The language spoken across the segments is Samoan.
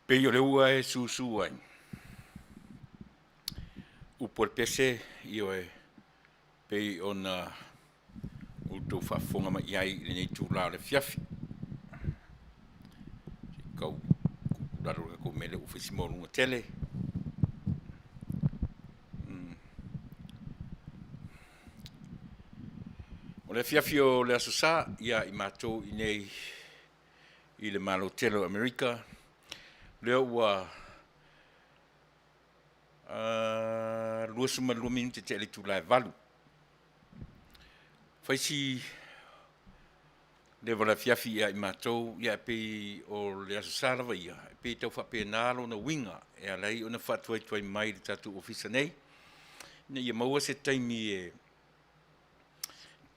Pei o le ua e susu ai, upu a le pese, ioe, pei ona outou faafofoga mai i ai i lenei itula o le afiafi. Se i tau tuu i lalo le tatou mea lea ua fai si maualuga tele. O le afiafi o le Aso Sa ia i matou i inei i le Malo tele o Amerika, lea ua 22 minute tea i le itula e 8. Fai si leva o le afiafi ia i matou, ae pei o le Aso Sa lava ia, e pei e tau faapena lona uiga e ala ai ona faatuaituai mai i le tatou Ofisa nei, ina ia maua se taimi e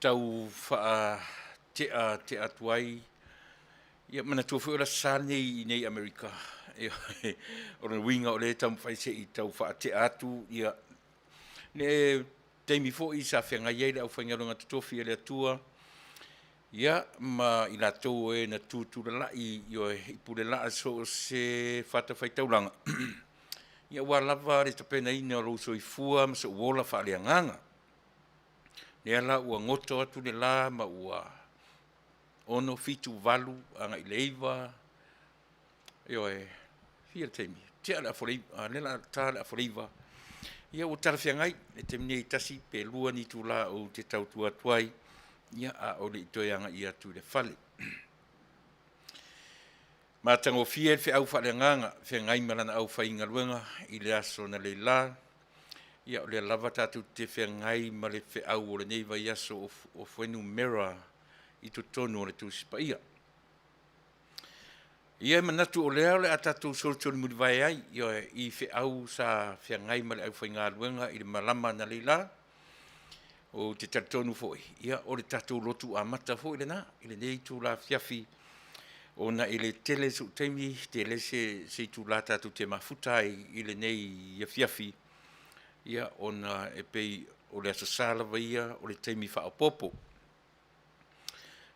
tau faateatea atu ai. Ia manatua foi o le Aso Sa lenei i inei i Amerika, o le uiga o lea e taumafai se i tau faatea atu ia le taimi foi sa feagai ai le aufaigaluega totofi a le Atua, ia ma i latou o e na tutulalai ioe, i pulelaa i so o se fatafaitaulaga, ia aua lava le tapenaina o lou soifua ma sou ola faaleagaga. Lea la ua goto atu le la ma ua 6, 7, 8 agai i le 9, ioe, fia le taimi? Tea le afa o le 9, a o lea o le a ta le afa o le 9, ia ua talafeagai le taimi nei e tasi pe lua ni itula ou te tau atu ai, ia a o le i toe agai atu i le fale. Matagofie le feau faaleagaga feagai ma lana aufaigaluega i le aso analeila. Ia o lea lava tatou te feagai ma le feau o lenei vaiaso o fuainumera i totonu o le Tusi Paia. Ia e manatu o lea o le a tatou solitolimulivae ai, ioe, i feau sa feagai ma le aufaigaluega i le malama analeila. Ou te talitonu foi, ia o le tatou lotu amata foi lena i lenei itula afiafi, ona e le tele sou taimi, tele se itula tatou te mafuta ai i lenei afiafi, ia ona e pei o le Aso Sa lava ia o le taimi faaopoopo.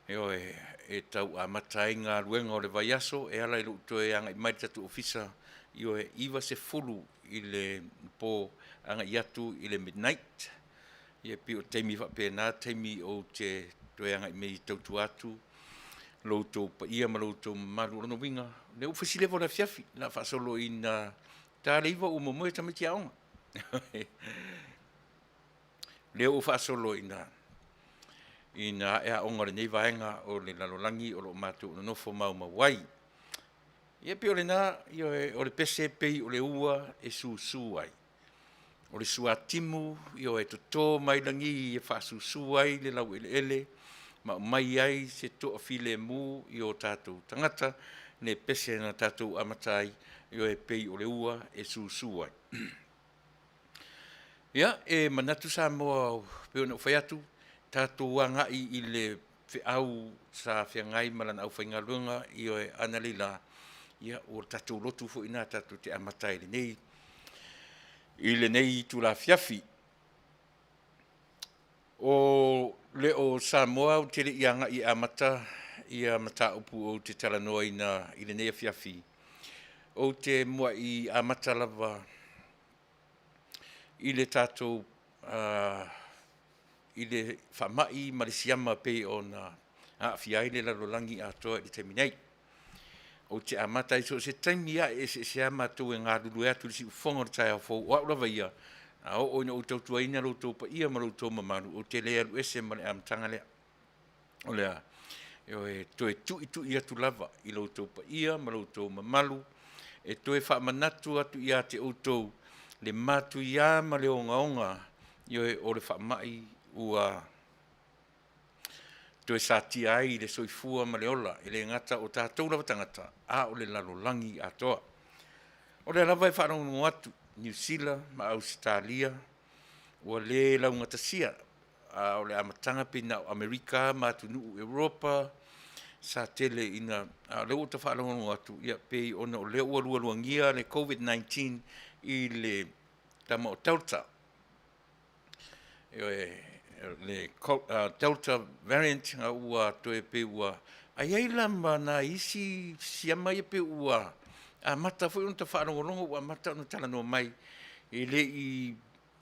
Ioe, e tau amata ai galuega o le vaiaso e ala i lou toe agai mai i le tatou ofisa, ioe, 90 i le po agai atu i le midnight. Ia pei o taimi faapena taimi ou te toe agai mai e tautua atu lo outou paia ma lo outou mamalu. O lona uiga, o lea ua fai si leva o le afiafi, o le a faasolo ina ta le 9 ua momoe tamaiti aoga. O lea ua faasolo ina ae aoga o lenei vaega o le lalolagi o lo o matou nonofo maumau ai. Ia pei o lena, ioe, o le pese pei o le ua e susu ai. O le suatimu, ioe, e toto mai lagi e faasusu ai le laueleele ma aumai ai se toafilemu i o tatou tagata, le pese na tatou amata ai, ioe, pei o le ua e susu ai. Ia, e manatu Samoa pei ona ou fai atu, tatou agai i le feau sa feagai ma lana aufaigaluega, ioe, analeila, ia o le tatou lotu foi lena tatou te amata ai i lenei itula afiafi. O le o Samoa ou te le i agai e amata ia mataupu ou te talanoaina i lenei afiafi, ou te muai amata lava i le tatou i le faamai ma le siama pei ona aafia ai le lalolagi atoa i le taimi nei. Ou te amata ai so o se taimi lava e eseese lava matou e galulue atu i le siufofoga o le taeao fou, o au lava ia, a oo ina ou tautuaina lo outou paia ma lo outou mamalu, ou te le alu ese ma le amataga lea. O le a? E toe tuitui atu lava i lo outou paia ma lo outou mamalu, e toe faamanatu atu ia te outou le matuia ma le ogaoga, ioe, o le faamai ua Toe satia ai le soifua ma le ola, e le gata o tatou lava tagata, a o le lalolagi atoa. O lea lava e faalogologo atu, Niu Sila ma Ausetalia ua le laugatasia, a o le amataga pei na o Amerika ma atunuu Europa sa tele ina, a o lea ua ou faalogologo atu, ia pei ona o lea ua lualuagia le Covid-19 i le tama o Delta, ioe, le Delta variant ua toe pei ua, ae i ai la ma nai isi siama ia pei ua amata foi ona ta faalogologo ua amata ona talanoa mai, e le i,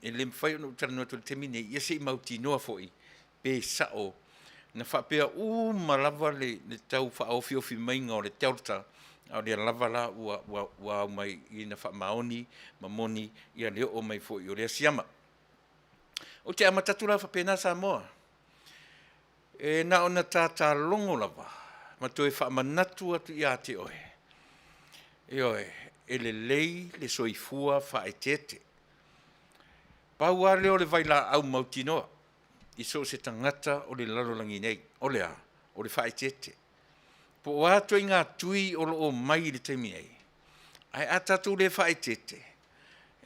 e le mafai ona ou talanoa atu i le taimi lenei, ia se i mautinoa foi pe sao. Na faapea uma lava le tau faaofiofi maiga o le Delta, a o lea lava la ua aumai ina faamaoni ma moni le oo mai foi o lea siama. Ou te amata atu la faapena Samoa, e na ona tata logo lava ma toe faamanatu atu ia te oe, ioe, e lelei le soifua faaeteete. Pau lava lea o le vailaau mautinoa i so o se tagata o le lalolagi nei, o le a? O le faaeteete. Po o a ituaiga tui o lo o mai i le taimi nei, ae a tatou le faaeteete,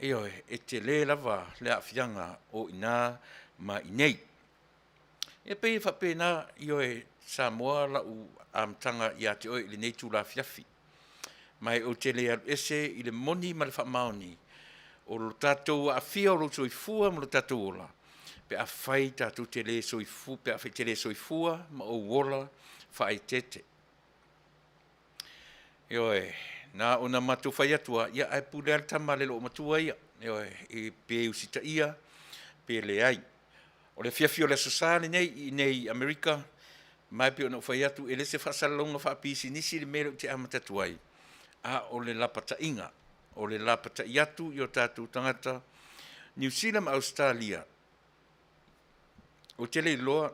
ioe, e tele lava le aafiaga o i ina ma i inei. E pei e faapena, ioe Samoa lau amataga ia te oe i lenei itula afiafi. Ma ou te le alu ese i le moni ma le faamaoni o lo tatou aafia o lou soifua ma lo tatou ola pe afai tatou te le soifua, pe afai e te le soifua ma ou ola faaeteete. Ioe, na ona matou fai atu lava, ia ae pule lava le tama a le loomatua ia, ioe, pe usitaia pe leai. O le afiafi o le Aso Sa lenei i inei i Amerika, ma e pei ona ou fai atu, e le o se faasalalauga faapisinisi le mea lea ou te amata atu ai, a o le lapataiga, o le lapatai atu i o tatou tagata Niu Sila ma Ausetalia. Ou te le iloa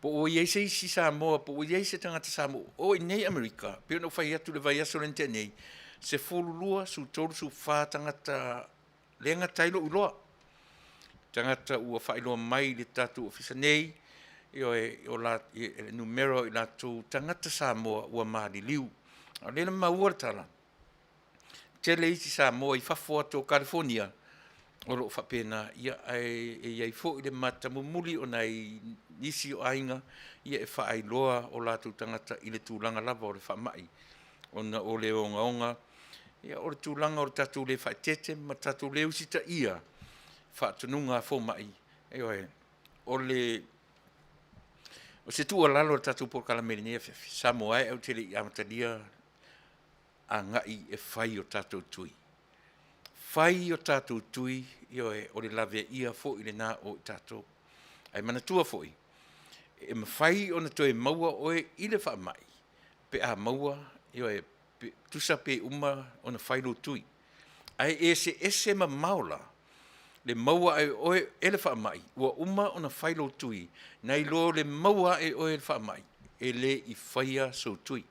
po ua i ai se isi Samoa, po ua i ai se tagata Samoa o i inei i Amerika, pei ona ou fai atu i le vaiaso lea na tea nei, 12, 13, 14 tagata lea e gata ai lou iloa, tagata ua faailoa mai i le tatou ofisa nei, ioe, o le numera o i latou tagata Samoa ua maliliu. A o lea na maua le tala, tele isi Samoa i fafo atu o Kalifonia o lo o faapena, ia ae e i ai foi le matamumuli o nai nisi o aiga e faailoa o latou tagata i le tulaga lava o le faamai ona o le ogaoga, ia o le tulaga o le tatou le faaeteete ma tatou le usitaia faatonuga a fomai. Ioe, o le o se tuualalo a le tatou polokalame i lenei afiafi, Samoa e, ae ou te le i amatalia agai e fai o tatou tui. Fai o tatou tui, ioe, o le laveaia foi lena o i tatou. Ae manatua foi, e mafai ona toe maua oe i le faamai pe a maua, ioe, tusa pe uma ona fai lou tui. Ae eseese mamao la le maua ae o oe e le faamai ua uma ona fai lou tui, nai lo le maua ae oe e le faamai e le i faia sou tui.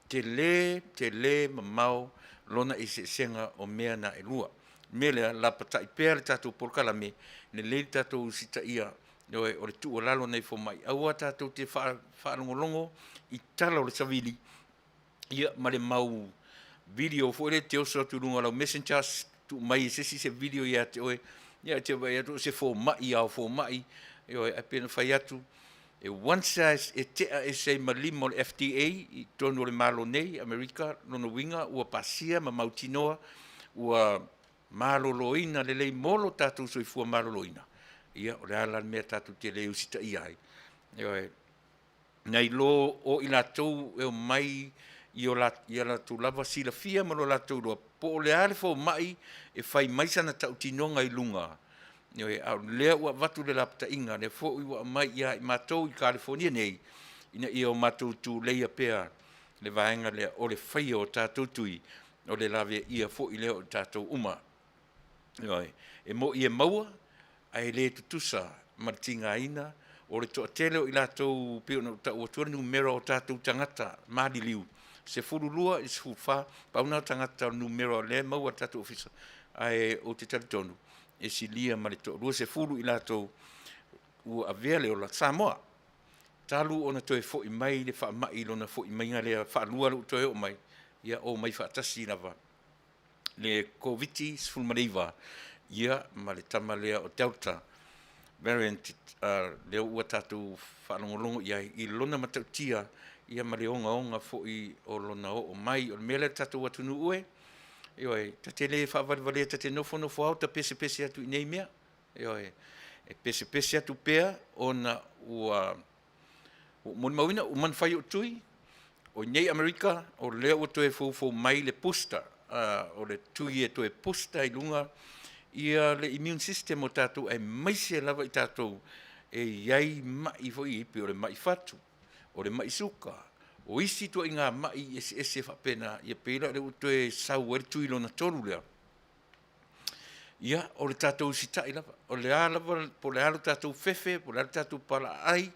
Tele, tele mamao lona eseesega o mea na e lua. O le mea lea, lapatai pea le tatou polokalame, lelei le tatou usitaia, ioe, o le tuualalo a nai fomai, aua tatou te faalogologo i tala o le savili, ia ma le mau video foi lea e te oso atu i luga o lau messenger, tuu mai e se isi se video ia te oe, ia e te vaai atu o se fomai ao fomai, ioe, ae pei ona fai atu, e one size, e tea ese ai ma lima o le FDA i totonu o le Malo nei, Amerika, lona uiga ua pasia ma mautinoa ua maloloina lelei mo lo tatou soifua maloloina, ia o le a la le mea tatou te le usitaia ai, ioe, nai lo o i latou e omai i o latou lava silafia ma lo latou iloa po o le a le fomai e fai mai sana tautinoga i luga, ioe, a o lea ua avatu le lapataiga, lea foi ua aumai ia i matou i Kalifonia nei, ina ia o matou tuleia pea le vaega lea o le faia o tatou tui, o le laveaia foi lea o i tatou uma. Ioe, e moni e maua, ae le tutusa ma le tigaina o le toatele o i latou pei ona ou tau atua le numera o tatou tagata maliliu, 12 i le 14, pau lena o tagata o le numera o lea e maua e le tatou ofisa, ae ou te talitonu e silia ma le toa-20 i latou ua avea le ola Samoa. Talu ona toe fo'i mai le faama'i i lona fo'i maiga lea faalua lea ua toe oo mai, ia omai faatasi lava le Koviti-19, ia ma le tama lea o Delta variant, lea ua tatou faalogologo i ai i lona matautia ia ma le ogaoga foi o lona oo mai. O le mea lea le tatou atunuu e, ioe, ta te le faavalevalea, ta te nofonofo lava o ta pesepese atu i nei mea. Ioe, e pesepese atu pea ona ua ou molimauina, ua uma ona fai o'u tui, o i inei i Amerika o lea ua toe foufou mai le booster, o le tui e toe booster i luga ia le immune system o tatou aemaise lava i tatou e i ai ma'i foi ia pei o le ma'i fatu, o le ma'i suka, o isi ituaiga ma'i eseese faapena, ia pei la o lea ua toe sau ai le tui lona tolu lea. Ia, o le tatou usitai lava, o le a lava po o le a lo tatou fefe, po o le a le tatou palaai,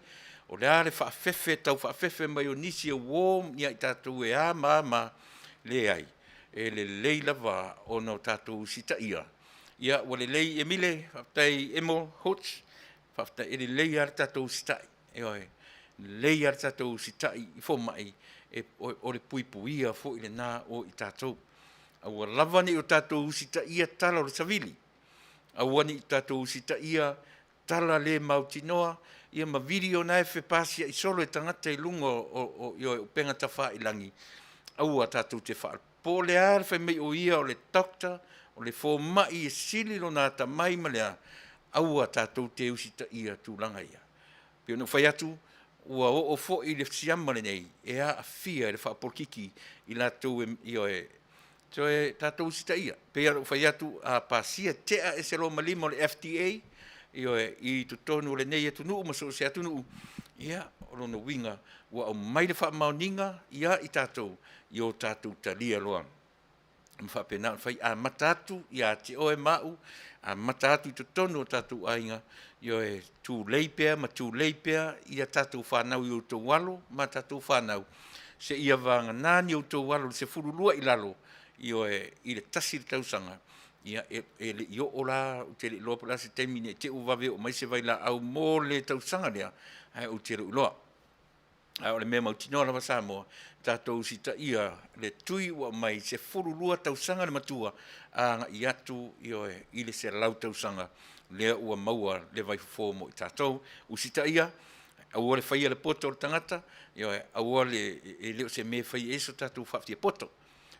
o le a le faafefe tau faafefe mai o nisi e uo ia i tatou e a ma a ma a, leai, e lelei lava ona o tatou usitaia. Ia ua lelei Emile, faafetai Emo Hutch, faafetai, e lelei lava le tatou usitai, ioe, e lelei lava le tatou usitai i fomai, o le puipuia foi lena o i tatou. Aua lava ne i o tatou usitaia tala o le savili, aua ne i o tatou usitaia tala le mautinoa, ia ma video na e fepasiai solo e tagata i luga o upega tafailagi, aua tatou te po o le a le fai mai o ia o le doctor, o le fomai e sili lona atamai ma le a, aua tatou te usitaia tulaga ia. E pei ona ou fai atu, ua oo foi le siama lenei e aafia i le faapolokiki i latou e, ioe, toe tatou usitaia. E pei lava ona ou fai atu, a pasia, tea ese loa ma lima o le FDA, ioe, i totonu o lenei atunuu ma so o se atunuu, ia, o lona uiga ua aumai le faamaoniga ia i tatou, ia o tatou talia loa ma faapena ona fai, amata atu ia te oe ma au, amata atu i totonu o tatou aiga, ioe, tulei pea ma tulei pea ia tatou fanau i outou alo ma tatou fanau, seia vagana ni outou alo i le 12 i lalo, ioe, i le 1 le tausaga, ia e le i oo la, ou te le iloa po o le a se taimi ne i te i ua vave oo mai se vailaau mo le tausaga lea, ae ou te le o iloa. A o le mea mautinoa lava Samoa, tatou usitaia le tui ua aumai, 12 tausaga le matua agai atu, ioe, i le 100 tausaga lea ua maua le vaifofo mo i tatou. Usitaia, aua le faia le poto o le tagata, ioe, aua le, e le o se mea e fai ai so tatou faafiapoto.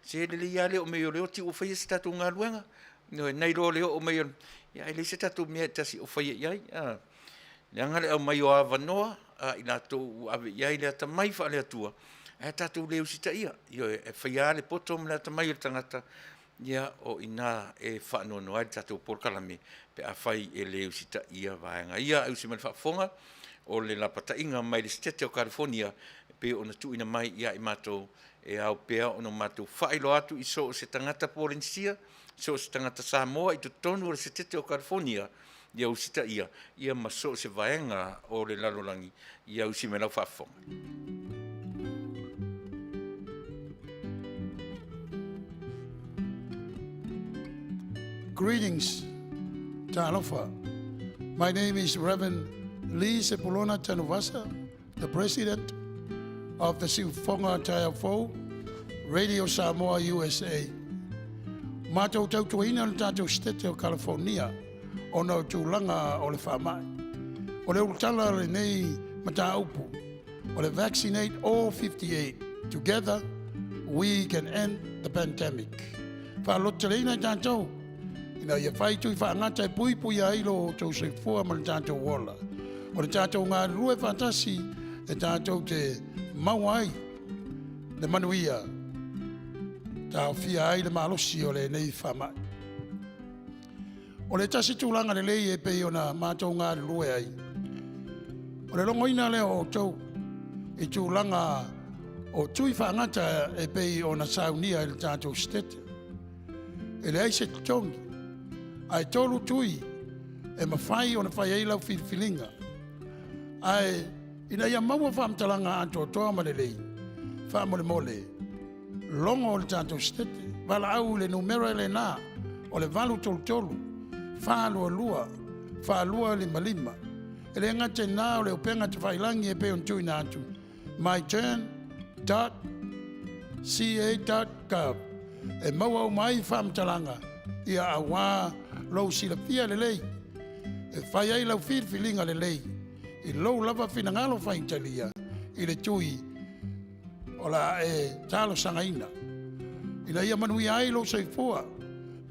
Se lelei lava le oo mai o le oti ua faia se tatou galuega, ioe, nai lo le oo mai o le, ia ae leai se tatou mea e tasi o faia i ai, a. Leaga le aumai o avanoa a i latou ua ave i ai le atamai faale-Atua, ae tatou le usitaia. Ioe, e faia lava le poto ma le atamai o le tagata, ia o i ina e faanoanoa ai le tatou polokalame pe afai e le usitaia vaega ia. Ae usi mai i le faafofoga, o le lapataiga mai le Setete o Kalifonia e pei ona tuuina mai ia i matou, e ao pea ona matou faailoa atu i so o se tagata Polenisia, so o se tagata Samoa i totonu o le Setete o Kalifonia, ia usitaia, ia ma so o se vaega o le lalolagi, ia usi mai lau faafofoga. Greetings, Talofa. My name is Reverend Lee Sepulona Tanuvasa, the President of the Siufoga Taeafou, Radio Samoa USA. Matou tautuaina le tatou Setete o California ona o tulaga o le faamai. O le ulutala o lenei mataupu o le Vaccinate All 58, Together We Can End the Pandemic. Faalototeleina i tatou ina ia fai tui faagata e puipuia ai lo outou soifua ma le tatou ola. O le tatou galulue faatasi e tatou te maua ai le manuia, taofia ai le malosi o lenei faamai. O le tasi tulaga lelei e pei ona matou galulue ai, o le logoina lea o outou i tulaga o tui faagata e pei ona saunia i le tatou Setete. E leai se totogi, ae 3 tui e mafai ona fai ai lau filifiliga. Ae ina ia maua faamatalaga atoatoa ma lelei, faamolemole, logo le tatou Setete, valaau i le numera lena o le 833 422 4255. E le gata i lena o le upega tafailagi e pei ona tuuina atu, myturn dot ca dot gov, e maua uma ai faamatalaga ia auā lou silafia lelei e fai ai lau filifiliga lelei i lou lava finagalo faitalia i le tui o le a e talosagaina ina ia manuia ai lou soifua,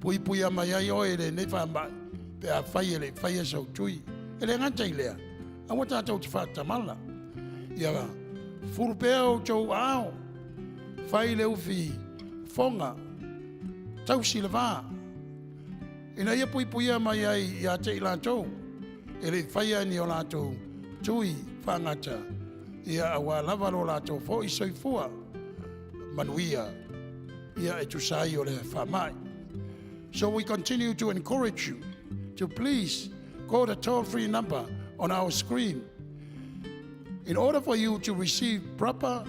puipuia mai ai oe i lenei faamai pe afai e le i faia sou tui. E le gata i lea, aua tatou te faatamala. Ia fulu pea outou aao, fai le ufi foga, tausi le va, ina ia puipuia mai ai ia te i latou e le i faia ni o latou tui faagata, ia auā lava lo latou foi soifua manuia ia e tusa ai o le faamai. So we continue to encourage you to please call the toll-free number on our screen in order for you to receive proper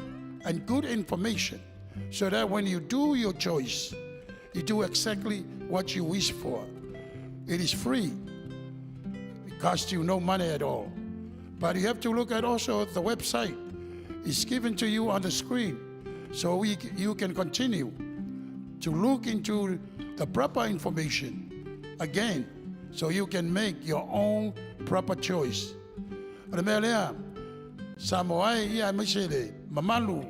and good information so that when you do your choice, you do exactly what you wish for. It is free. It costs you no money at all. But you have to look at also the website. It's given to you on the screen so you can continue to look into the proper information again so you can make your own proper choice. O le mea lea, Samoa e, ia aemaise le mamalu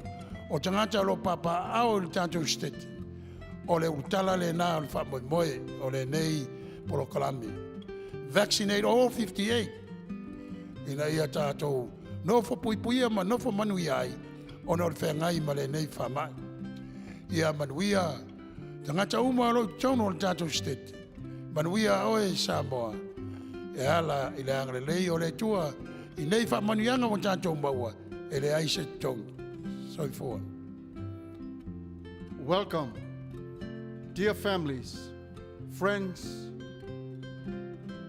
o tagata o lo o papaaao i le tatou Setete, o le ulutala lena o le faamoemoe o lenei polokalame. Vaccinate all 58 ina ia tatou nofo puipuia ma nofo manuia ai ona o le feagai ma lenei faamai. Ia manuia tagata uma o lo o i totonu o le tatou Setete. Manuia oe Samoa e ala i le agalelei o le Atua i nei faamanuiaga ua tatou maua e leai se totogi. Soifua. Welcome, dear families, friends,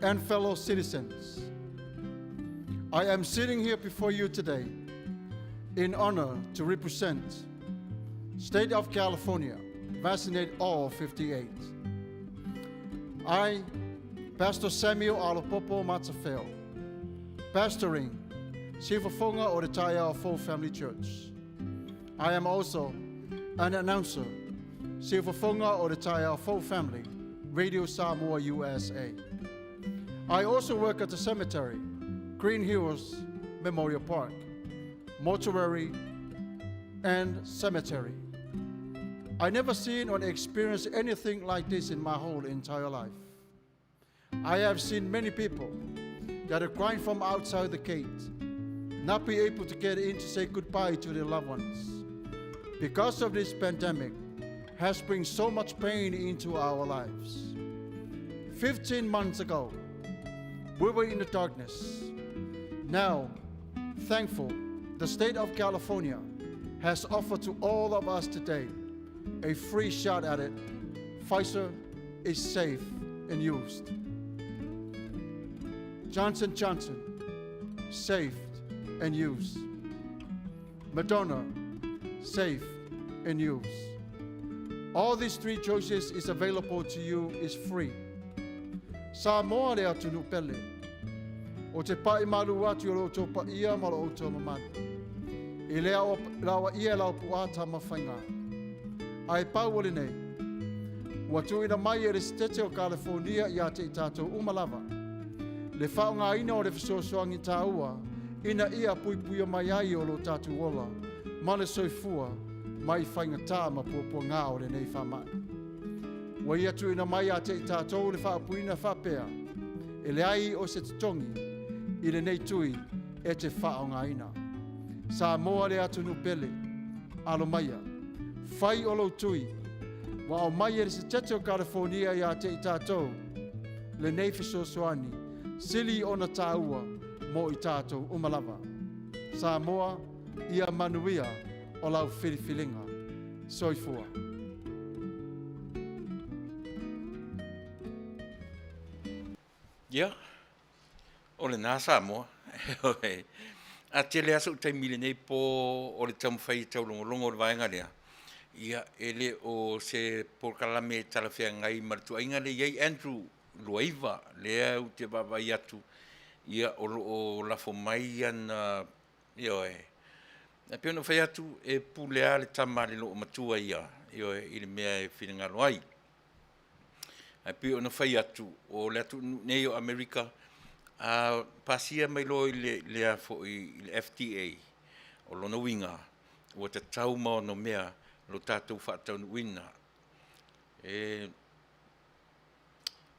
and fellow citizens. I am sitting here before you today in honor to represent State of California, vaccinate all 58. I, Pastor Samuel Alapopo Matafeo, pastoring Siufafoga o le Taeao Fou Family Church. I am also an announcer, Siufafoga o le Taeao Fou Family, Radio Samoa USA. I also work at the cemetery, Green Hills Memorial Park, mortuary, and cemetery. I never seen or experienced anything like this in my whole entire life. I have seen many people that are crying from outside the gate, not be able to get in to say goodbye to their loved ones. Because of this pandemic has bring so much pain into our lives. 15 months ago, we were in the darkness. Now, thankful, the state of California has offered to all of us today a free shot at it. Pfizer is safe and used. Johnson Johnson, safe and used. Moderna, safe and used. All these three choices is available to you is free. Samoa le atunuu pele. Ou te pai malu atu i lo outou paia ma lo outou mamalu. I le aoaia e lau puaa Tamafaiga. Ae pau o lenei, ua tuuina mai e le Setete o Kalifonia ia te i tatou uma lava le faaaogaina o le fesoasoani taua ina ia puipuia mai ai o lo tatou ola ma le soifua mai faigata ma puapuaga o lenei faamai. Ua ia tuuina mai ia te i tatou le faaupuina faapea, E leai o se totogi i lenei tui e te faaaogaina. Samoa le atunuu pele, alo maia, fai o lou tui, ua aumai e le Setete o Kalifonia ia te i tatou lenei fesoasoani sili ona taua mo i tatou uma lava. Samoa, ia manuia o lau filifiliga. Soifua. Ia, o lena Samoa. A tele lava sou taimi i lenei po o le taumafai e taulogologo i le vaega lea, ia, e le o se polokalame e talafeagai ma le tuuaiga lea e i ai Andrew Luaiva, lea ou te vaavaai atu. Ia, o lo o lafo mai ana, ioe. E pei ona ou fai atu, e pule lava le tama a le loomatua ia, ioe, i le mea e finagalo ai. Ae pei ona fai atu, o le atunuu nei o Amerika, a pasia mai loa i le, le a foi, i le FDA, o lona uiga, ua tatau ma onomea lo tatou faataunuuina. E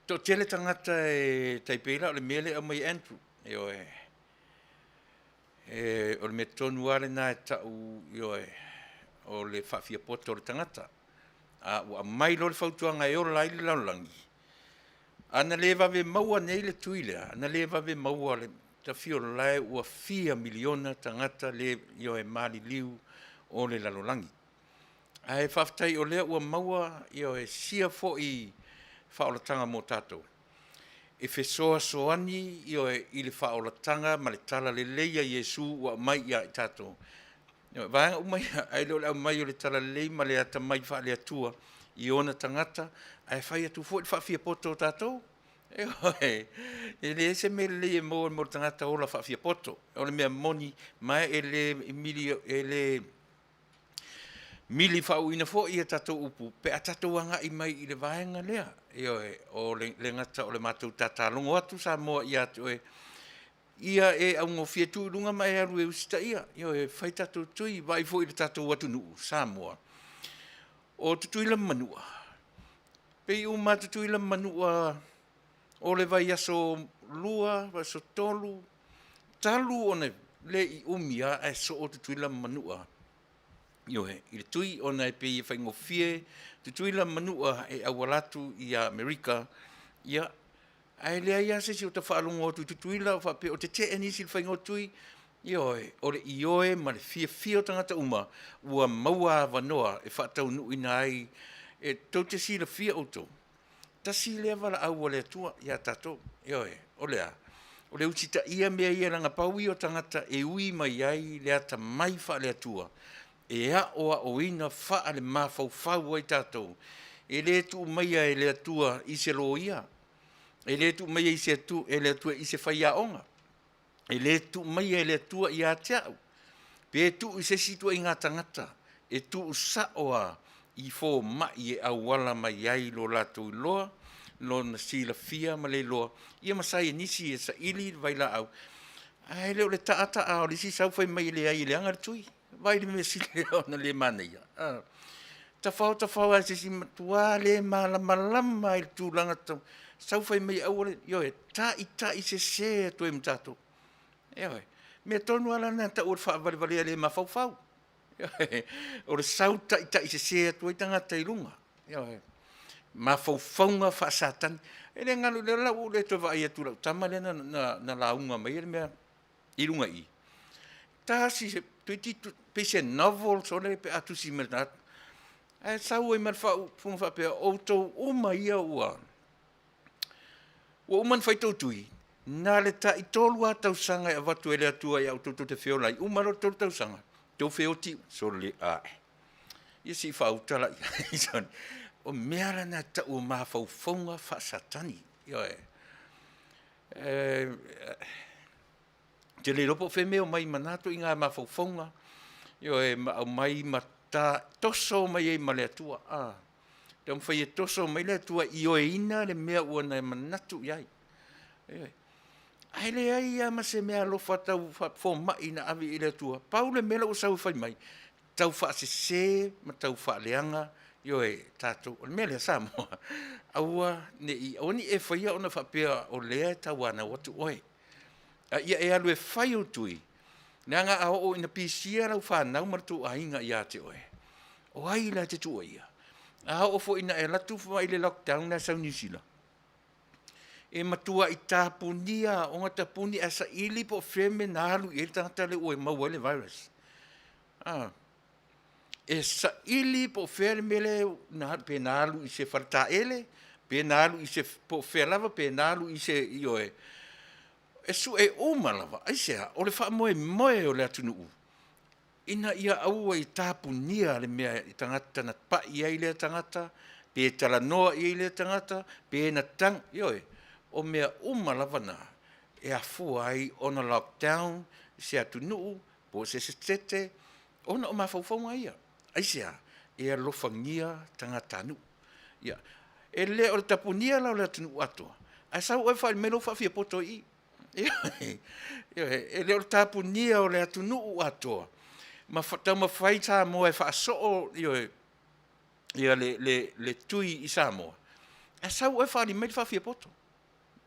toatele tagata e tai pei la o le mea lea e aumai e Andrew, ioe, e, o le mea tonu lava lena e tau, ioe, o le faafiapoto o le tagata. A ua aumai loa le fautuaga e ola ai le lalolagi, a na le vave maua nei le tui lea, a na le vave maua le tafio la e ua fia miliona tagata le, ioe, maliliu o le lalolagi. Ae faafetai o lea ua maua, ioe, sia foi faaolataga mo tatou e fesoasoani, ioe, i le faaolataga ma le talalelei a Iesu ua aumai ia i tatou. Ioe, vaega uma ia, ae le o le aumai o le talalelei ma le atamai faale-Atua i ona tagata, ae fai atu foi le faafiapoto o tatou. Ioe, e leai se mea lelei e maua mo le tagata ola faafiapoto. O le mea moni, ma e le mili, e le mili faauuina foi a tatou upu pe a tatou agai mai i le vaega lea. Ioe, o le le gata o le matou tatalogo atu Samoa ia te oe, ia e augofie, tuu i luga ma e alu e usitaia. Ioe, fai tatou tui, vaai foi i le tatou atunuu Samoa, o Tutuila ma Manua, pei uma lava Tutuila ma Manua o le vaiaso 2, vaiaso 3, talu ona le i umi lava ae soo Tutuila ma Manua, ioe, i le tui ona e pei e faigofie Tutuila ma Manua e auala atu i Amerika, ia, ae leai lava se isi o ta faalogo atu i Tutuila o faapea o tetee nisi i le faiga o tui. Ioe, o le ioe ma le fiafia o tagata uma ua maua avanoa e faataunuuina ai. E tou te silafia outou, tasi lea valaau a le Atua ia tatou, ioe, o le a? O le usitaia mea ia leaga pau ia o tagata e ui mai ai le atamai faale-Atua e aoaoina faale-mafaufau ai tatou. E le tuu maia e le Atua i se loia, e le tuu maia i se e le Atua i se faiaoga, e le tuu maia e le Atua ia te au, pe tuu i se isi ituaiga tagata, e tuu sao lava i fomai e auala mai ai lo latou iloa, lona silafia ma le iloa, ia ma saienisi e saili le vailaau, ae le o le taataa o le isi sau fai mai e leai e leaga le tui. Vaai i le mea sili ona le manaia. Tafao tafao lava i se isi matua le malamalama i le tulaga tau sau fai mai aua le, ioe, taitai sese atu ai ma tatou. Ioe. Mea tonu lava la lena e tau o le faavalevalea le mafaufau. Ioe. O le sau taitai sese atu ai tagata i luga. Ioe. Mafaufauga faa-Satani. E le galo, o lea la ua ou le toe vaai atu i lau tama lea na lauga mai ai le mea i luga i i. Tasi se, toeitiiti pei se novel sole pe a tusi mai le tagata. Ae sau ai ma le faaupuga faapea, outou uma ia ua ua uma ona fai tou tui, na le taitolu lava tausaga e avatu e le Atua ia outou tou te feola ai, uma loa le 3 tausaga, tou feoti, sole ae. Ia se i faauta la i ai. O mea la na e tau o mafaufauga faa-Satani. Ioe. Ou te le iloa po o fea mea e omai ma na ituaiga mafaufauga, ioe, ma aumai ma ta toso mai ai ma le Atua. A, taumafai e toso mai le Atua e ioeina le mea ua na manatu i ai. Ioe. Ae leai lava ma se meaalofa tau fomai na ave i le Atua. Pau le mea la ua sau e fai mai, tau faasese ma tau faaleaga, ioe, tatou. O le mea lea Samoa, aua ne i, aua ne i e faia ona faapea o lea e tauanau atu oe. A ia e alu e fai ou tui, leaga a oo ina pisia lau fanau ma le tou aiga ia te oe, o ai la e te tuuaia? A oo foi ina e alu atu i le lockdown la e sau i Niu Sila, e matuai tapunia aoga, tapuni ae saili po o fea le mea na alu i ai le tagata lea ua maua ai le virus. A, e saili po o fea le mea lea na alu, pe na alu i se faletaele, pe na alu i se, po o fea lava, pe na alu i se, ioe, e sue uma lava. Aisea? O le faamoemoe o le atunuu ina ia aua i tapunia le mea i tagata na pai ai lea tagata, pe talanoa i ai lea tagata, pe na tag, ioe, o mea uma lava na. e afua ai ona lockdown se atunuu po o se setete ona o mafaufauga ia. Aisea? E alofagia tagatanuu. Ia, e le o le tapunia la o le atunuu atoa, ae sau oe faaali mai lou faafiapoto i i. Ioe, ioe, e le o le tapunia o le atunuu atoa ma taumafai Samoa e faasoo, ioe, ia le, le, le tui i Samoa, ae sau oe faaali mai le faafiapoto.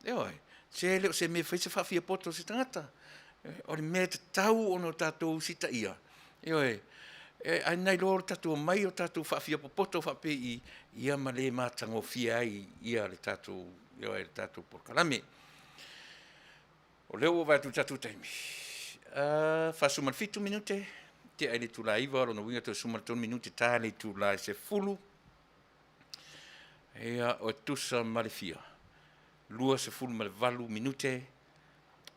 Ioe, se le o se mea e fai se faafiapoto o se tagata. O le mea e tatau ona tatou usitaia, ioe, ae na iloa o le tatou omai o tatou faafiapopoto faapei i i, ia ma le matagofie ai ia le tatou, ioe, le tatou polokalame. O lea ua ou vaai atu i le tatou taimi, 47 minute tea i le itula e 9:00, o lona uiga toe 13 minute ta le itula e 10:00. Ia, e tusa ma le fia? 28 minute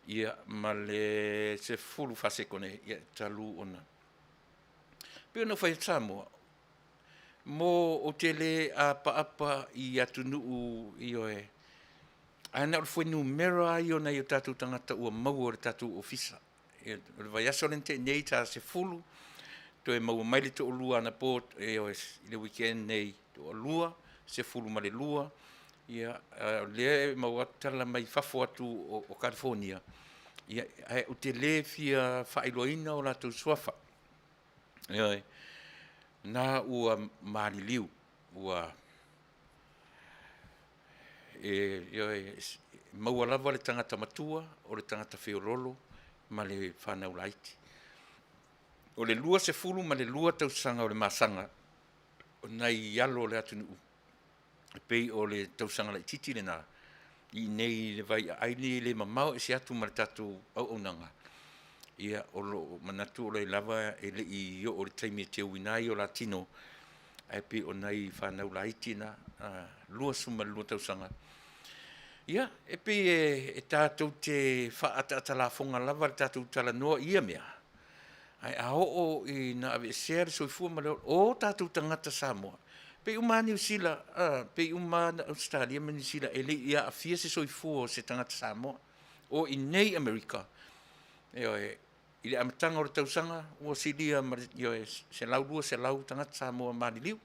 ia ma le 14 sekone ia talu ona. Pei ona ou fai atu Samoa, mo ou te le apaapa i atunuu, ioe, ae na o le fuainumera lava ia o nai o tatou tagata ua maua e le tatou Ofisa. O le vaiaso lea na tea nei sa 10, toe maua mai le toalua anapo, ioe, i le weekend nei, toalua, 12, ia o lea e maua atu tala mai fafo atu o Kalifonia, ia, ae ou te le fia faailoaina o latou suafa. Ioe, na ua maliliu, ua e, ioe, maua lava le tagata matua, o le tagata feoloolo ma le fanau laiti. O le 22 tausaga o le masaga o nai alo o le atunuu, e pei o le tausaga laitiiti lena, i inei i le vai aai lenei e le mamao ese atu ma le tatou auaunaga, ia o lo o manatu o lo o i ai lava, e le i oo i le taimi e teuina ai o la tino, ae pei o nai fanau laiti na, 22 tausaga. Ia, e pei e tatou te faaataatalafoga lava le tatou talanoa i ia mea, ae a oo ina aveesea le soifua ma le ola o tatou tagata Samoa, pei uma lava Niu Sila, pei uma lava Ausetalia ma Niu Sila e le i aafia se soifua o se tagata Samoa. O i inei i Amerika, ioe, i le amataga o le tausaga ua silia ma le, ioe, 100, 200 tagata Samoa maliliu. O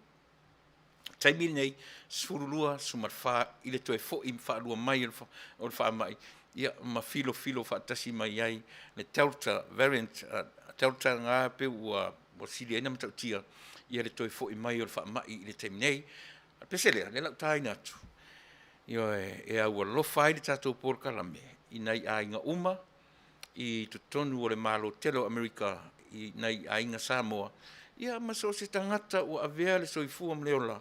le taimi lenei, 12, 14 i le toe foi faalua mai o le faamai, ia ma filofilo faatasi mai ai le Delta variant, Delta lena pei ua sili ai ona matautia ia le toe foi mai o le faamai i le taimi nei. O le pese lea, lea o le a ou taina atu, ioe, e aualofa ai le tatou polokalame i nai aiga uma i totonu o le Malo tele o Amerika i nai aiga Samoa, ia ma so o se tagata ua avea le soifua ma le ola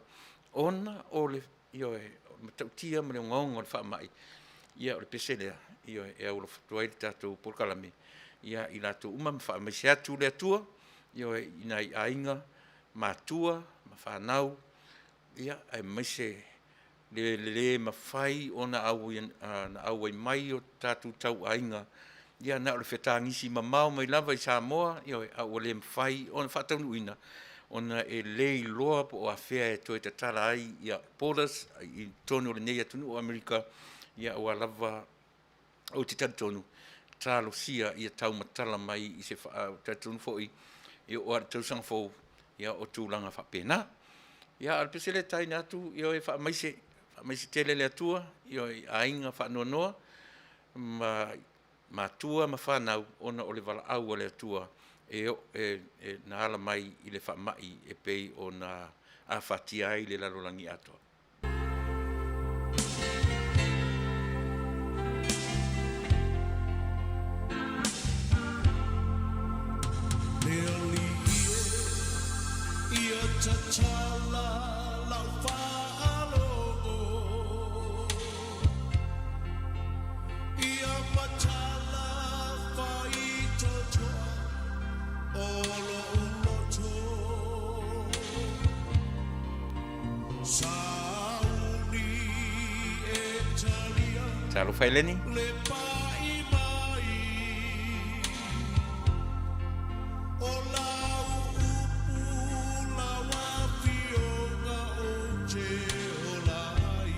ona o le, ioe, matautia ma le ogaoga o le faamai. Ia o le pese lea, ioe, e aualofa atu ai le tatou polokalame ia i latou uma ma faamaise atu le Atua, ioe, i nai aiga matua ma fanau, ia, aemaise le le mafai ona auai mai o tatou tauaiga, ia na o le fetagisi mamao mai lava i Samoa, ioe, a ua le mafai ona faataunuuina ona e le iloa po o afea e toe tatala ai ia borders i totonu o lenei atunuu o Amerika, ia aua lava ou te talitonu, talosia ia taumatala mai i se talitonu foi e oo lava i le tausaga fou, ia o tulaga faapena. Ia a o le pese lea e taina atu, ioe, faamaise, faamaise tele le Atua, ioe, i aiga faanoanoa ma matua ma fanau ona o le valaau a le Atua e, e, e na ala mai i le faamai e pei ona afatia ai le lalolagi atoa. Le alii e ia tatala lau faalogo, Ia matala faitotoa o lo'u loto. Sauni e talia Talofa Eleni. le pa'i mai o lau upu lau afioga ou te ola ai.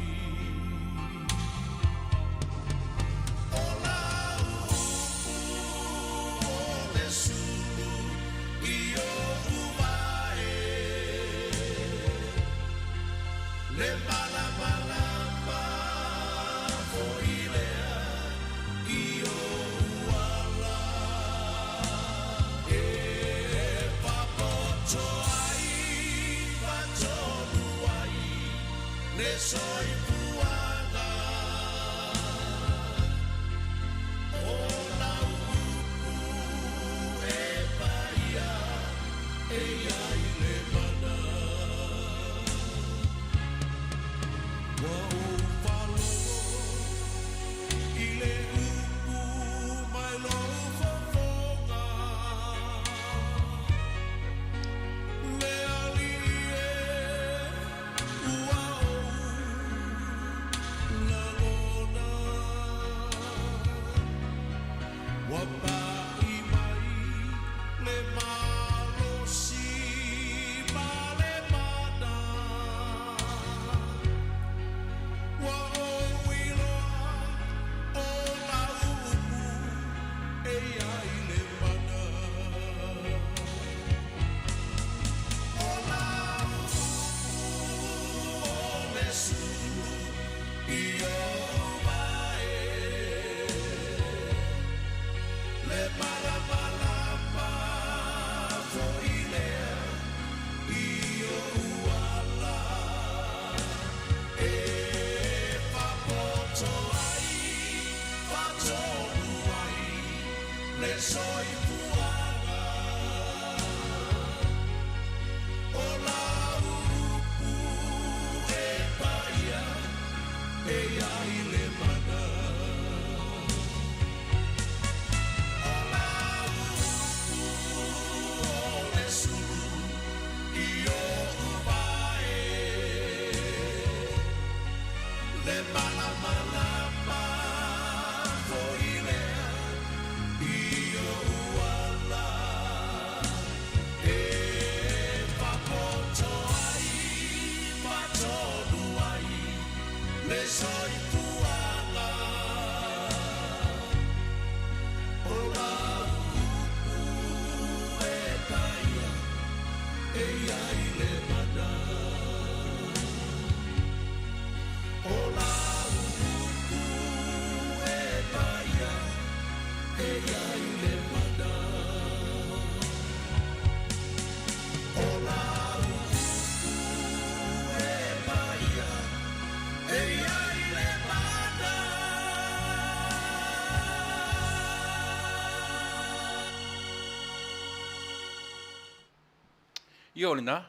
Ia o lena,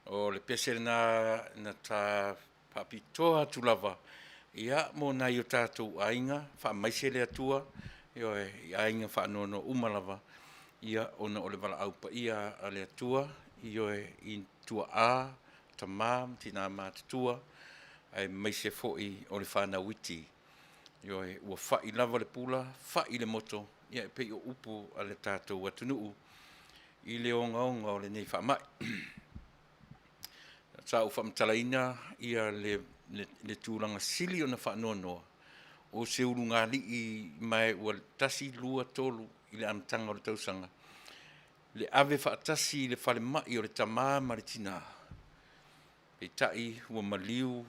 o le pese lena na ta faapitoa atu lava, ia, mo nai o tatou aiga, faamaise le Atua, ioe, i aiga faanoanoa uma lava, ia, ona o le valaau paia a le Atua, ioe, i tuaa, tama ma tina matutua, aemaise foi o le fanau iti. Ioe, ua fai lava le pula, fai le moto, ia e pei o upu a le tatou atunuu i le ogaoga o lenei faamai. Sa ou faamatalaina ia le, le, le tulaga sili ona faanoanoa o se ulugalii ma ua 1, 2, 3 i le amataga o le tausaga, le ave faatasi i le falemai o le tama ma le tina, peitai ua maliu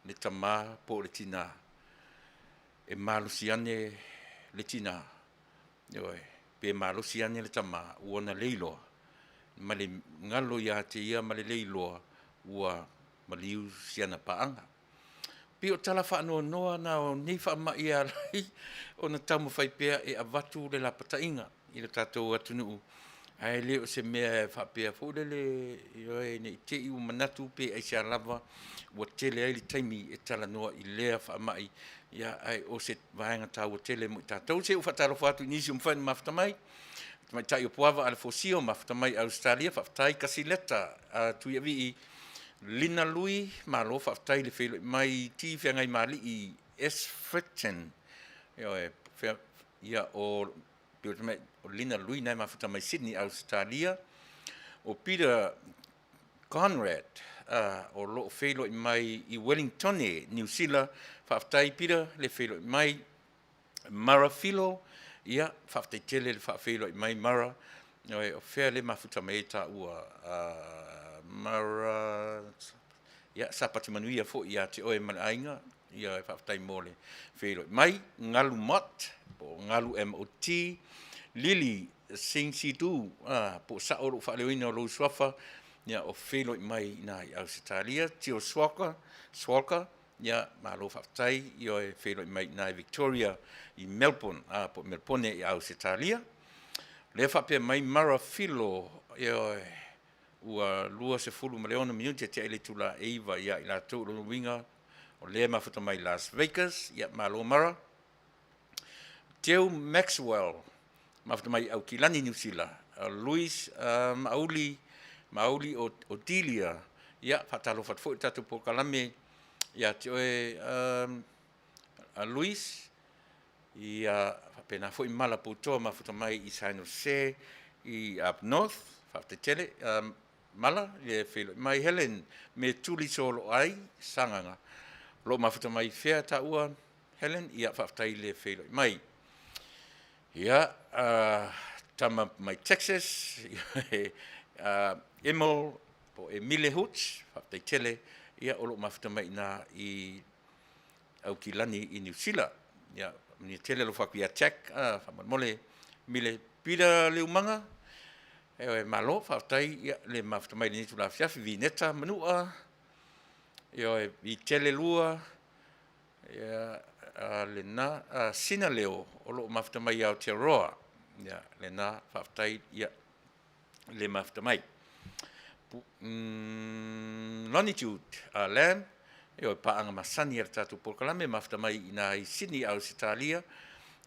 le tama po o le tina. E malosi ane le tina, ioe, pe malosi ane le tama ua na le iloa ma le galo ia te ia ma le le iloa ua maliu si ana paaga. Pei o tala faanoanoa na o nei faamai e ala ai ona taumafai pea e avatu le lapataiga i le tatou atunuu, ae le o se mea e faapea foi lele, ioe, ne i te i ua manatu pe aisea lava ua tele ai le taimi e talanoa i lea faamai, ia, ae o se vaega taua tele mo i tatou. Se i ou faatalofa atu i nisi ua mafai ona mafuta mai. Tamaitai o Puava Alefosio, mafuta mai Ausetalia, faafetai. Kasileta Tuiavii, Lina Lui, malo faafetai le feiloai mai. Ti Feagaimaalii S. Fritton, ioe, ia o Lina Lui na e mafuta mai Sydney, Ausetalia. O Peter Conrad, o lo o feiloai mai i Wellingtone, Niu Sila. Faafetai Peter le feiloai mai. Mara Filo, ia, faafetai tele le faafeiloai mai Mara. O fea le mafuta mai ai taua? Mara, ia, sapati manuia foi ia te oe ma le aiga. Ia, faafetai mo le feiloai mai. Galu Mott, po o Galu MOT, Lili Singh Sidhu, po o sao lou faaleoina o lou suafa, ia, o feiloai mai i ina i Ausetalia. Tio Swalker, Swalker, ia, malo faafetai, ioe, feiloai mai i ina i Victoria i Melbourne, po o Melpone i Ausetalia. Lea faapea mai Mara Filo, ioe, ua 26 minute tea i le itula e 9 ia i latou, o lona uiga o lea e mafuta mai Las Vegas. Ia, malo Mara. Teu Maxwell, mafuta mai Aukilani, Niu Sila. Luis Mauli, Mauli Odilia, ia, faatalofa atu foi i le tatou polokalame ia te oe, Luis. Ia, faapena foi Mala Poutoa, mafuta mai i San Jose i up north. Faafetai tele, Mala, le feiloai mai. Helen me Tuli Soloai Sagaga, o lo o mafuta mai fea taua Helen? Ia, faafetai le feiloai mai. Ia, tama mai Texas, Emil po o Emile Hoots, faafetai tele, ia, o lo o mafuta mai i ina i Aukilani i Niu Sila. Ia, manuia tele alofa atu ia Jack, faamolemole Mile Peter Leumaga, ioe, malo faafetai, ia, le mafuta mai i lenei itula afiafi. Vineta Manua, ioe, Vitele Lua, ia, lena, Sina Leo o lo o mafuta mai i Aotearoa. Ia, lena, faafetai, ia, le mafuta mai. Longitude Lamb, ioe, paaga masani a le tatou polokalame, mafuta mai i ina i Sydney, Ausetalia.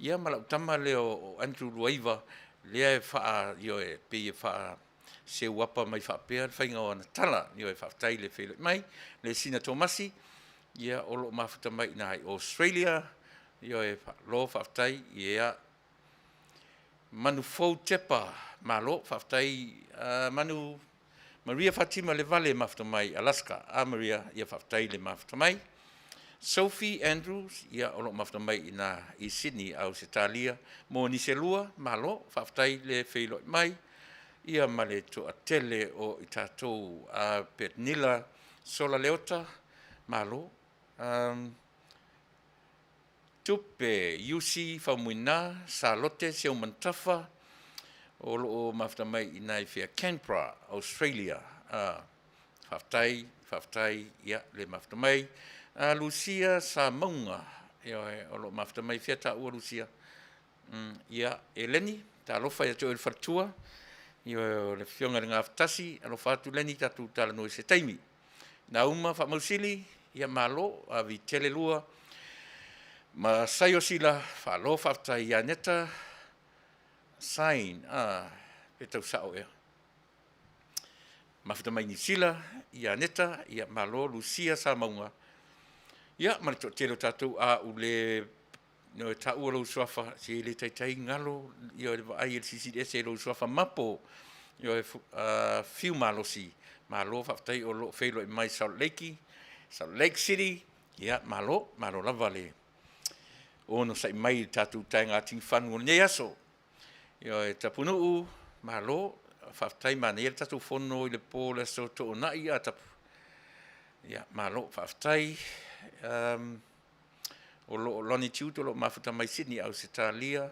Ia ma lau tama lea o Andrew Luaiva, lea e faa, ioe, pei e faa seuapa mai faapea le faiga o ana tala. Ioe, faafetai le feiloai mai. Le Sina Tomasi, ia, o lo o mafuta mai i ina i Australia. Ioe, lo faafetai, ia. Manufou Tepa, malo faafetai. Manu Maria Fatima Levale, mafuta mai Alaska. A Maria, ia faafetai le mafuta mai. Sophie Andrews, ia, o lo o mafuta mai i ina i Sydney, Ausetalia. Mo nisi e lua, malo faafetai le feiloai mai. Ia ma le toatele o i tatou, Petnila Sola Leota, malo. Tupe, Iusi Faumuina, Salote Seumanutafa, o lo o mafuta mai i ina i fea, Canberra, Australia. Faafetai, faafetai, ia, le mafuta mai. Lucia Samauga, ioe, o lo o mafuta mai fea taua Lucia? Ia, Eleni, talofa ia te oe le faletua. Ioe, o le Afioga i le Gafatasi, alofa atu Leni tatou talanoa i se taimi. Nauma Faamausili, ia malo, avi tele lua. Ma Saio Sila, faalo faafetai ia Neta, Sign, a, pe tau sao ea. Mafuta mai Niu Sila, ia Neta, ia malo, Lucia Samauga, ia ma le toatele o tatou a u le No e taua lou suafa, se e le taitai galo ia le vaai e le Silisili Ese i lou suafa mapo, ioe, fiu malosi, malo faafetai o lo o feiloai mai Salt Lake, Salt Lake City, ia malo, malo lava le onosai mai i le tatou taega atigifagu o lenei aso. Ioe, Tapunuu, malo, faafetai, manaia le tatou fono i le po o le aso Toonai a Tapu, ia malo faafetai. O lo o Lonnie Jude o lo o mafuta mai Sydney, Ausetalia.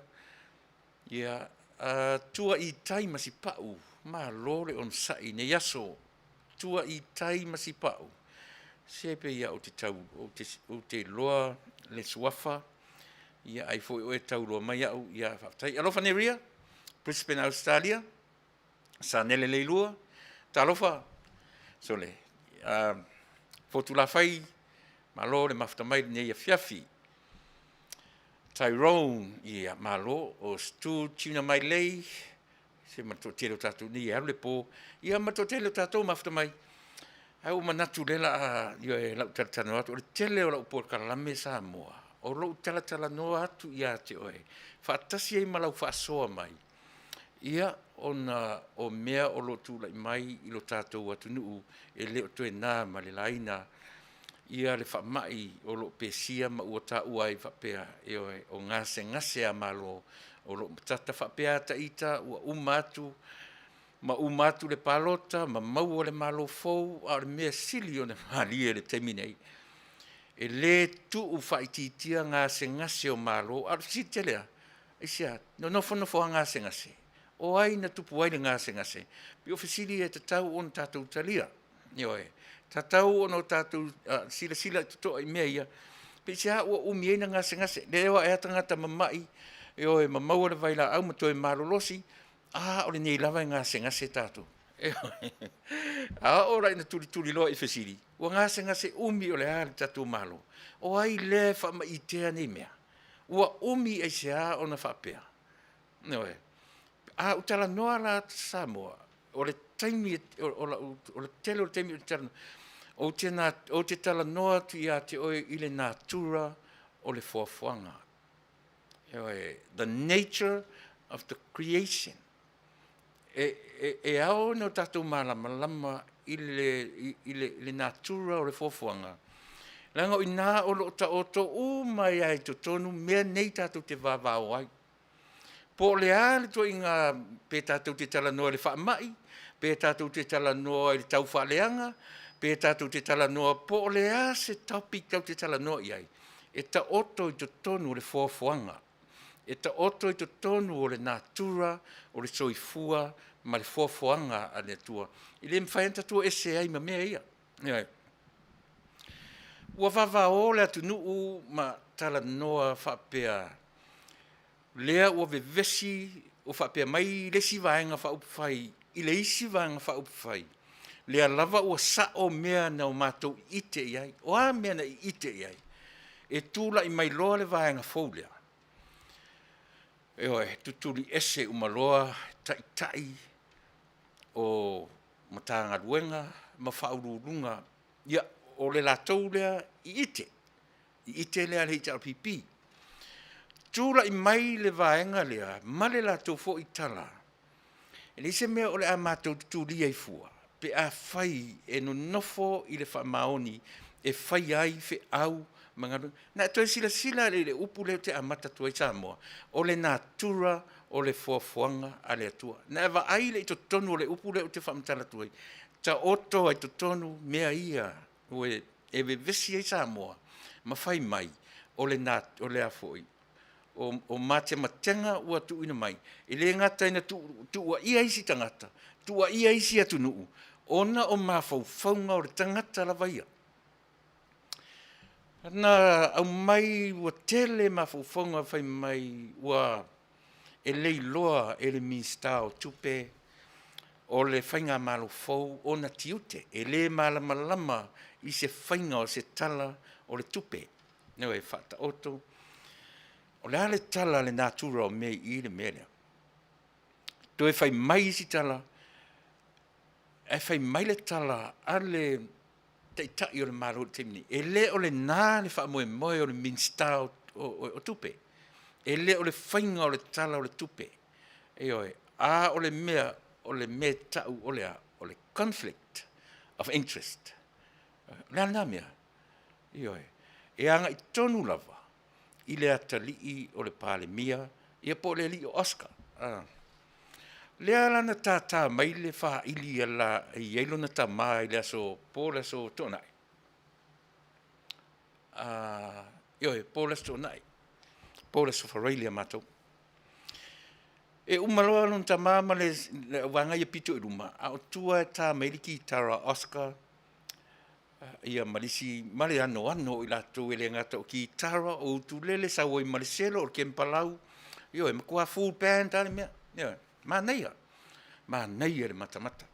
Ia, tua i tai ma Sipa'u, malo le onosai i nei aso. Tua i tai ma Sipa'u, se pei lava ou te tau, ou te, ou te iloa le suafa, ia ai foi oe e tauloa mai au, ia faafetai. Alofa Neria, Brisbane, Ausetalia. Sanele Leilua, talofa, sole, Fotu Lafai, malo le mafuta mai i lenei afiafi. Tyrone, ia malo, o Stu Tuna Mailei, se ma le toatele o tatou nei e alu le po, ia ma le toatele o tatou mafuta mai. Ae ua ou manatu o lea o le a, ioe, lau talatalanoa atu, o le tele o lau polokalame Samoa, o lou talatalanoa atu ia te oe, faatasi ai ma lau faasoa mai, Ia, ona o mea o lo o tulai mai i lo tatou atunuu, e le o toe na ma le laina ia le faamai o lo o pesia ma ua taua ai faapea, ioe, o gasegase a Malo o lo o matata faapea lava ita ua uma atu ma uma atu le palota ma maua le Malo fou, a o le mea sili ona malie i le taimi nei, e le tuu faaitiitia gasegase o Malo. A o le fesili tele lava, Aisea? Na nofonofo lava gasegase? O ai na tupu ai le gasegase? Pei o fesili ia e tatau ona tatou talia. Ioe. E tatau ona tatou silasila totoa i mea ia, aisea ua umi ai ona gasegase? Lea ua ae lava tagata mamai, ioe, ma maua le vailaau ma toe malolosi, a o lenei lava e gasegase tatou. Ioe. A oo la ina tulituliloa i fesili, ua gasegase umi o le a le tatou Malo? O ai lea e faamaitea nei mea? Ua umi aisea ona faapea? Ioe. A ou talanoa la Samoa, o le taimi o lau, o le tele o le taimi ou te talanoa, ou te, ou te talanoa atu ia te oe i le natura o le foafoaga. Ioe, the nature of the creation. E ao ona tatou malamalama i le natura o le foafoaga, leaga o i ina o lo o taoto uma ai lava i totonu mea nei tatou te vavao ai. Po o le a le ituaiga, pe tatou te talanoa i le faamai, pe tatou te talanoa i le taufaaleaga, pe tatou te talanoa po o le a se topic tatou te talanoa i ai, e taoto i totonu o le foafoaga. E taoto i totonu o le natura o le soifua ma le foafoaga a le Atua. E le mafai ona tatou ese ai ma mea ia. Ioe. Ua vavao le atunuu ma talanoa faapea, lea ua vevesi, ua faapea mai le isi Vaega Faaupufai i le isi Vaega Faaupufai, lea lava ua sao mea na o matou ite i ai. O a mea na e ite i ai? E tulai mai loa le vaega fou lea, ioe, tutuli ese uma loa taitai o Matagaluega ma Faauluuluga, ia, o le latou lea i ite, i ite lea a le HRPP. Tulai mai le vaega lea ma le latou foi tala, e leai se mea o le a matou tutulia ai fua pe afai e nonofo i le faamaoni e faia ai feau ma galuega. Na e toe silasila i le upu lea ou te amata atu ai Samoa, o le natura o le foafoaga a le Atua. Na e vaai lea i totonu o le upu lea ou te faamatala atu ai, taoto ai totonu mea ia ua e vevesi ai Samoa ma fai mai o le o le a foi, o matematega ua tuuina mai, e le gata ina tuuaia isi tagata, tuuaia isi atunuu, ona o mafaufauga o le tagata lava ia. Na aumai ua tele mafaufauga fai mai ua e le iloa e le Minisita o Tupe. o le Faigamalo fou ona tiute, e le malamalama i se faiga o se tala o le tupe. Ioe, faataoto. O le a le tala a le natura o mea i i le mea lea? Toe fai mai isi tala, ae fai mai le tala a le Taitai o le Malo i le taimi nei, e le o lena le faamoemoe o le Minisita o, o, o Tupe. E le o le faiga o le Tala o le Tupe. Ioe, a o le mea, o le mea e tau o le a? O le conflict of interest. O le a lena mea? Ioe, e agai tonu lava i le atalii o le Palemia, ia po o le alii o Oscar. Ah. Lea la na tātā mai le faaili a la e i ai lona tama i le aso po le aso Toonai. Ah, ioe, po le aso Toonai. Po le aso Faraile a matou. E uma loa lona tama ma le vaega ia pito i luma, a o tua e tā mai le kitara a Oscar, ia ma le isi, ma le anoano o i latou e le gata o kitara, o utulele, sau ai ma le selo, o le kempalau, ioe, matua full band lava le mea, ioe, manaia, manaia le matamata.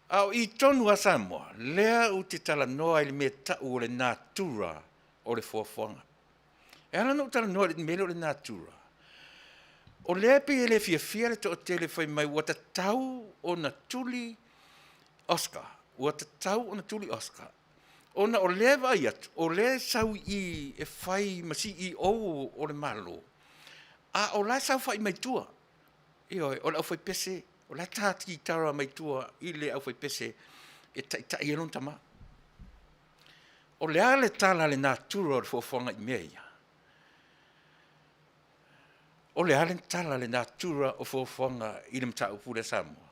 A o i tonu lava Samoa, lea ou te talanoa i le mea e tau o le natura o le foafoaga. E ala ona ou talanoa i le mea lea o le natura, o lea e pei e le fiafia le toatele fai mai ua tatau ona tuli Oscar, ua tatau ona tuli Oscar, ona o lea e vaai atu, o lea e sau i i e fai ma CEO o le Malo, a o la e saofai mai tua. Ioe, o le aufaipese, o la e ta kitara mai tua i le aufaipese e taitai ai lona tama. O le a le tala a le natura o le foafoaga i mea ia? O le a le tala a le natura o foafoaga i le mataupu lea Samoa?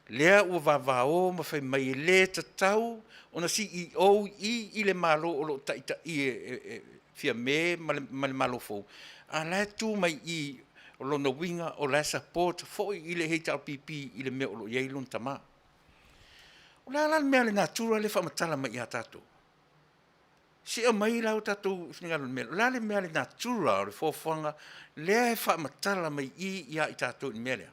Lea ua vavao ma fai mai e le tatau ona CEO i i le Malo o lo o taitai e Fiame ma le Malo fou, a o la e tu mai i i, o lona uiga o la e support foi i le HRPP i le mea o lo o i ai lona tama. O le a la le mea a le natura lea e faamatala mai ia tatou? Se i aumai la o tatou finagalo i le mea lea. O le a le mea a le natura o le foafoaga lea e faamatala mai i i ia i tatou i le mea lea?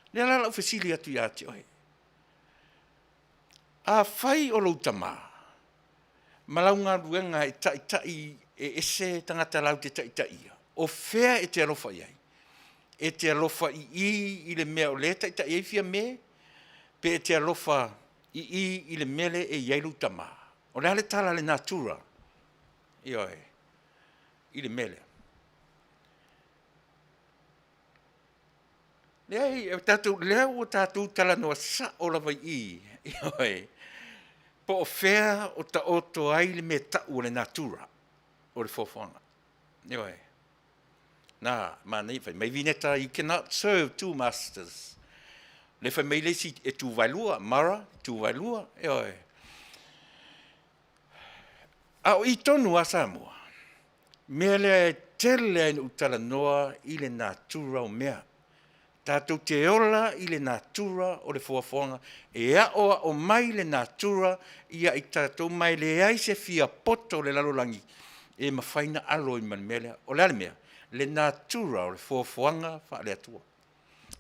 O lea la o le a ou fesili atu ia te oe, afai o lou tama ma lau galuega e taitai e ese tagata latou te taitaia, o fea e te alofa i ai? E te alofa i i i le mea o lea e taitai ai Fiame, pe e te alofa i i i le mea lea e i ai lou tama? O le a le tala a le natura? Ioe, i le mea lea. Leai, o tatou, lea ua tatou talanoa sao lava i i, ioe, po o fea o taoto ai le mea tau o le natura o le foafoaga. Ioe. Na, manaia, fai mai Vineta, you cannot serve two masters. Le fai mai le isi e tu vaelua, Mara, tu vaelua, ioe. A o i tonu a Samoa, mea lea e tele ai na ou talanoa i le natura o mea. Tatou te ola i le natura o le foafoaga, e aoao mai le natura ia i tatou, ma e leai se fiapoto o le lalolagi e mafai ona alo ai ma le mea lea. O le a le mea? Le natura o le foafoaga faale-Atua.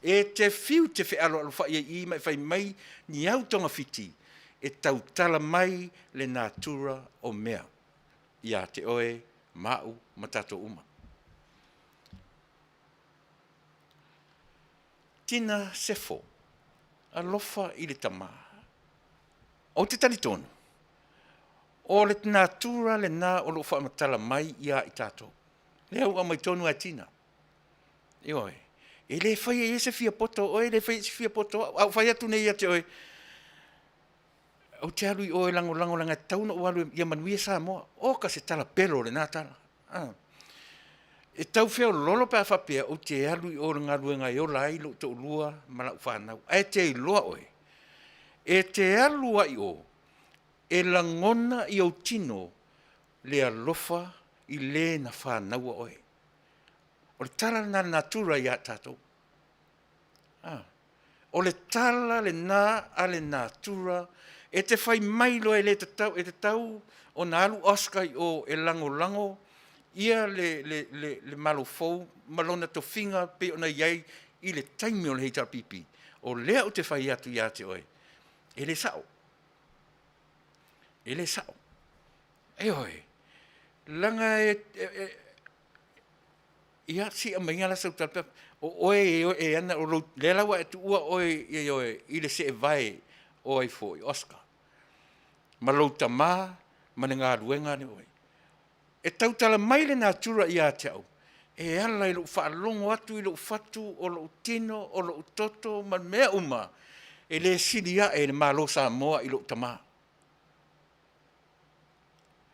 E te fiu te fealoalofai ai i i ma e fai mai ni au togafiti e tautala mai le natura o mea ia te oe ma au ma tatou uma. Tina Sefo, alofa i le tama. Ou te talitonu, o le natura lena o lo o faamatala mai ia i tatou. Lea ua aumai tonu lava e Tina. Ioe. E le faia i ai se fiapoto o oe, e le faia i ai se fiapoto o au. A ou fai atu nei ia te oe, ou te alu i o e lagolago leaga e tatau ona ou alu ia manuia Samoa. Oka se tala pelo lena tala. E tau feololo pe a faapea ou te alu i o i le galuega e ola ai lou toalua ma lau fanau. Ae te iloa oe, e te alu lava i o e lagona i ou tino le alofa i le na fanaua oe. O le tala lena a le natura ia tatou. O le tala lena a le natura e te fai mai loa e le tatau, e tatau ona alu Oscar i o e lagolago ia le Malo fou ma lona tofiga pei ona i ai i le taimi o le HRPP, o lea ou te fai atu ia te oe, e le sao. E le sao. Ioe, leaga e, e, e ia si aumaiga la sau tala o oe e ana o lou, lea la ua e tuua oe ioe i le seevae o ai foi Oscar ma lou tama ma le galuega lea ua i ai. E tautala mai le natura ia te au e ala i lou faalogo atu i lou fatu o lou tino o lou toto ma mea uma e le sili ae i le Malo o Samoa i lou tama.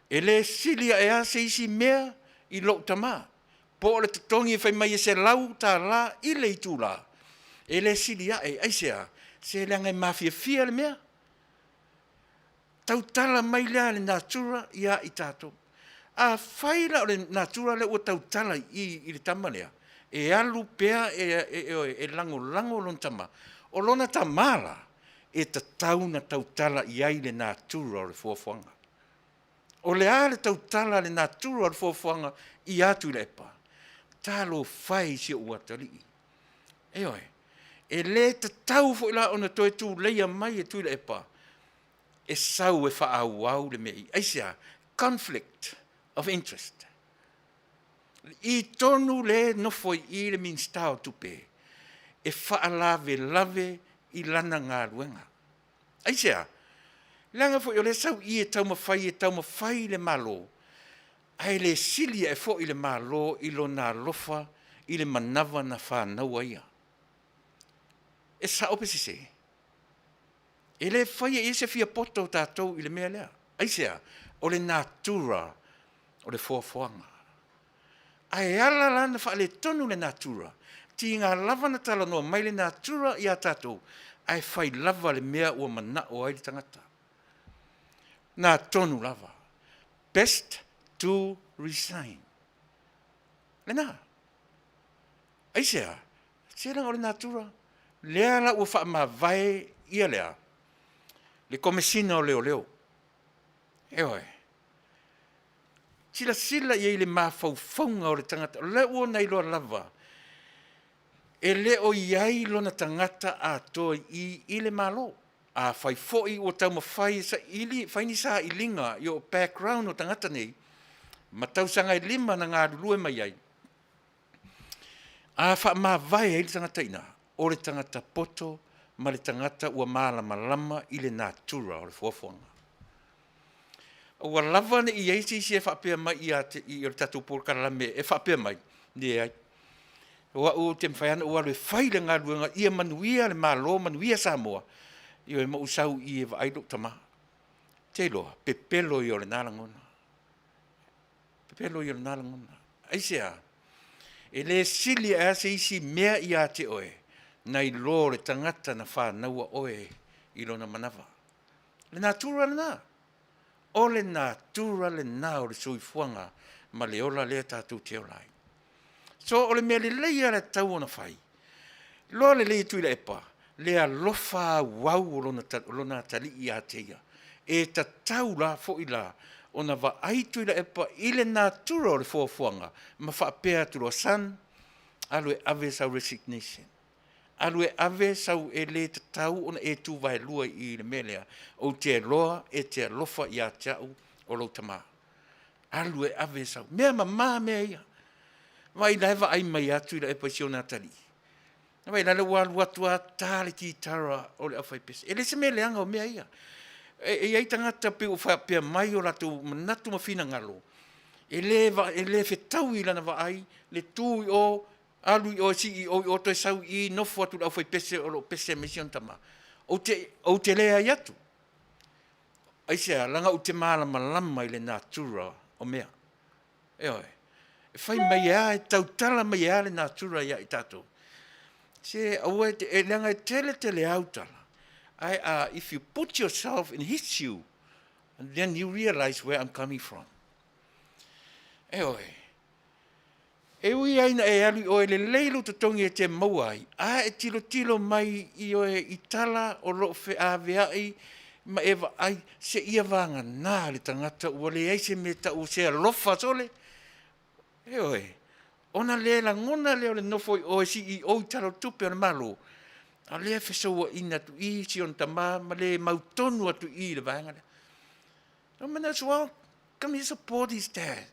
E le sili ae a se isi mea i lou tama, po o le totogi e fai mai e $100 i le itula, e le sili ae. Aisea? Se leaga e mafiafia le mea. Tautala mai lea a le natura ia i tatou. Afai la o le natura lea ua tautala i i i le tama lea, e alu pea e lagolago lona tama, o lona tama la, e tatau ona tautala i ai le natura o le fuafuaga. O le a le tautala a le natura o le fuafuaga ia Tuilaepa? Talofa e i si ou atalii. Ioe. E le tatau foi la ona toe tuleia mai e Tuilaepa e sau e faaauau le mea i. Aisea? Conflict of interest. I tonu le nofo i i le Minisita o Tupe e faalavelave i lana galuega. Aisea? Leaga foi o lea e sau i i e taumafai e taumafai le Malo, ae le sili ae foi le Malo i lona alofa i le manava na fanau ai ia. E sao pe sese? E le faia i ai se fiapoto o tatou i le mea lea. Aisea? O le natura o le foafoaga. Ae ala la na faaletonu le natura, tiga lava na talanoa mai le natura ia tatou, ae fai lava le mea ua manao ai le tagata. Na tonu lava. Best to resign. Lena. Aisea? Se leaga o le natura. Lea la ua faamavae ia lea, le Komesina o Leoleo. Ioe. Silasila i ai i le mafaufauga o le tagata, o lea ua ona iloa lava e le o i ai lona tagata atoa i i i le Malo. Afai foi ua taumafai e saili, fai ni sailiga i o background o tagata nei ma tausaga e lima na galulue mai ai, a faamavae ai le tagata i ina, o le tagata poto ma le tagata ua malamalama i le natura o le fuafuaga. Ua lava ne i i ai se isi e faapea mai ia te i o le tatou polokalame e faapea mai, leai. O au ou te mafai lava ona ou alu e fai le galuega ia manuia le Malo, manuia Samoa, ioe, ma ou sau i i e vaai lou tama. Ou te iloa, pepelo ia o lena lagona. Pepelo ia o lena lagona. Aisea? E le sili ae a se isi mea ia te oe nai lo le tagata na fanaua oe i lona manava. Le natura lena. O le natura lena o le soifuaga ma le ola lea tatou te ola ai. So o le mea lelei lava e tatau ona fai, loa lelei e Tuilaepa le alofa auau o lona, lona atalii ia te ia. E tatau la foi la ona vaai Tuilaepa i le natura o le fuafuaga ma faapea atu loa, Son, alu e ave sau resignation. Alu e ave sau e le tatau ona e tu vaelua i i le mea lea, ou te iloa e te alofa ia te au o lou tama. Alu e ave sau. Mea mama mea ia. Vaai la e vaai mai atu i Tuilaepa i si ona atalii. Vaai la le ua alu atu a ta le kitara o le aufaipese. E le se mea leaga o mea ia. E i ai tagata pei ua faapea mai o latou manatu ma finagalo, e le, e le fetaui i lana vaai le tu i o alu i o e CEO i o toe sau i i nofo atu i le aufaipese o lo o pese mai si ona tama. Ou te, ou te leai atu. Aisea? Leaga ou te malamalama i le natura o mea. Ioe. E fai mai e a, e tautala mai e a le natura ia i tatou. Se aua e te, e leaga e tele tele au tala. Ae a, if you put yourself in his shoe, then you realize where I'm coming from. Ioe. E ui ai na e alu i oe lelei lou totogi e te maua ai, a e tilotilo mai i oe i tala o loo feaveai ma e vaai, seia vagana le tagata ua leai se mea tau se alofa sole. Ioe. Ona le lagona lea o le nofo i o e CEO i Tala o le Tupe a le Malo, a o lea e fesouaina atu i si ona tama ma le mautonu atu i i le vaega lea. No might as well come here support his dad.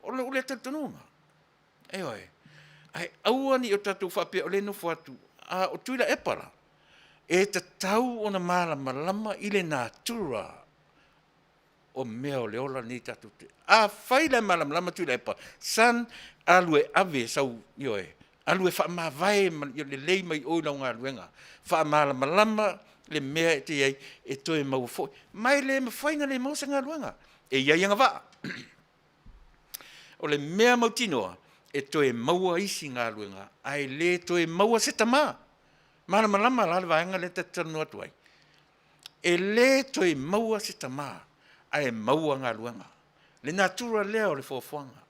O lou lea talitonuga. Ioe. Ae aua ne i o tatou faapea o lea e nofo atu, a o Tuilaepa la, e tatau ona malamalama i le natura o mea o le ola lenei tatou te. Afai la e malamalama Tuilaepa, son, alu e ave sau, ioe, alu e faamavae ma ia lelei mai o i lau galuega, faamalamalama le mea e te i ai e toe maua foi. Ma e le mafai ona le maua se galuega, e i ai agavaa. O le mea mautinoa, e toe maua isi galuega ae le toe maua se tama. Malamalama la le vaega lea ta te talanoa atu ai? E le toe maua se tama ae maua galuega. Le natura lea o le foafoaga.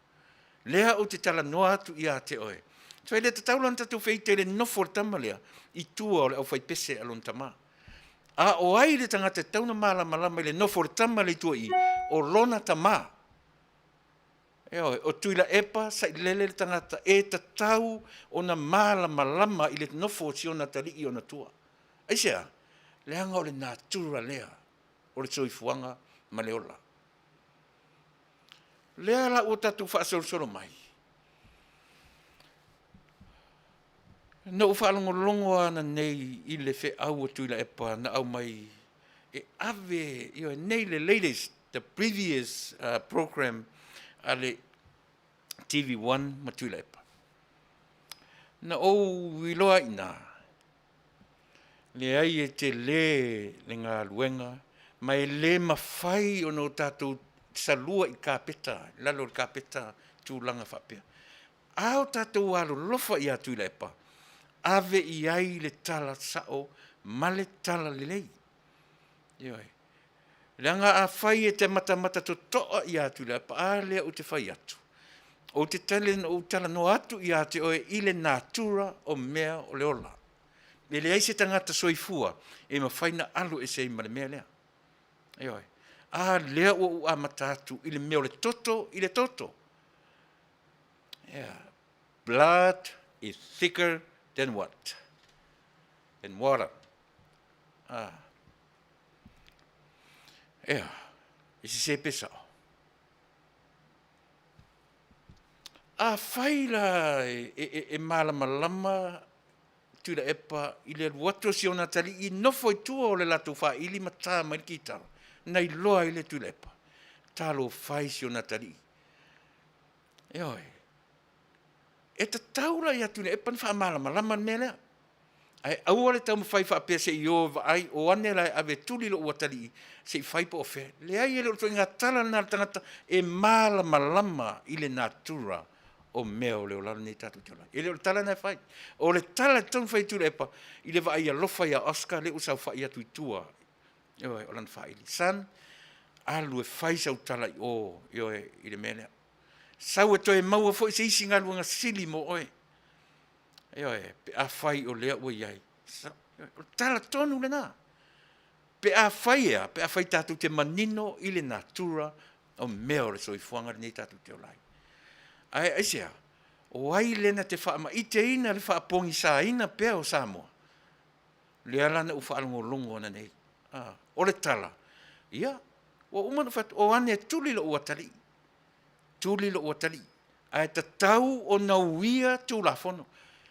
Lea ou te talanoa atu ia te oe. So e le tatau la ona tatou feita i le nofo a le tama lea i tua o le aufaipese a lona tama. A o ai le tagata e tatau ona malamalama i le nofo a le tama lea i tua i i? O lona tama. Ioe, o Tuilaepa Sailele le tagata e tatau ona malamalama i le nofo a si ona atalii i ona tua. Aisea? Leaga o le natura lea o le soifuaga ma le ola. Lea la ua tatou faasolosolo mai, na ou faalogologo lava ananei i le feau a Tuilaepa na aumai e ave, ioe, nei le latest, the previous program a le TV1 ma Tuilaepa. Na ou iloa ai i ina, leai e tele le galuega ma e le mafai ona o tatou salua i kapeta, i lalo o le kapeta tulaga faapea. A o tatou alolofa ia Tuilaepa, ave i ai le tala sao ma le tala lelei. Ioe. Leaga afai e te matamata totoa ia Tuilaepa, a lea ou te fai atu, ou te ou talanoa atu ia te oe i le natura o mea o le ola. E leai se tagata soifua e mafai ona alo ese ai ma le mea lea. Ioe. A lea ua ou amata atu i le mea o le toto i le toto. Yeah. Blood is thicker than what? Than water. Ah. Ea, e sese pe sao. Afai la e, e, e, e malamalama Tuilaepa i le alu atu o si ona atalii nofo i tua o le latou faaili ma ta mai le kitara, na iloa ai le Tuilaepa, talofa e i si ona atalii. Ioe. E tatau la ia Tuilaepa ona faamalamalama le mea lea. Ae aua le taumafai faapea se i o e vaai, o ane la e ave e tuli lou atalii se i fai po o fea. Leai, e le o le ituaiga tala lena a le tagata e malamalama i le natura o mea o le olaga lenei tatou te ola ai. E le o le tala lena e fai. O le tala e tatau ona fai e Tuilaepa i le vaai alofa ia Oscar lea ua saofai atu i tua, ioe, o lana faaili. Son, alu e fai sau tala i o, ioe, i le mea lea. Sau e toe maua foi se isi galuega sili mo oe. Ioe, pe afai o lea ua i ai. O le tala tonu lena. Pe afai e a? Pe afai tatou te manino i le natura o mea o le soifuaga lenei tatou te ola ai. Ae aisea? O ai lea na te faamaiteina le faapogisaina pea o Samoa? Lea la na ou faalogologo ananei. A, o le tala, ia, ua uma ona ou fai atu, o ane e tuli lou atalii. Tuli lou atalii. Ae tatau ona uia Tulafono.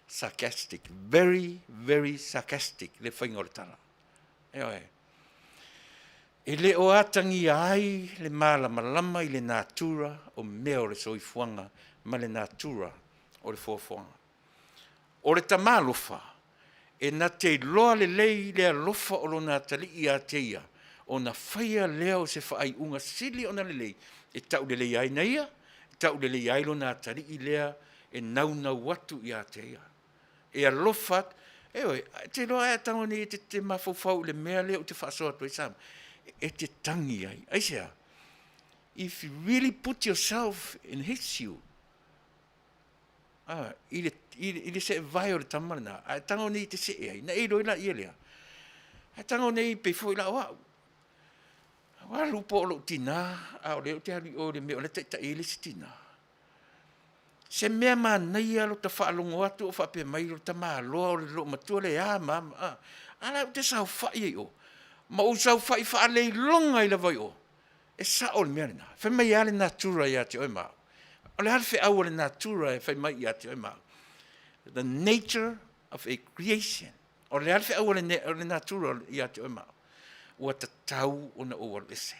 Sarcastic, very, very sarcastic le faiga o le tala. Ioe. E le o atagia ai le malamalama i le natura o mea o le soifuaga ma le natura o le foafoaga. O le tama alofa, e na te iloa lelei le alofa o lona atalii ia te ia, ona faia lea o se faaiuga sili ona lelei e tauleleia ai na ia, e tauleleia ai lona atalii lea e naunau atu ia te ia. E alofa atu, ioe, e te iloa a e tago nei e te mafaufau i le mea lea ou te faasoa atu ai Samoa, e te tagi ai. Aisea? If you really put yourself in his shoe, a, i le, i le, i le seevae o le tama lena, a e tago nei i te see ai, na e iloa ai laia lea. A e tago nei pei foi la o au. Ua alu po o lou tinā, a o lea ou te alu i o i le mea o la e taitai ai le isi tinā. Se mea manaia lo ta faalogo atu o faapea mai lo tamaloa o le loomatua le a ma a, a la e ou te saofai ai i o, ma ou saofai faaleiloga ai lava i o. E sao le mea lena. Fai mai a le natura ia te oe ma au? O le a le feau a le natura e fai mai ia te oe ma au? The nature of a creation. O le a le feau a le natura ia te oe ma au? Ua tatau ona ou alu ese.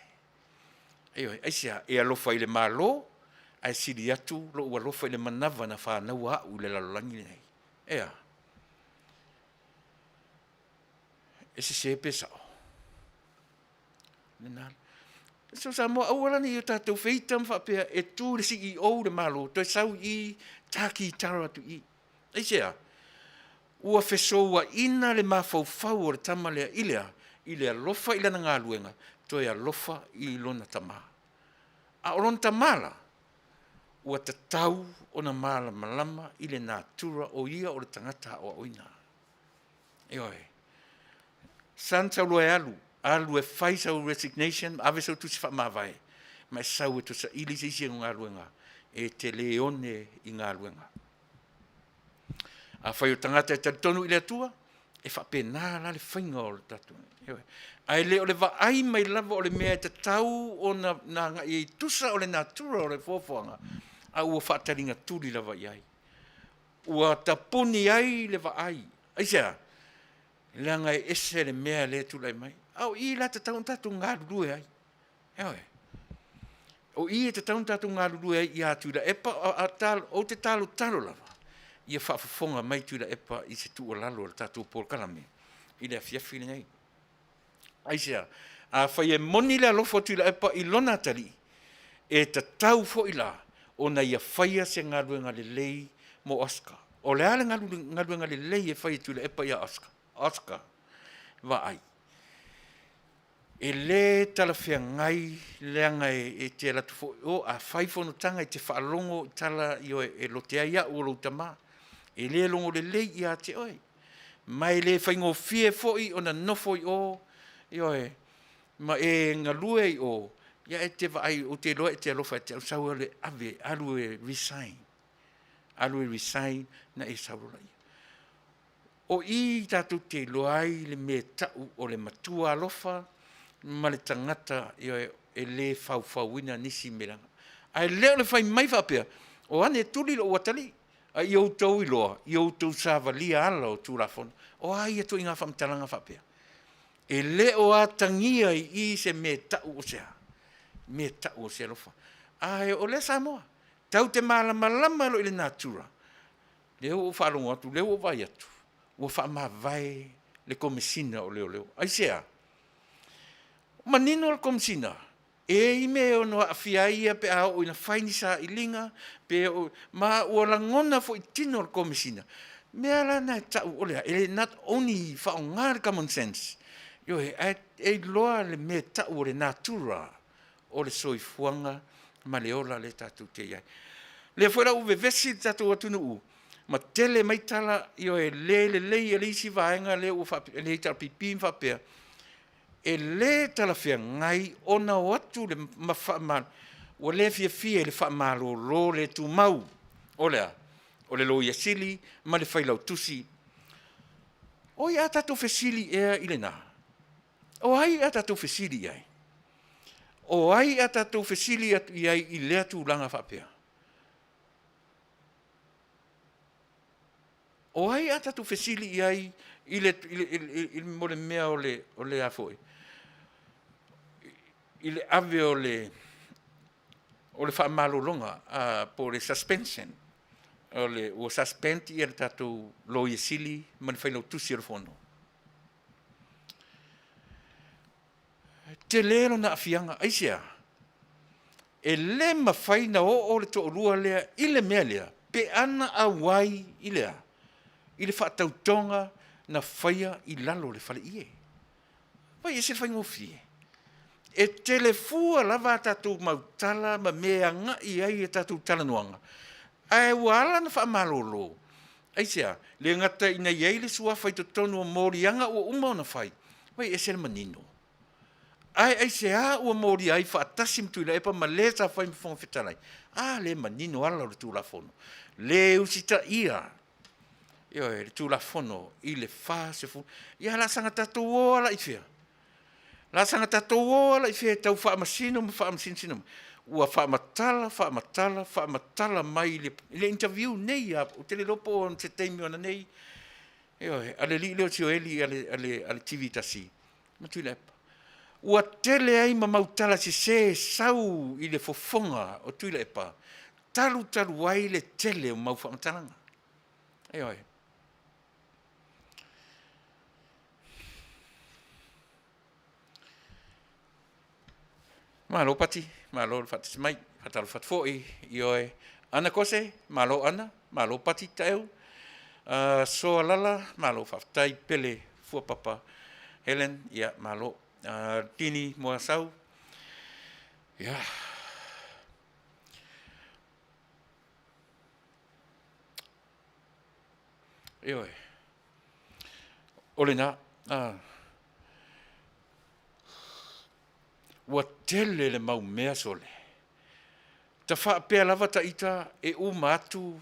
Ioe, aisea? E alofa i le Malo, ae sili atu lou alofa i le manava na fanaua a'u i le lalolagi lenei. Ea? E sese pe sa'o? Lena. So Samoa, aua la ne i o tatou feita ma faapea e tu le CEO i le Malo, toe sau i i, ta kitara atu i i. Aisea? Ua fesouaina le mafaufau o le tama lea i le a? I le alofa i lana galuega, toe alofa i lona tama. A o lona tama la, ua tatau ona malamalama i le natura o ia o le tagata aoaoina. Ioe. Son sau loa e alu, alu e fai sau resignation, ave sau tusi faamavae, ma e sau e toe saili se isi galuega e te le one i galuega. Afai o tagata e talitonu i le Atua, e faapena la le faiga o le tatou. Ioe. Ae le o le vaai mai lava o le mea e tatau ona na agai ai tusa o le natura o le foafoaga, a ua faataligatuli lava i ai. Ua tapuni ai le vaai. Aisea? Leaga e ese le mea lea e tulai mai. A o i la e tatau ona tatou galulue ai. Ioe. O i e tatau ona tatou galulue ai ia Tuilaepa, ou te talotalo lava ia faafofoga mai Tuilaepa i se tuualalo a le tatou polokalame i le afiafi lenei. Aisea? Afai e moni le alofa o Tuilaepa i lona atalii, e tatau foi la ona ia faia se galuega lelei mo Oscar. O le a le galuega lelei e fai e Tuilaepa ia Oscar? Oscar, vaai. E le talafeagai leaga e te alu atu foi o, a fai fonotaga e te faalogo i tala ioe e lote ai au o lou tama. E le logo lelei ia te oe. Ma e le faigofie foi ona nofo i o, ioe, ma e galue i o, ia e te vaai, ou te iloa e te alofa ia te au, sau e ave, alu e resign. Alu e resign na e sau loa laia. O i tatou te iloa ai le mea e tau o le matua alofa ma le tagata ioe e le faufauina nisi mea leaga. Ae le o le fai mai faapea, o ane e tuli lou atalii, a ia outou iloa, ia outou savalia ala o Tulafono. O a ia ituaiga faamatalaga faapea? E le o atagia i i se mea e tau o se a? Mea e tau o se alofa. Ae o lea Samoa, tatou te malamalama loa i le natura, Lea ua ou faalogo atu, lea ua ou vaai atu, ua faamavae le Komesina o Leoleo. Aisea? Manino le Komesina, e i ai mea e ono aafia ai ia pe a oo ina fai ni sailiga, pe oo, ma ua lagona foi i tino o le Komesina, mea la na e tau o le a? E not only faaaoga le common sense, ioe, ae e iloa le mea e tau o le natura o le soifuaga ma le ola lea tatou te i ai. Lea foi la ua vevesi le tatou atunuu ma tele mai tala, ioe, le lelei e le isi vaega lea ua faapea, le HRPP ma faapea, e le talafeagai ona o atu le ma faama, ua le fiafia i le faamalolo le tumau o le a? O le Loia Sili ma le Failautusi. Oi a tatou fesili ea i lena? O ai a tatou fesili i ai? O ai a tatou fesili atu i ai i lea tulaga faapea? O ai a tatou fesili i ai i le, i le, i le, i le, mo le mea o le, o le a foi, i le ave o le, o le faamalologa po o le suspension, o le, ua suspend ia le tatou Loia Sili ma le Failautusi o le Fono. Tele lona aafiaga. Aisea? E le mafai na oo le toalua lea i le mea lea pe ana auai i le a? I le faatautoga na faia i lalo o le faleie. Vaai e ese le faigofie. E tele fua lava a tatou mau tala ma mea e agai ai a tatou talanoaga, ae ua ala ona faamalolo. Aisea? Le gata ina i ai le suafa i totonu o moliaga ua uma ona fai, vaai e ese le manino. Ae aisea ua molia ai faatasi ma Tuilaepa ma le sa fai ma Fofoga Fetalai? A lea e manino ala o le Tulafono, le usitaia, ioe, le Tulafono i le 40. Ia la saga tatou o lava la i fea? La saga tatou o lava la i fea e tau faamasino ma faamasinosino mai? Ua faamatala, faamatala, faamatala mai i le interview nei lava, ou te le iloa po o se taimi o ananei, ioe, a le alii lea o Tioeli a le TV 1 ma Tuilaepa. Ua tele ai ma mau tala sese e sau i le fofoga o Tuilaepa talu talu ai le tele o mau faamatalaga. Ioe. Malo Pati, malo le faatasi mai. Faatalofa atu foi i oe Ana Kose, malo Ana, malo Pati Taeu. Soa Lala, malo faafetai Pele Fuapapa Helen, ia malo. Tini Moasau, ia. Ioe. O lena, ua tele le mau mea sole. Ta faapea lava ta ita e uma atu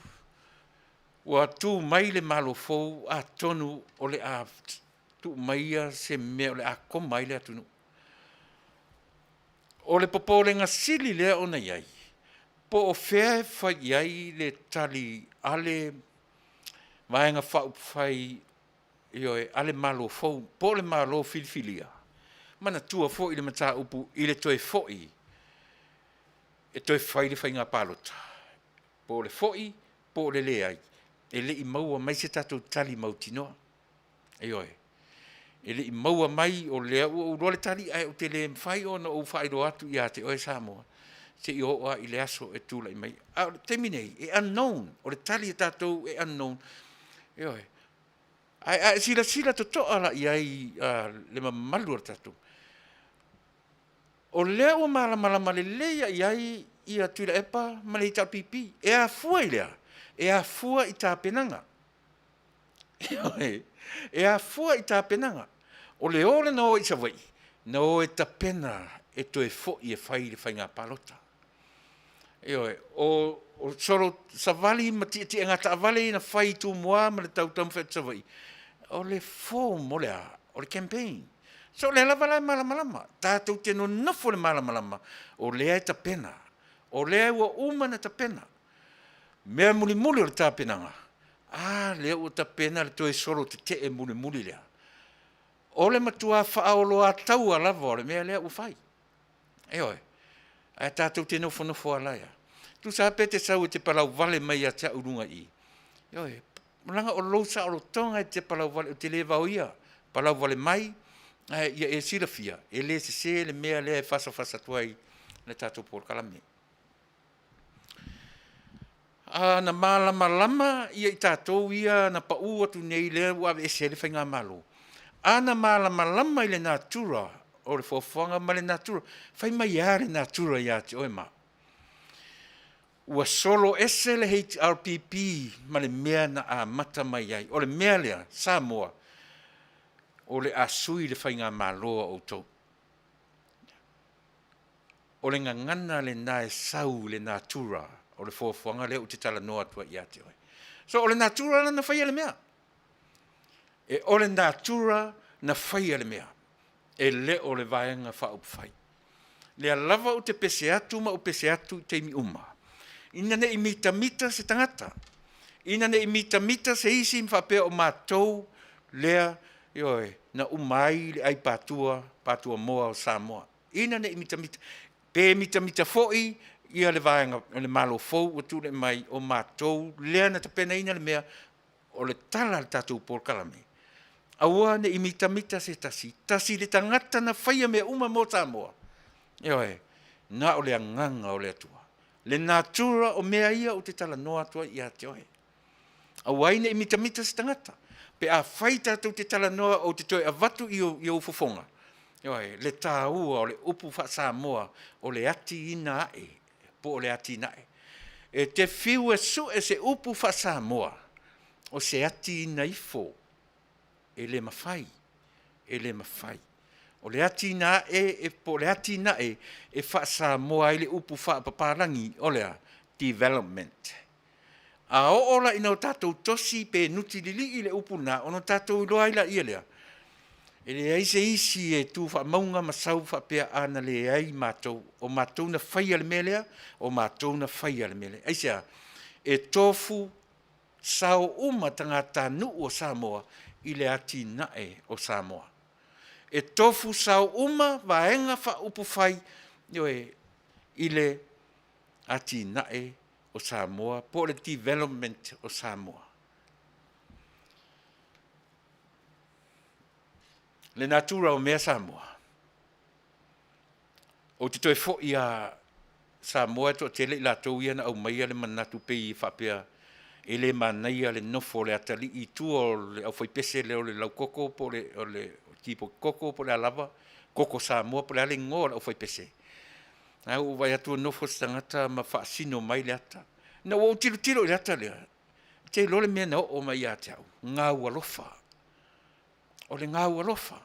ua tu mai le Malo fou atonu o le a tuu maia se mea o le a koma ai le atunuu. O le popolega sili lea ona i ai, po o fea e fai i ai le tali a le Vaega Faaupufai, ioe, a le Malo fou, po o le Malo filifilia. Manatua foi le mataupu i le toe foi e toe fai le faiga palota, po o le foi po o le leai, e le i maua mai se tatou tali mautinoa. Ioe. E le i maua mai, o lea ua ou iloa le tali, ae ou te le mafai ona ou faailoa atu ia te oe Samoa, seia oo lava i le aso e tulai mai ai. A o le taimi nei, e unknown, o le tali a tatou e unknown. Ioe. Ae a e silasila totoa la i ai le mamalu o le tatou, o lea ua malamalama lelei lava i ai ia Tuilaepa ma le HRPP. E afua i le a? E afua i tapenaga. Ioe, e afua i tapenaga. O le o lea na o ai i Savaii, na o e tapena e toe foi e fai le faiga palota. Ioe, o solo savali ma tietiega taavale ia na fai i Tumua ma le tau taumafai atu i Savaii, o le form o le a? O le campaign. So o lea lava la e malamalama, tatou te nonofo i le malamalama, o lea e tapena, o lea ua uma ona tapena. Mea mulimuli o le tapenaga, a lea ua tapena le toe solo tetee mulimuli lea. O le matua faaoloataua lava o le mea lea ua fai. Ioe. Ae tatou te nofonofo lava la ia. Tusa lava pe te sau e te palauvale mai ia te au i luga i i. Ioe. Leaga o lou saolotoga e te palauvale, ou te le vaoia. Palauvale mai, ae ia e silafia, e le sese le mea lea e fasafasa atu ai le tatou polokalame. A na malamalama ia i tatou ia na pau atu nei lea ua aveese ai le Faigamalo, a na malamalama i le natura o le foafoaga ma le natura, fai mai lava le natura ia te oe ma au. Ua solo ese le HRPP ma le mea na amata mai ai. O le mea lea, Samoa, o le a sui le Faigamalo a outou. O le gagana lena e sau i le natura o le foafoaga lea ou te talanoa atu ai ia te oe. So o le natura la na faia le mea. E o le natura na faia le mea, e le o le Vaega Faaupufai. Lea lava ou te pese atu ma ou pese atu i taimi uma, ina ne i mitamita se tagata, ina ne i mitamita se isi ma faapea o matou lea, ioe, na uma ai le ai patua, patua moa o Samoa. Ina ne i mitamita, pe mitamita foi ia le vaega o le Malo fou ua tulai mai, o matou lea na tapenaina le mea, o le tala a le tatou polokalame, aua ne i mitamita se tasi, tasi le tagata na faia mea uma mo Samoa, ioe, na o le agaga o le Atua. Le natura o mea ia ou te talanoa atu ai ia te oe. Aua ai ne i mitamita se tagata. Pe afai tatou te talanoa ou te toe avatu i ou fofoga, ioe, le taua o le upu faa-Samoa o le atiina ae po o le atinae. E te fiu e sue se upu faa-Samoa, o se atiina ifo, e le mafai, e le mafai. O le atinae e, po o le atinae e faa-Samoa ai le upu faapapalagi, o le a? Development. A oo la ina o tatou tosi pe nutililii le upu lena, ona tatou iloa ai laia lea, e leai se isi e tu faamauga ma sau faapea a na leai matou, o matou na faia le mea lea, o matou na faia le mea lea. Aisea? E tofu sao uma tagatanuu o Samoa i le atinae o Samoa. E tofu sao uma Vaega Faaupufai, ioe, i le atinae o Samoa po o le development o Samoa. Le natura o mea Samoa, ou te toe foi lava Samoa e toatele i latou ia na aumaia le manatu pei e faapea e le manaia le nofo o le atalii i tua o le aufaipese lea o le laukoko po o le tipoti koko po o le a lava, koko Samoa po o le a le igoa o le aufaipese. Ae ua ou vaai atu ua nofo se tagata ma faasino mai le ata. Ina ua ou tilotilo i le ata lea, ou te iloa le mea na oo mai ia te au, gaualofa. O le gaualofa.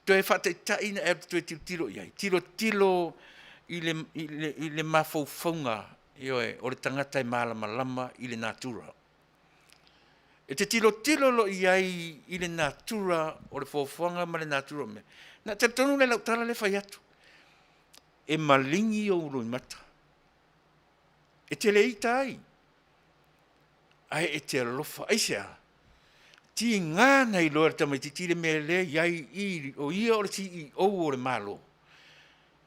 Toe faataitai ona e alu e toe tilotilo i ai, tilotilo i le mafaufauga, ioe, o le tagata e malamalama i le natura. E te tilotilo loa i ai i le natura o le foafoaga ma le natura o mea, ona e talitonu lea i lau tala lea e fai atu, e maligi ou loimata. E te le ita ai, ae e te alofa. Aisea? Tiga ona iloa e le tamaitiiti le mea lea e i ai i i, o ia o le CEO o le Malo,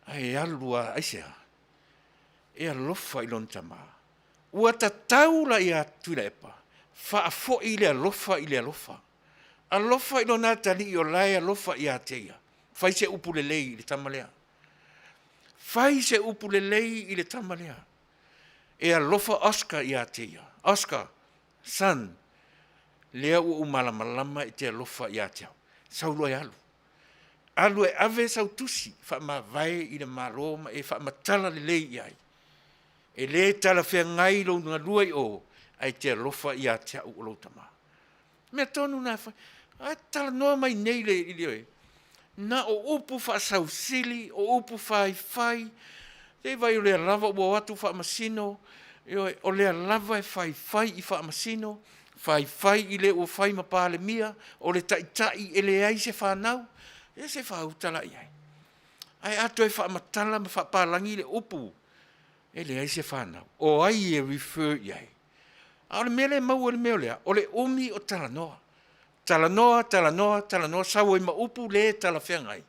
ae alu lava, aisea? E alofa i lona tama. Ua tatau la ia Tuilaepa faafoi le alofa i le alofa. Alofa i lona atalii o la e alofa ia te ia. Fai se upu lelei i le tama lea. Fai se upu lelei i le tama lea. E alofa Oscar ia te ia. Oscar, son, lea ua ou malamalama e te alofa ia te au. Sau loa e alu. Alu e ave sau tusi faamavae i le Malo ma e faamatala lelei i ai, e le talafeagai lou galue i o, ae te alofa ia te au o lou tama. O le mea tonu lena e fai. Ae talanoa mai nei i le, na o upu faasausili, o upu faifai, se i vaai o lea lava ua o atu faamasino, ioe, o lea lava e faifai i faamasino, faifai i le ua fai ma Palemia, o le taitai e leai se fanau. Ia se i faauta la i ai. Ae a toe faamatala ma faapalagi le upu, e leai se fanau. O ai e refer i ai? A o le mea lea e maua i le mea o lea, o le umi o talanoa. Talanoa, talanoa, talanoa, sau ai ma upu le talafeagai,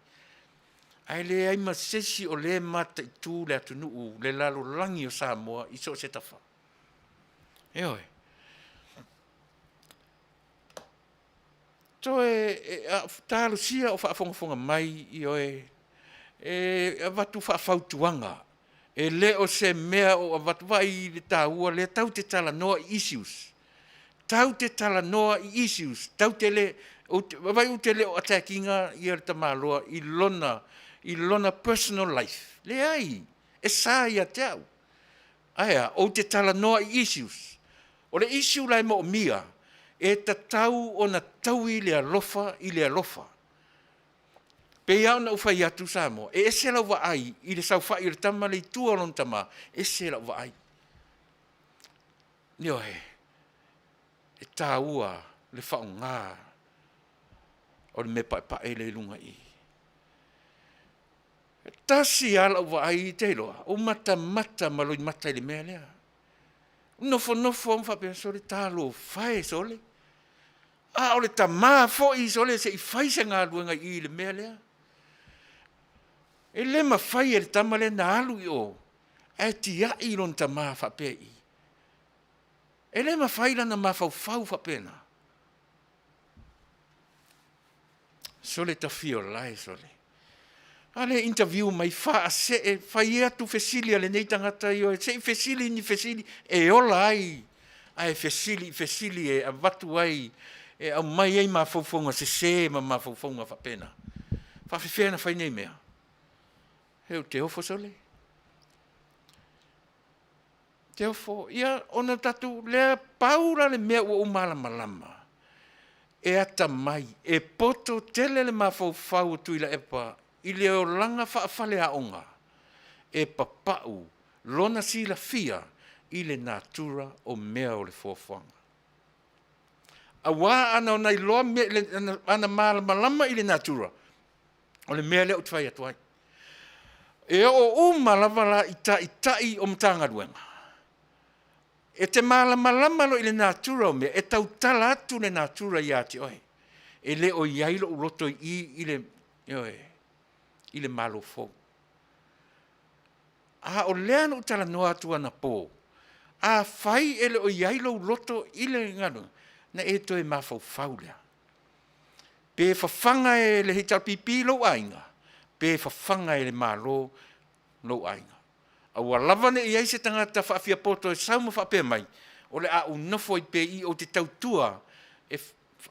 ae leai ma se isi o lea e mataitu le atunuu, le lalolagi o Samoa i so o se tafa. Ioe. Toe talosia o faafogafoga mai, ioe, e avatu faafautuaga, e le o se mea o avatu, vaai i le taua lea tatou te talanoa i issues, tatou te talanoa i issues, tatou te le, vaai ou te le o attack ina le tamaloa i lona personal life, leai, e sa ia te au. Ae a? Ou te talanoa i issues. O le issue la e moomia, e tatau ona taui le alofa i le alofa. Pei lava ona ou fai atu Samoa, e ese lau vaai i le saofai o le tama lea i tua o lona tama, ese lau vaai. Ioe, e taua le faaaoga o le mea paepae lea i luga i i. E tasi lava lau vaai, te iloa, ou matamata ma loimata i le mea lea. Nofonofo lava ma faapea, sole talofa e sole, a o le tama foi sole se i fai se galuega i i i le mea lea. E le mafai e le tama lea ona alu i o ae tiai lona tama faapea i i. E le mafai lana mafaufau faapena. Sole tafiolae sole. A lea e interview mai faasee, fai atu fesili a lenei tagata, ioe, se i fesili ni fesili e ola ai, ae fesili i fesili e avatu ai, e aumai ai mafaufauga sese ma mafaufauga faapena. E faapefea ona fai nei mea? Se ou te ofo sole. Ou te ofo. Ia, ona tatou lea, pau la le mea ua ou malamalama. E atamai, e poto tele le mafaufau o Tuilaepa i le olaga faafaleaoga, e papau lona silafia i le natura o mea o le foafoaga. Aua ana ona iloa mea, ana malamalama i le natura, o le mea lea ou te fai atu ai. E oo uma lava la i taitai o Matagaluega, e te malamalama loa i le natura o mea, e tautala atu le natura ia te oe. E le o i ai lou loto i i i le, ioe, i le Malo fou. A o lea na ou talanoa atu anapo, afai e le o i ai lou loto i le galuega, na e toe mafaufau lea, pe fafaga e le HRPP lou aiga, pe fafaga e le Malo lou aiga. Aua lava ne i i ai se tagata faafiapoto e sau ma faapea mai, o le a ou nofo ai pea i i ou te tautua e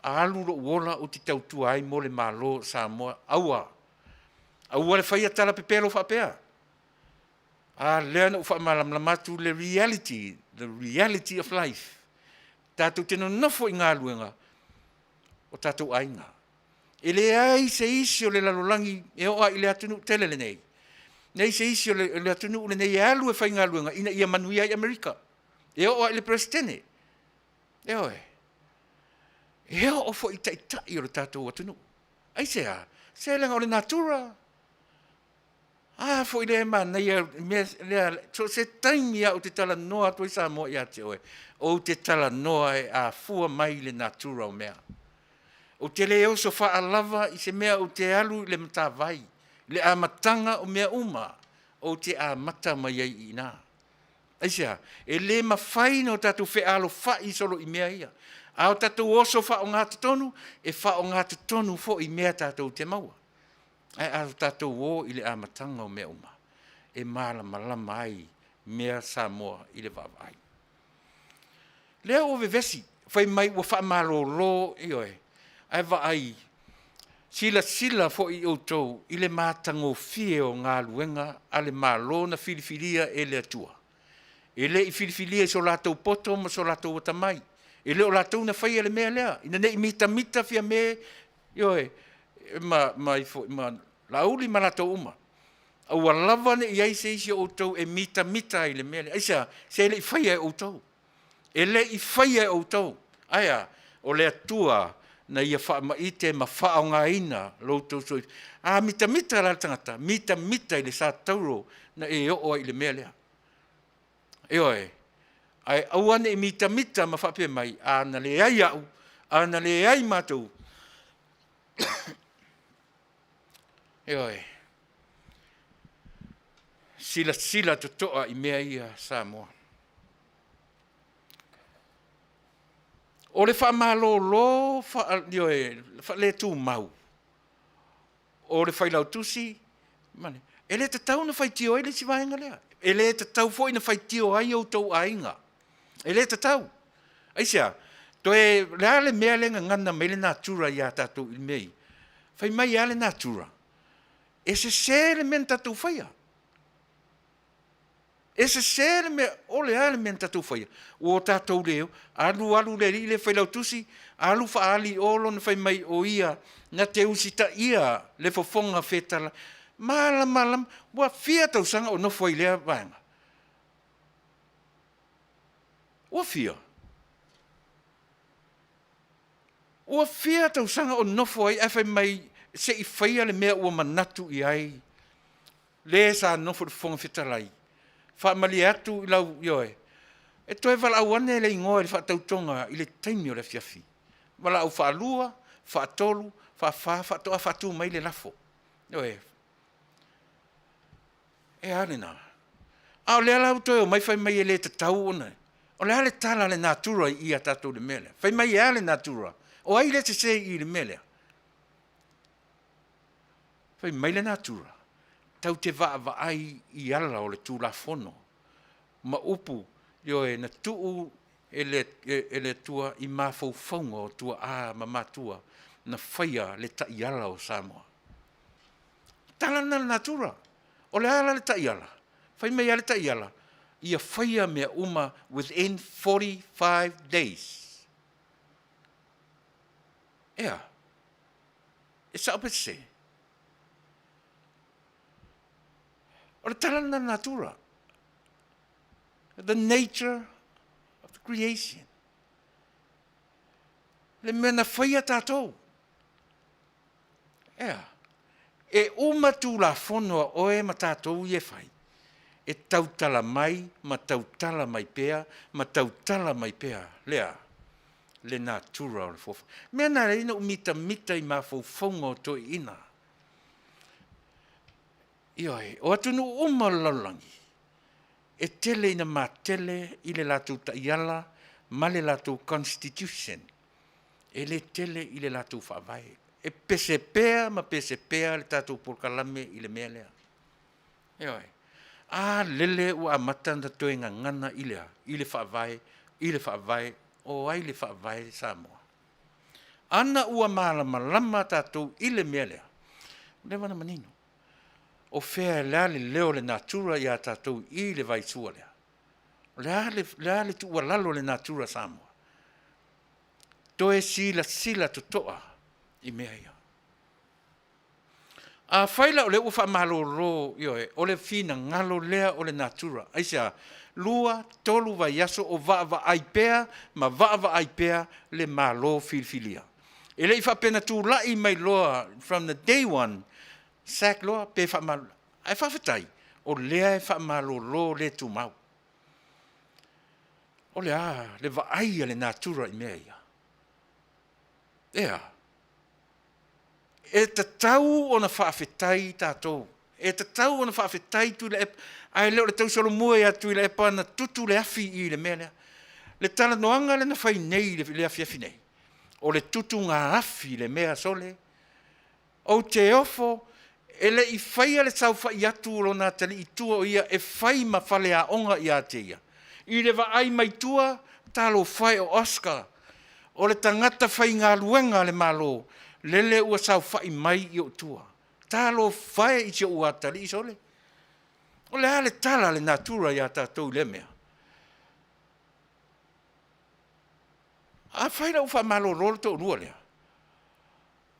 alu lou ola ou te tautua ai mo le Malo o Samoa. Aua, aua le faia tala pepelo faapea. A lea na ou faamalamalama atu le reality, the reality of life. Tatou te nonofo i galuega o tatou aiga. E leai se isi o le lalolagi e oo lava i le atunuu tele lenei, leai se isi o le atunuu lenei e alu e faigaluega ina ia manuia ai Amerika. E oo lava i le Peresetene, ioe, e oo foi i taitai o le tatou atunuu. Aisea? Se leaga o le natura. A foi lea e manaia mea lea, so o se taimi lava ou te talanoa atu ai Samoa ia te oe, ou te talanoa e afua mai i le natura o mea. Ou te le oso faalava i se mea ou te alu i le matavai, le amataga o mea uma, ou te amata mai ai i ina. Aisea? E le mafai ona tatou fealofai solo i mea ia, a o tatou oso faaaogatotonu, e faaaogatotonu foi mea tatou te maua. Ae a tatou o i le amataga o mea uma, e malamalama ai mea Samoa i le vaavaai. Lea ua vevesi, fai mai ua faamalolo, ioe, ae vaai, silasila foi outou i le matagofie o galuega a le Malo na filifilia e le Atua. E le i filifilia i so latou poto ma so latou atamai. E le o latou na faia le mea lea, ina ne i mitamita Fiame, ioe, ma, ma, ma Laauli ma latou uma. Aua lava ne i i ai se isi o outou e mitamita ai i le mea lea. Aisea? Se e le i faia e outou. E le i faia e outou. Ae a? O le Atua na ia faamaite ma faaaogaina lo outou soifua. A mitamita la le tagata, mitamita i le sa tauro na e oo ai i le mea lea. Ioe. Ae aua ne i mitamita ma faapea mai, a na leai au, a na leai matou. Ioe. Silasila totoa i mea ia Samoa. O le faamalolo, ioe, faaletumau o le Failautusi, e le tatau ona faitio ai le isi vaega lea. E le tatau foi ona faitio ai outou aiga. E le tatau. Aisea? Toe, o le a le mea lea e gagana mai ai le natura ia tatou i mea ia? Fai mai lava le natura, e sese le mea na tatou faia. E sese le mea, o le a le mea na tatou faia? Ua o tatou le o, alu alu le alii lea failautusi, alu faaali i o lona fai mai o ia na te usitaia le fofoga fetalai. Malamalama, ua fia tausaga o nofo ai i lea vaega? Ua fia? Ua fia tausaga o nofo ai ae fai mai se i faia le mea ua manatu i ai le sa nofo i le Fofoga Fetalai, faamalie atu i lau, ioe, e toe valaau ane le igoa i le faatautoga i le taimi o le afiafi. Valaau faalua, faatolu, faafa faatoa faatu mai le lafo. Ioe. E a lena? A o lea la ua toe omai fai mai e le tatau ona, o le a le tala a le natura i a tatou i le mea lea? Fai mai e a le natura? O ai le sese i i le mea lea? Fai mai le natura, tatou te vaavaai i ala o le Tulafono ma upu, ioe, na tuu e le, e le Atua i mafaufauga o tuaa ma matua na faia le taiala o Samoa. Tala lena a le natura. O le a la le taiala? Fai mai lava le taiala, ia faia mea uma within 45 days. Ea, e sao pe sese? O le tala lena a le natura. The nature of the creation. Le mea na faia tatou. Ea, e uma Tulafono a oe ma tatou ia e fai, e tautala mai ma tautala mai pea ma tautala mai pea lea le natura o le fofu. Mea na ala ai ona ou mitamita i mafaufauga o toeaiina. Ioe, o atunuu uma o le lalolagi, e tele ina matele i le latou taiala ma le latou constitution. E le tele i le latou faavae. E pese pea ma pese pea le tatou polokalame i le mea lea. Ioe. A lele ua amata ona toe gagana i le a? I le faavae, i le faavae, o ai le faavae Samoa? Ana ua malamalama tatou i le mea lea, ua leva ona manino. O fea, o le a le leo o le natura ia tatou i le vaisua lea? O le a le, le, a le tuualalo a le natura Samoa? Toe silasila totoa i mea ia. Afai la o lea ua faamalolo, ioe, o le finagalo lea o le natura. Aisea? 2, 3 vaiaso o vaavaai pea ma vaavaai pea le Malo filifilia. E le i faapea na tulai mai loa from the day one, sack loa pe faamalolo. Ae faafetai o lea e faamalolo le tumau. O le a le vaai a le natura i mea ia? Ea, e tatau ona faafetai tatou. E tatau ona faafetai Tuilaepa, ae le o le tausolomua ia Tuilaepa na tutu le afi i le mea lea. Le talanoaga lea na fai nei i le afiafi nei, o le tutugaafi i le mea sole. Ou te ofo e le i faia le saofai atu o lona atalii i tua o ia e fai ma faleaoga ia te ia. I le vaai mai tua, talofa e o Oscar, o le tagata faigaluega a le Malo, lele ua saofai mai i ou tua. Talofa e i si ou atalii sole. O le a le tala a le natura ia tatou i lea mea? Afai la ua faamalolo le toalua lea,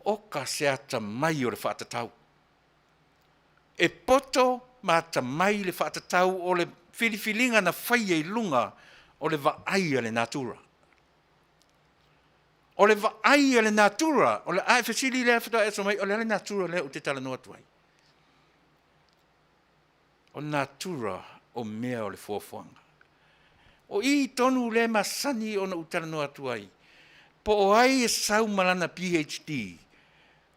oka se atamai o le faatatau. E poto ma atamai le faatatau o le filifiliga na faia i luga o le vaai a le natura. O le vaai a le natura, o le a e fesili lea faatoa e oso mai, o le a le natura lea ou te talanoa atu ai? O natura o mea o le foafoaga. O i tonu lea e masani ona ou talanoa atu ai, po o ai e sau ma lana PhD,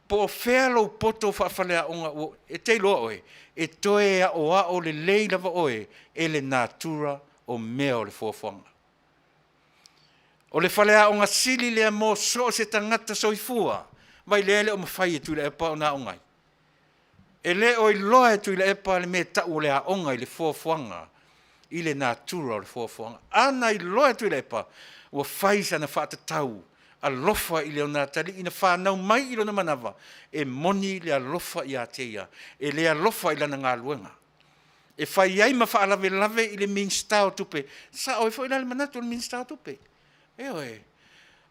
po o fea lou poto faafaleaoga ua, e te iloa oe, e toe aoao lelei lava oe e le natura o mea o le foafoaga. O le faleaoga sili lea mo so o se tagata soifua, vaai lea e le o mafai e Tuilaepa ona aoga ai. E le o iloa e Tuilaepa le mea e tau o le aoga i le foafoaga, i le natura o le foafoaga. A na iloa e Tuilaepa, ua fai sana faatatau alofa i le atalii na fanau mai i lona manava, e moni le alofa ia te ia, e le alofa i lana galuega. E fai ai ma faalavelave i le Minisita o Tupe. Sao ai foi la le manatu o le Minisita o Tupe. Ioe.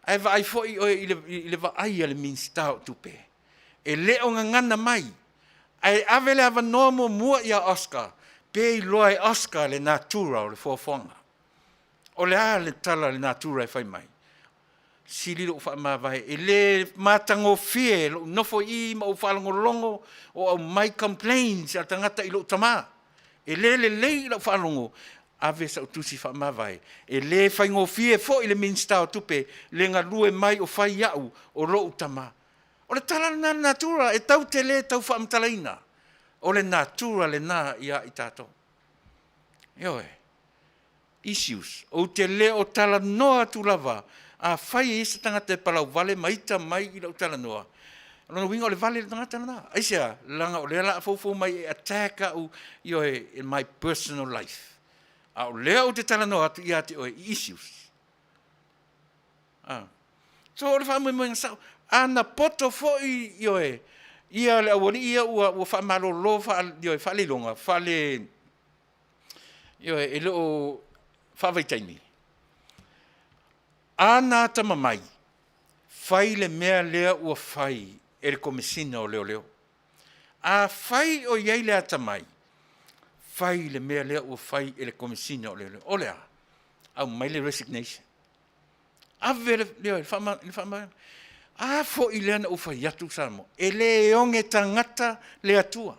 Ae vaai foi oe i le vaai a le Minisita o Tupe. E le o gagana mai, ae ave le avanoa muamua ia Oscar, pe iloa e Oscar le natura o le foafoaga. O le a le tala a le natura e fai mai? Sili lou faamavae, e le matagofie lou nofo i i ma ou faalogologo o aumai complaints a tagata i lou tama. E le lelei i lau faalogo, ave sau tusi faamavae. E le faigofie foi i le Minisita o Tupe le galue mai o fai au o lou tama. O le tala lena a le natura e tatou te le tau faamatalaina. O le natura lena ia i tatou. Ioe. Issues. Ou te le o talanoa atu lava, afai e i ai se tagata e palauvale ma ita mai i lau talanoa, o lona uiga o le vale le tagata lena. Aisea? Leaga o lea o le a foufou mai e attack au, ioe, in my personal life. A o lea ou te talanoa atu ia te oe i issues. So o le faamoemoega sao, a na poto foi, ioe, ia le aualii ia ua, ua faamalolo faa, ioe, faaleiloga, faale, ioe, e le o faavaitaimi. A na atamamai, Fai le mea lea ua fai e le Komesina o Leoleo. Afai o i ai le atamai, fai le mea lea ua fai e le Komesina o Leoleo. O le a? Aumai le resignation. Ave le, le, le faama, a foi lea na ou fai atu Samoa, e le oge tagata le Atua.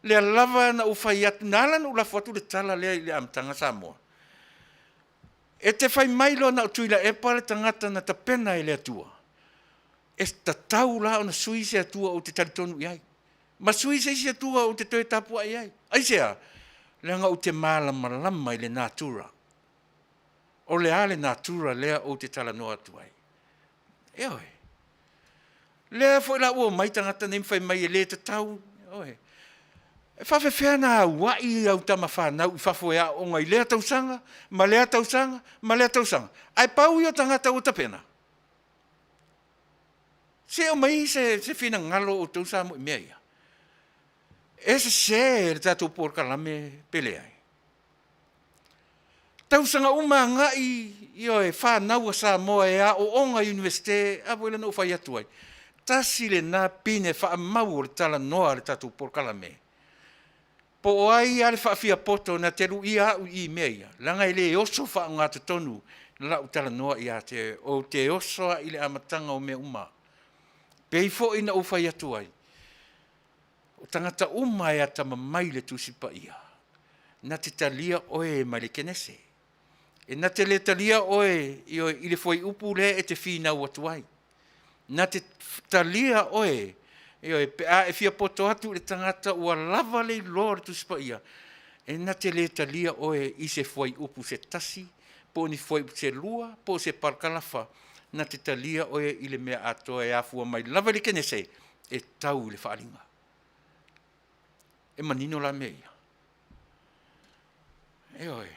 Lea lava na ou fai atu, na ala ona ou lafo atu le tala lea i le amataga Samoa, e te fai mai loa na o Tuilaepa le tagata na tapena e le Atua, e tatau la ona sui se Atua ou te talitonu i ai, ma sui se isi Atua ou te toe tapuai i ai. Aisea? Leaga ou te malamalama i le natura. O le a le natura lea ou te talanoa atu ai? Ioe. Lea foi la ua omai tagata nei ma fai mai e le tatau, ioe. E faapefea ona auai au tama fanau i fafo e aooga i lea tausaga ma lea tausaga ma lea tausaga, ae pau ia o tagata ua tapena? Se aumai se finagalo o outou Samoa i mea ia. E sese le tatou polokalame pe leai? Tausaga uma agai, ioe, fanau a Samoa e aooga i Iunivesite, a foi lea na ou fai atu ai, tasi lena pine faamau o le talanoa a le tatou polokalame. Po o ai lava le faafiapoto na te luia au i i mea ia, leaga e le oso faaogatotonu lau talanoa ia te oe, ou te oso lava i le amataga o mea uma. Pei foi na ou fai atu ai, o tagata uma e atamamai i le Tusi Paia, na te talia oe mai le Kenese. E na te le talia oe i le fuaiupu lea e te finau atu ai. Na te talia oe, ioe, pe a e fia poto atu i le tagata ua lava le iloa o le Tusi Paia, e na te le talia oe i se fuaiupu se tasi, po o ni fuaiupu se lua, po o se parakalafa, na te talia oe i le mea atoa e afua mai lava i le Kenese e tau i le faaaliga. E manino la mea ia? Ioe.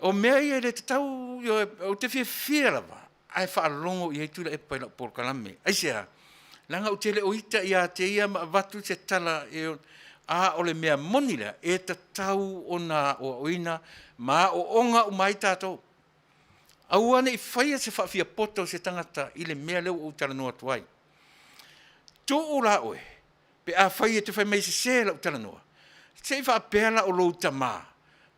O mea ia e le tatau, ioe, ou te fiafia lava ae faalogo i ai Tuilaepa i lau polokalame. Aisea? Leaga ou te le o ita ia te ia ma avatu se tala e, a o le mea moni lea, e tatau ona aoaoina ma aooga uma ai tatou. Aua ne i faia se faafiapoto o se tagata i le mea lea ua ou talanoa atu ai. Tuu la oe, pe afai e te fai mai e sese lau talanoa, se i faapea la o lou tama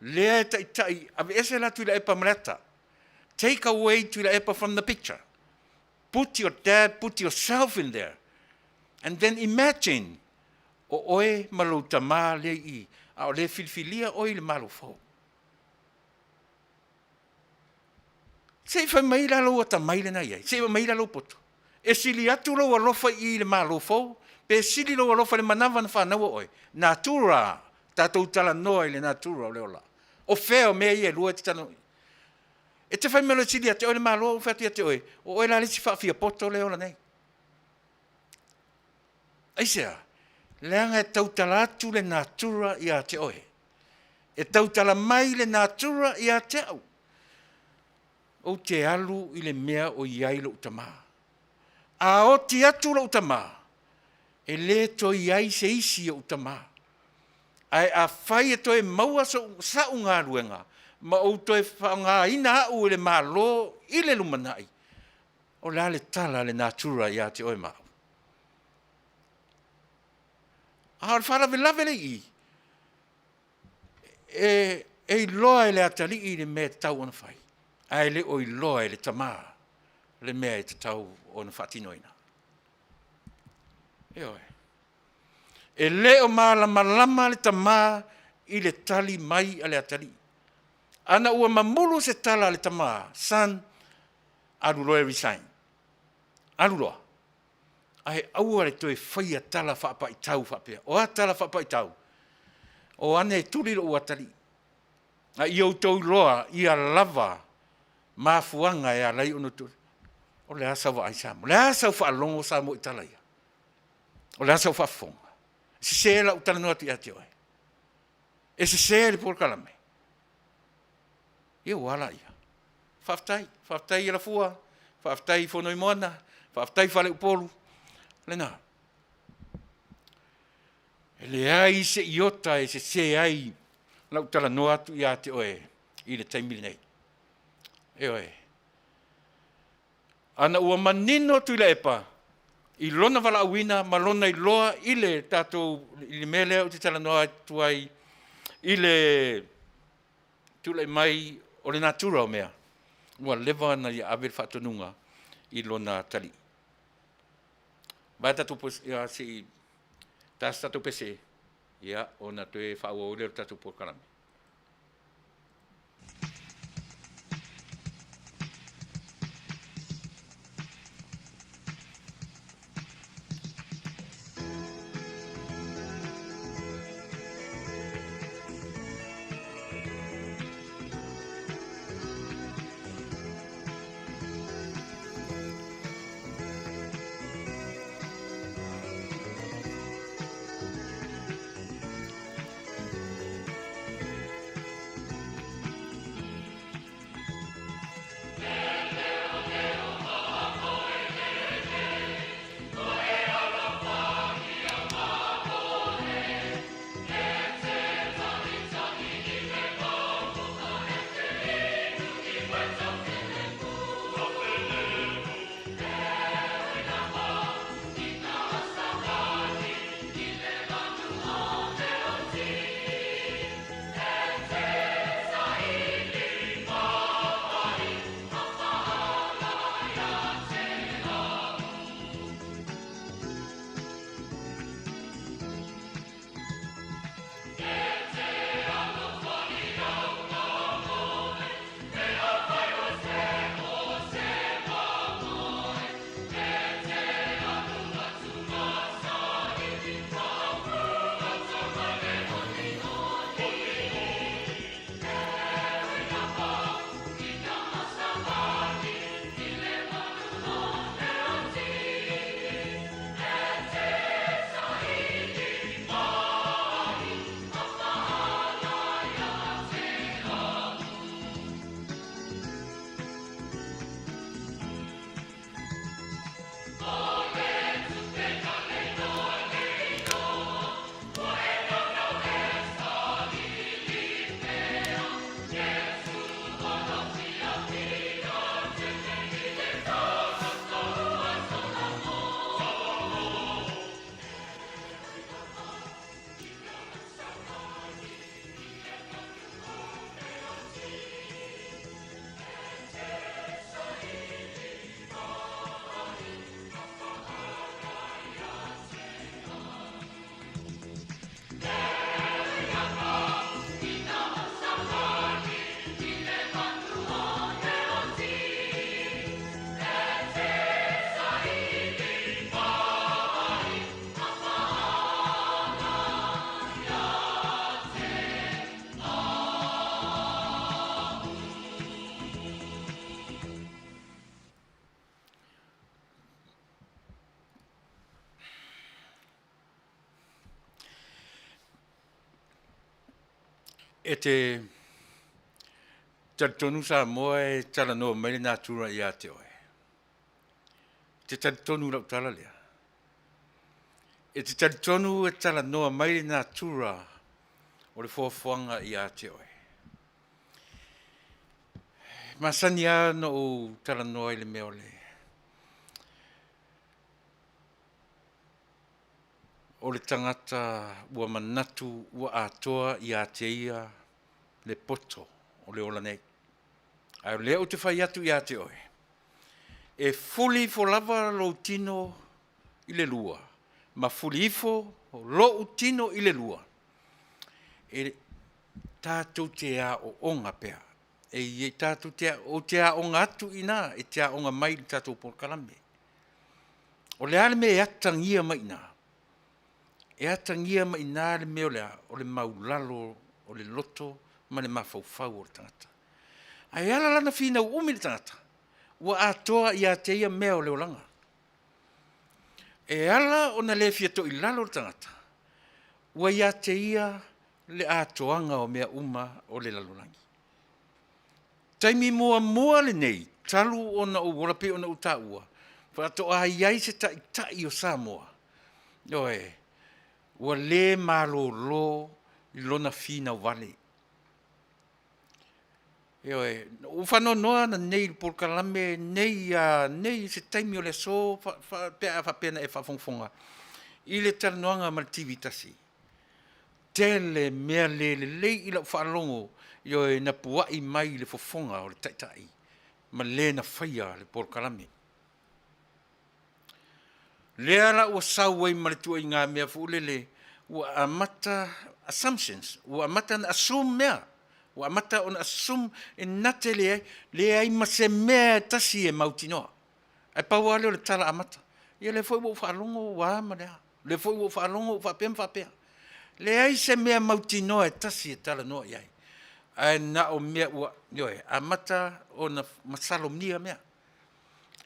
lea e taitai, aveese la Tuilaepa ma le ata. Take away Tuilaepa from the picture. Put your dad, put yourself in there. And then imagine o oe ma lou tama lea i i, a o lea e filifilia oe i le Malo fou. Se i fai mai la lou atamai lena i ai, se i aumai la lou poto. E sili atu lou alofa i i i le Malo fou, pe sili lou alofa i le manava na fanaua oe? Natura! Tatou talanoa i le natura o le ola. O fea o mea ia e lua e te talanoa i ai? E te fai mai loa e sili ia te oe le Malo, ou fai atu ia te oe, o oe la le isi faafiapoto lea e ola nei. Aisea? Leaga e tautala atu le natura ia te oe. E tautala mai le natura ia te au. Ou te alu i le mea o i ai lou tama. A oti atu lou tama, e le toe i ai se isi ou tama. Ae afai e toe maua sou, sa'u galuega ma ou toe faaaogaina a'u e le Malo i le lumanai, o le a le tala a le natura ia te oe ma a'u? A o le faalavelave le i i, e, e iloa e le atalii le mea e tatau ona fai, ae le o iloa e le tamā le mea e tatau ona faatinoina. Ioe. E le o malamalama le tamā i le tali mai a le atalii. Ana ua mamulu se tala a le tamā, son, alu loa e resign. Alu loa. Ae aua le toe faia tala faapaitau faapea. O a tala faapaitau? O ane e tuli lou atalii. A ia outou iloa ia lava mafuaga e ala ai ona tuli. O le a sau vaai Samoa? O le a sau faalogo Samoa i tala ia? O le a sau faafofoga? Sese lau talanoa atu ia te oe. E sese le polokalame. Ia ua a laia? Faafetai, faafetai Alafua, faafetai Fonoimoana, faafetai Faleupolu. Lena. E leai se iota e sese ai lau talanoa atu ia te oe i le taimi lenei. Ioe. Ana ua manino Tuilaepa i lona valaauina ma lona iloa i le tatou, i le mea lea ou te talanoa atu ai i le tulai mai o le natura o mea, ua leva ona ia ave le faatonuga i lona atalii. Vaai tatou se i ta se tatou pese, ia, ona toe faaauau ai lea o le tatou polokalame. E te talitonu Samoa e talanoa mai le natura ia te oe? E te talitonu i lau tala lea? E te talitonu e talanoa mai le natura o le foafoaga ia te oe? E masani lava ona ou talanoa i le mea o le O le tagata ua manatu ua atoa ia te ia le poto o le ola nei. A o lea ou te fai atu ia te oe, e fuli ifo lava lou tino i le lua, ma fuli ifo lou tino i le lua, e tatou te aooga pea. E tatou te, ou te aoga atu i ina, e te aoga mai i le tatou polokalame. O le a le mea e atagia mai i ina? E atagia mai i ina le mea o le a? O le maualalo o le loto ma le mafaufau o le tagata. Ae ala la ona finau umi le tagata, ua atoa ia te ia mea o le olaga. E ala ona le fia toilalo le tagata, ua ia te ia le atoaga o mea uma o le lalolagi. O le taimi muamua lenei talu ona ou ola pei ona ou taua, faatoa i ai se Taitai o Samoa, ioe, ua le malolo i lona finau vale. Ioe, ua faanoanoa ananei i le polokalame nei a nei i se taimi o le aso pe a faapea na e faafogafoga i le talanoaga ma le TV tasi. Tele mea le lelei i lau faalogo, ioe, na puai mai i le fofoga o le Taitai ma le na faia le polokalame. Lea la ua sau ai ma le tuaiga mea foi lele ua amata assumptions, ua amata ona assume mea, ua amata ona assume e na te leai, leai ma se mea e tasi e mautinoa. Ae pau lava lea o le tala amata, ia lea foi ua ou faalogo ua a ma le a, lea foi ua ou faalogo ua faapea ma faapea. Leai se mea mautinoa e tasi e talanoa i ai, ae na o mea ua, ioe, amata ona masalomia mea.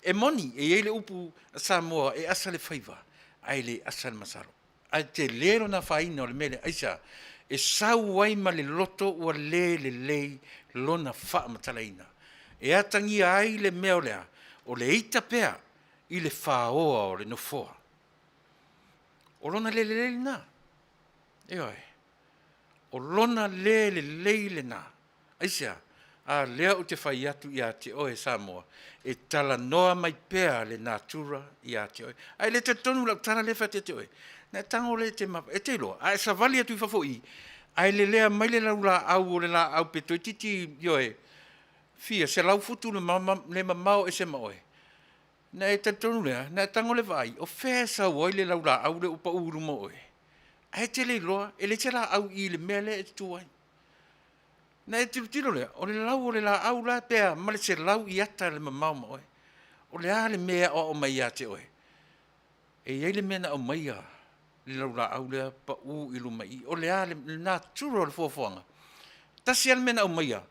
E moni, e i ai le upu a Samoa, e asa le faiva ae le asa le masalo. Ae tele lona afaina o le mea lea. Aisea? E sau ai ma le loto ua le lelei lona faamatalaina. E atagia ai le mea o le a? O le ita pea i le faoa o le nofoa. O lona le lelei lena. Ioe. O lona le lelei lena. Aisea? A lea ou te fai atu ia te oe Samoa, e talanoa mai pea le natura ia te oe. Ae le talitonu i lau tala lea e fai atu ia te oe, na e tago lea e te e te iloa, a e savali atu i fafo i i, ae lelea mai le laulaau o le laau pe toeitiiti, ioe, fia selau futu le mamao ese ma oe, na e talitonu lea, na e tago lea e vaai, o fea e sau ai le laulaau lea ua pau i luma o oe? Ae e te le iloa, e leai se laau i i le mea lea e te tu ai. Na e tilotilo lea, o le lau o le laau la pe a ma le 100 iata le mamao ma oe. O le a le mea e aoao mai ia te oe? E i ai le mea na aumaia le laulaau lea pau i luma i i. O le a le natura o le fuafuaga? Tasi lava le mea na aumaia,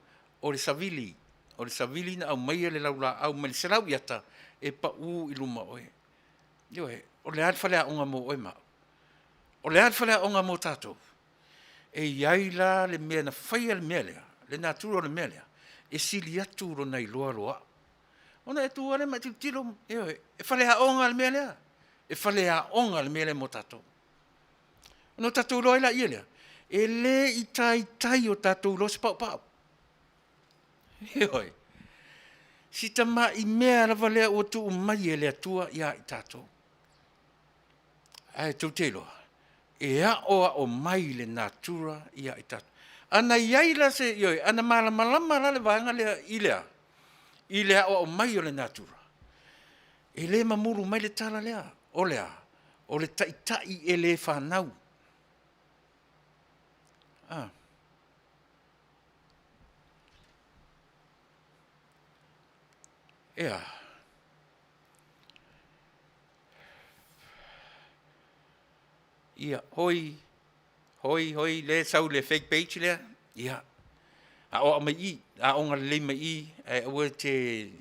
o le savili. O le savili na aumaia le laulaau mai le 100 iata e pau i luma o oe. Ioe. O le a le faleaoga mo oe ma au? O le a le faleaoga mo tatou? E i ai la le mea na faia le mea lea, le natura o le mea lea, e sili atu lona iloa lo au. Ona e tu lava lea ma e tilotilo, ioe, e faleaoga le mea lea, e faleaoga le mea lea mo tatou. Ona tatou iloa ai laia lea, e le i taitai o tatou iloa se paupau. Ioe. Si tamai mea lava lea ua tuu mai e le Atua ia i tatou. Ae tou te iloa, e aoao mai le natura ia i tatou. A na i ai la se, ioe, a na malamalama la le vaega lea i le a? I le aoao mai o le natura, e le mamulu mai le tala lea, o le a? O le taitai e le fanau. A. E a? Ia, hoi, hoi, hoi, lea e sau i le fake page lea, ia, aoao mai i i, aoga lelei mai i, ae aua e te,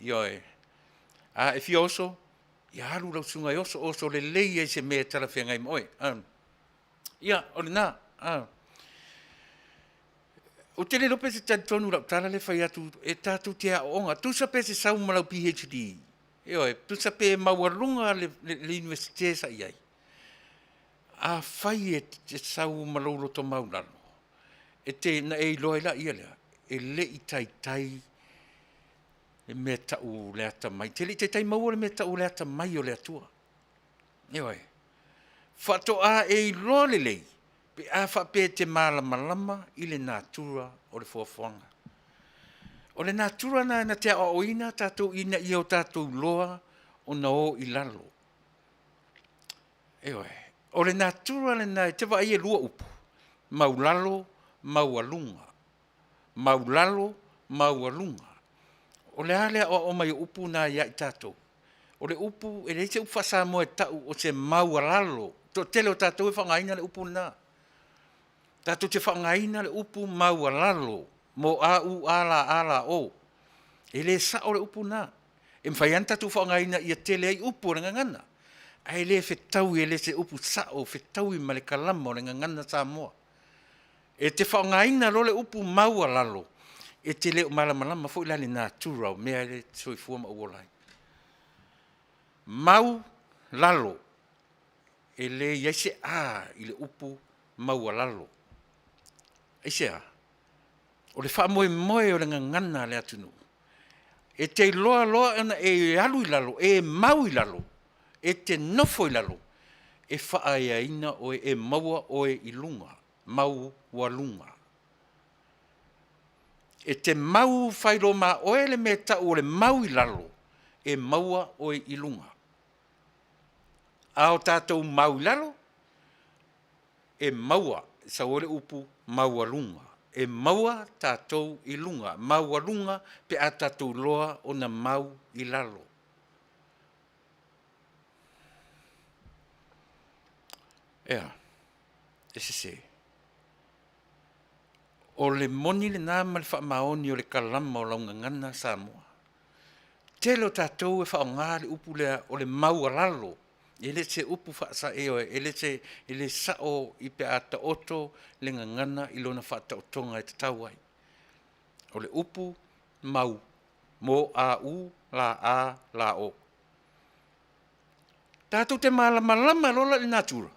ioe. A e fia oso, ia alu lau susuga e oso, oso lelei ai i se mea e talafeagai ma oe. Ia, o lena. Ou te le iloa pe e te talitonu i lau tala lea e fai atu, e tatou te aooga. Tusa pe te sau ma lau PHD, ioe, tusa pe maualuga le Iunivesite sa i ai, afai e te sau ma lou loto maualalo, e te, ona e iloa ai laia lea, e le i taitai le mea e tau o le atamai, e te le i taitai maua le mea e tau o le atamai o le Atua. Ioe. Faatoa e iloa lelei pe a faapea e te malamalama i le natura o le foafoaga. O le natura lena na te aoaoina tatou ina ia o tatou iloa ona o i lalo. Ioe. O le natura lena e te vaai e lua upu, maulalo, maualuga. Maulalo, maualuga. O le a le aoao mai o upu na ia i tatou? O le upu, e leai se upu faa-Samoa e tau o se maualalo. Toatele o tatou e faaaogaina le upu lena. Tatou te faaaogaina le upu maualalo, m a u a l a l o. E le sao le upu lena. E mafai lava ona tatou faaaogaina ia tele ai upu o le gagana, ae le fetaui, e le o se upu sao e fetaui ma le kalama o le gagana Samoa. E te faaaogaina loa le upu maualalo, e te le o malamalama foi la i le natura o mea ia e te soifua ma ou ola ai. Mau lalo, e leai se a i le upu maualalo. Aisea? O le faamoemoe o le gagana a le atunuu, e te iloa loa ona e alu i lalo, e mau i lalo, e te nofo i lalo, e faaeaina oe, e maua oe i luga, maualuga. E te mau failoma oe le mea e tau o le mau i lalo, e maua oe i luga. A o tatou mau i lalo, e maua, sau ai le upu maualuga, e maua tatou i luga, maualuga pe a tatou iloa ona mau i lalo. Ea, e sese. O le moni lena ma le faamaoni o le kalama o lau gagana Samoa. Tele o tatou e faaaoga le upu lea o le maualalo, e le o se upu e le sao pe a taoto le gagana i lona faataotoga e tatau ai. O le upu mau, M A U L A L O. Tatou te malamalama loa la i le natura,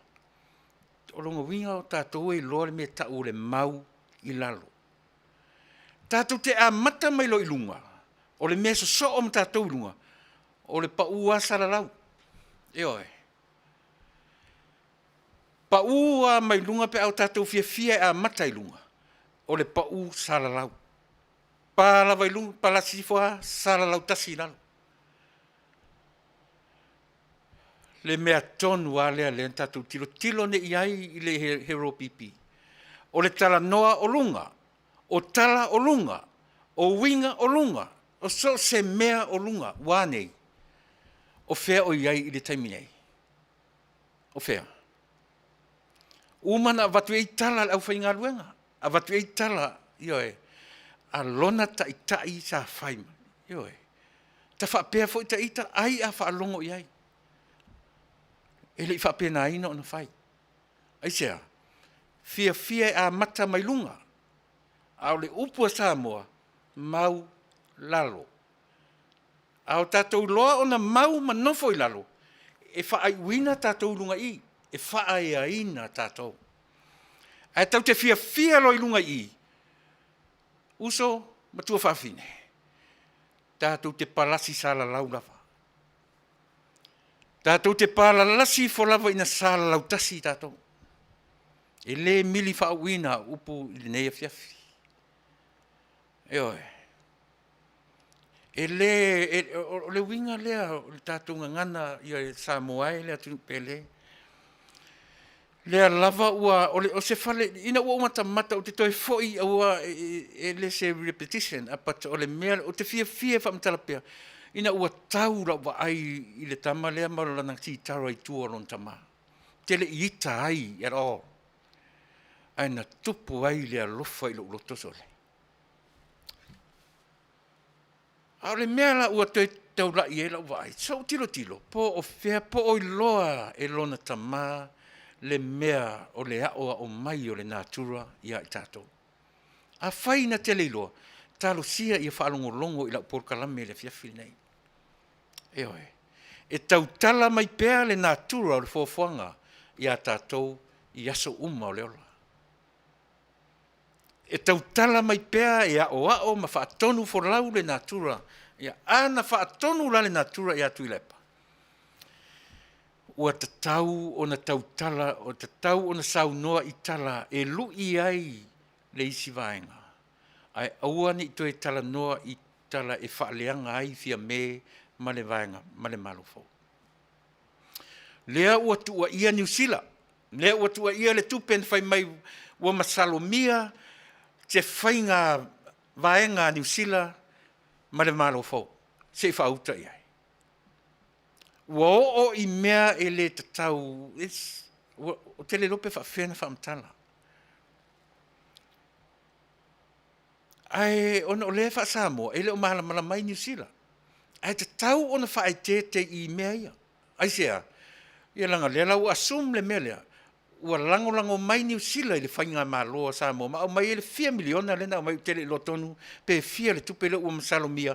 o lona uiga o tatou e iloa le mea e tau o le mau i lalo. Tatou te amata mai loa i luga, o le mea e sosoo ma tatou i luga, o le pau lava salalau. Ioe, pau lava mai luga pe a o tatou fiafia e amata i luga, o le pau salalau. Pa lava i luga palasi ifo lava salalau tasi i lalo. Le mea tonu lava lea na tatou tilotilo nei i ai i le HRPP, o le talanoa o luga, o tala o luga, o uiga o luga, o so o se mea o luga. Ua a nei? O fea o i ai i le taimi nei? O fea? Ua uma ona avatu i ai tala a le aufaigaluega, avatu i ai tala, ioe, a lona Taitai sa fai mai, ioe. Ta faapea foi ita ai a faalogo i ai. E le i faapenaina ona fai. Aisea? Fiafia e amata mai luga, a o le upu a Samoa, mau lalo. A o tatou iloa ona mau ma nofo i lalo, e faaiuina tatou i luga i i, e faaeaina tatou. Ae tatou te fiafia loa i luga i i, uso ma tuafafine, tatou te palasi salalau lava. Tatou te palalasi ifo lava ina salalau tasi tatou. E le mili faauuina au upu i lenei afiafi. Ioe. E le, o le uiga lea o le tatou gagana Samoa e le atunuu pele, lea lava ua, o se fale, ina ua ou matamata ou te toe foi aua e le o se repetition but o le mea ou te fiafia e faamatala pea, ina ua tau lau vaai i le tama lea ma lana kitara i tua o lona tama. Ou te le i ita ai at all, ae na tupu ai le alofa i lou loto sole. A o le mea la ua toe taulai i ai lau vaai, se i ou tilotilo po o fea, po o iloa e lona tama le mea o le aoao mai o le natura ia i tatou. Afai na te le iloa, talosia ia faalogologo i lau polokalame i le afiafi lenei. Ioe. E tautala mai pea le natura o le foafoaga ia tatou i aso uma o le ola. E tautala mai pea e aoao ma faatonufolau le natura. A na faatonu la le natura ia Tuilaepa, ua tatau ona tautala, ua tatau ona saunoa i tala e lui ai le isi vaega, ae aua ne i toe talanoa i tala e faaleaga ai Fiame ma le vaega ma le Malo fou. Lea ua tuuaia Niu Sila, lea ua tuuaia le tupe na fai mai ua masalomia se faiga vaega a Niu Sila ma le Malo fou, se i faauta i ai. Ua oo i mea e le tatau, ou te le iloa pe faapefea ona faamatala. Ae ona o lea e faa-Samoa, e le o malamalama ai Niu Sila. Ae tatau ona faaeteete i mea ia. Aisea? Ia leaga o lea la ua assume le mea lea, ua lagolago mai Niu Sila i le faigamalo a Samoa ma aumai ai le fia miliona lea na aumai, ou te le iloa tonu pe fia le tupe lea ua masalomia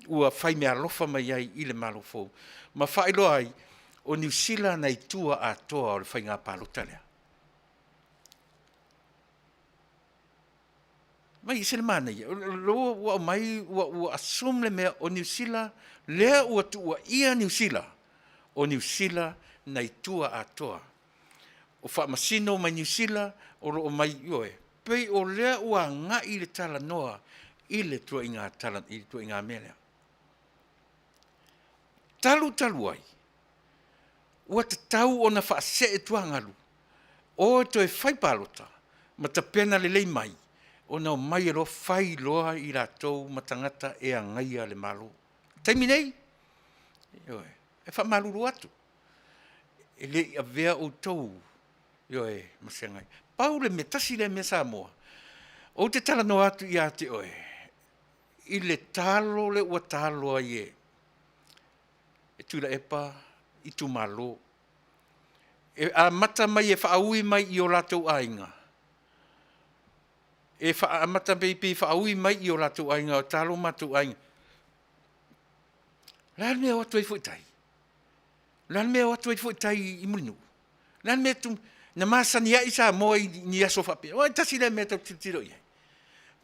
ua fai meaalofa mai ai i le Malo fou ma faailoa ai, o Niu Sila na i tua atoa o le faiga palota lea. Mai e se le manaia, o ua aumai ua ua assume le mea o Niu Sila lea ua tuuaia Niu Sila, o Niu Sila nai tua atoa. O faamasino mai Niu Sila o lo o mai, ioe, pei o lea ua agai le talanoa i le tuaiga tala i le tuaiga mea lea. Talu talu ai, ua tatau ona faasee tuagalu o e toe fai palota ma tapena lelei mai ona omai loa fai loa i latou ma tagata e agaia le Malo. O le taimi nei, ioe, e faamalulu atu, e le i avea outou, ioe, ma se agaia. Pau le mea, tasi lea mea Samoa, ou te talanoa atu ia te oe i le talo lea ua talo ai e Tuilaepa itumalo. E amata mai e faaui mai i o latou aiga, e amata mai pei e faaui mai i o latou aiga, talo o matou aiga. O le a le mea e o atu ai foi i tai? O le a le mea e o atu ai foi i tai i Mulinuu? O le a le mea e na masani ai Samoa i ni aso faapea? Aua e tasi lea mea tatou te tilotilo i ai.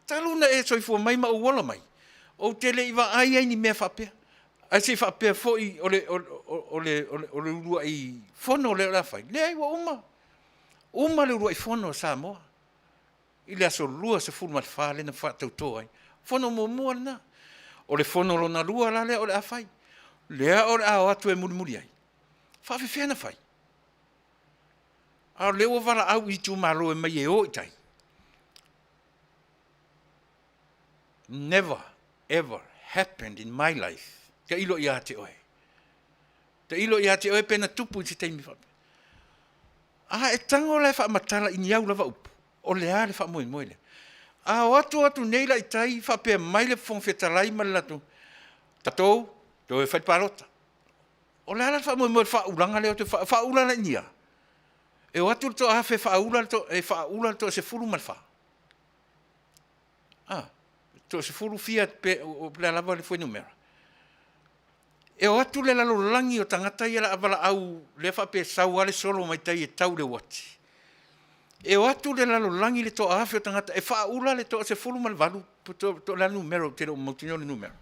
Talu ona e soifua mai ma ou ola mai, ou te le i vaai ai i ni mea faapea. Ae se i faapea foi o le uluai fono lea o le a fai? Leai ua uma, uma le uluai fono a Samoa i le aso 24 lea na faatauto ai. Fono muamua lena. O le fono lona lua la lea o le a fai, lea o le a o atu e mulimuli ai. E faapefea ona fai? A o lea ua valaau i itumalo e omai e o i tai. Never ever happened in my life. Tailo ia te oe. Tailo ia te oe pe na tupu i se taimi faapea. A e tago la e faamatala i ni au lava upu, o le a le faamoemoe lea? A o atu atu nei la i tai faapea mai le Fofoga Fetalai ma le latou, tatou toe fai palota. O le a la le faamoemoe o le faaulaga lea, e faaula la i ni a? E o atu le toaafe e faaula le toasefulu ma le fa? A, toasefulu fia pe o le a lava le fuainumera. E o atu le lalolagi o tagata ia o le a valaau lea faapea e sau lava le solo mai tai e tau i le uati. E o atu le lalolagi le toaafe o tagata e faaula le toasefulu ma le valu po o le a le numera ou te le o mautinoa le numera.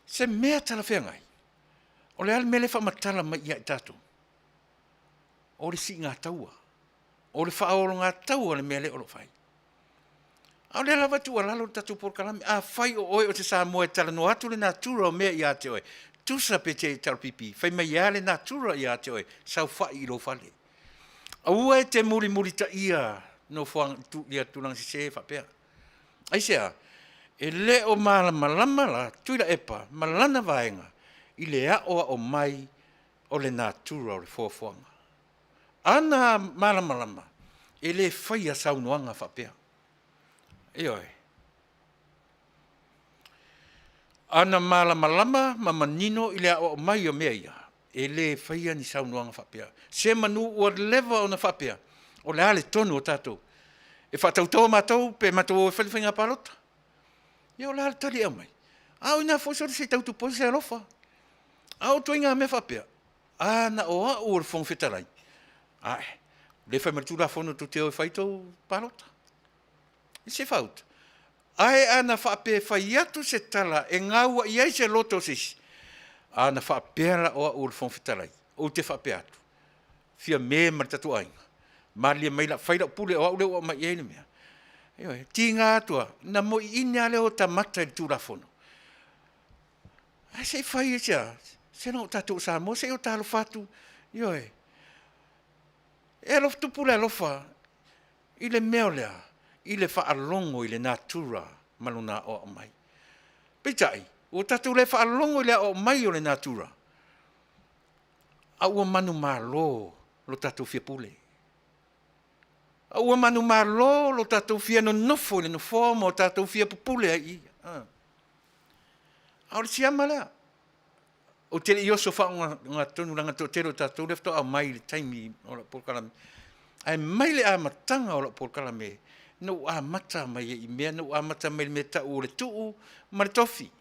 Se mea talafeagai, o le a le mea lea e faamatala mai ia i tatou? O le siiga taua, o le faaologataua le mea lea o lo o fai. A o lea lava e tuualalo le tatou polokalame, afai o oe o se Samoa e talanoa atu le natura o mea ia te oe, tusa pe te HRPP, fai mai lava le natura ia te oe, saofai i lou fale. Aua e te mulimulitaia nofoaga, ia tulaga sese faapea. Aisea? E le o malamalama la Tuilaepa ma lana vaega i le aoao mai o le natura o le foafoaga. Ana malamalama, e le faia saunoaga faapea. Ioe. Ana malamalama ma manino i le aoao mai o mea ia, e le faia ni saunoaga faapea. Se manu ua leva ona faapea, o le a le tonu o tatou? E faatautaua matou pe matou o e fai le faiga palota? Ia o le a le tali e aumai? A o ina foi sole se i tau tupu ai se alofa. A o ituaiga mea faapea, a na o au o le Fofoga Fetalai, ae, o lea e fai mai le Tulafono tou te o e fai tou palota. I se fauta. Ae a na faapea e fai atu se tala e gauai ai se loto o se isi, a na faapea la o au o le Fofoga Fetalai, ou te faapea atu, Fiame ma le tatou aiga, malilie mai la, fai lau pule o au lea ua aumai i ai le mea. Ioe, tiga atu lava, na moiina lava le o tamata i le Tulafono. Ae se i fai ai se a? Se leaga o tatou o Samoa, se i o talofa atu, ioe. E alofa, tupu le alofa i le mea o le a? I le faalogo i le natura ma lona aoao mai. Peitai, ua tatou le faalogo i le aoao mai o le natura, a ua manumalo lo tatou fia pule. A ua manumalo lo tatou fia nonofo i le nofoa ma o tatou fia pupule ai i i. A o le siama lea. Ou te le i oso faaogatotonu leaga o le toatele o tatou lea faatoa aumai i le taimi o lau polokalame. Ae mai le amataga o lau polokalame, na ou amata mai ai i mea, na ou amata mai i le mea e tau o le tuu ma le tofi.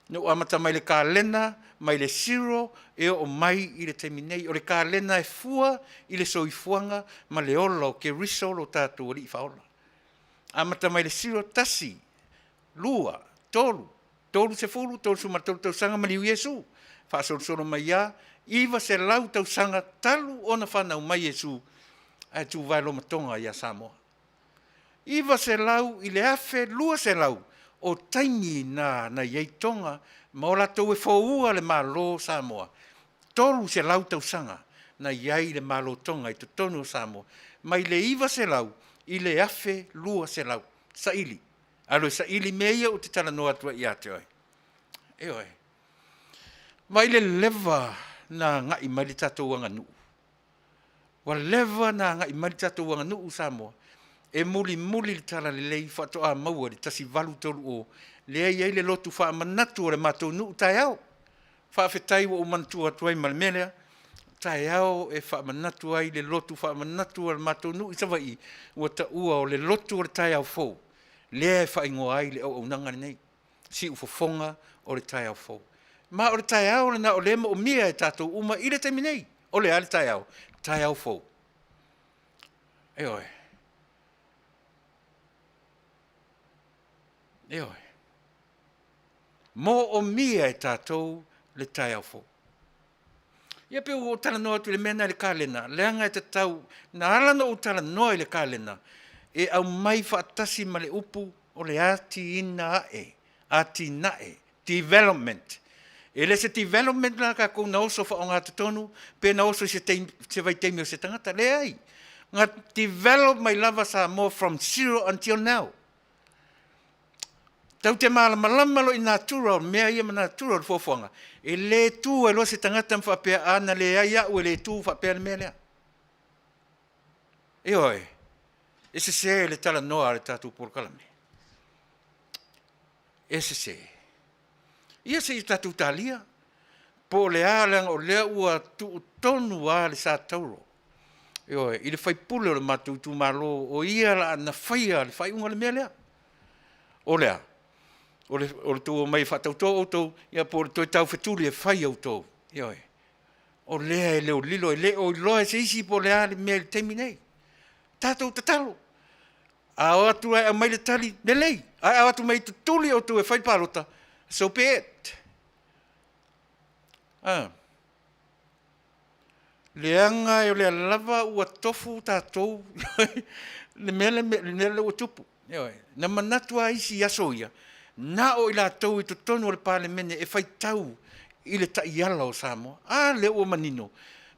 Na ou amata mai le kalena, mai le zero e oo mai i le taimi nei. O le kalena e fua i le soifuaga ma le ola o Keriso lo tatou Alii Faaola. Amata mai le siro, tasi, lua, tolu, 30, 33 tausaga maliu Iesu. Faasolosolo mai a, 900 tausaga talu ona fanau mai Iesu ae tuvae loma Toga ia Samoa. 900 i le 1200 o taimi na na i ai Toga ma o latou e foua le Malo o Samoa. 300 tausaga na i ai le Malo Toga i totonu o Samoa mai le 900 i le 1200. Saili. Alu e saili mea ia ou te talanoa atu ai ia te oe. Ioe. Vaai le leva na agai mai le tatou aganuu. Ua leva na agai mai le tatou aganuu i Samoa e mulimuli le talalelei faatoa maua i le 1830 lea e i ai le lotu faamanatu o le matou nuu taeao. Faafetai ua ou manatua atu ai ma le mea lea, taeao e faamanatu ai le lotu faamanatu a le matou nuu i Savaii ua taua o le lotu o le taeao fou lea e faaigoa ai le auaunaga lenei, siufofoga o le taeao fou. Ma o le taeao lena o lea e moomia e tatou uma i le taimi nei. O le a le taeao? Taeao fou. Ioe. Ioe. Moomia e tatou le taeao fou. Ia pei ua ou talanoa atu i le mea lena i le kalena, leaga e tatau, na ala ona ou talanoa i le kalena, e aumai faatasi ma le upu o le atiina ae, atinae, development. E le se development la tatou na oso faaaogatotonu pe na oso i se taimi, se vaitaimi o se tagata. Leai. Na develop mai lava Samoa from zero until now. Tatou te malamalama loa i natura o mea ia ma natura o le fuafuaga, e le tu ai loa se tagata ma faapea, a na leai au e le tu faapea le mea lea. Ioe, e sese le talanoa a le tatou polokalame. E sese. Ia se i tatou talia, po o le a, leaga o lea ua tuu tonu lava le sa tauro, ioe, i le faipule o le matou itumalo, o ia la na faia le faaiuga o le mea lea. O le a? O le, o le tou omai e faatauto outou, ia po o le toe taufetuli e fai outou. Ioe. O lea e leolilo, e le o iloa e se isi po o le a le mea i le taimi nei. Tatou tatalo. A o atu ae aumai le tali, lelei, ae a o atu mai tutuli outou e fai le palota, so be it. A. Leaga o lea lava ua tofu tatou le mea lea ua tupu. Ioe. Na manatu lava isi i aso ia, na o i latou i totonu o le Palemene e faitau i le taiala o Samoa. A lea ua manino,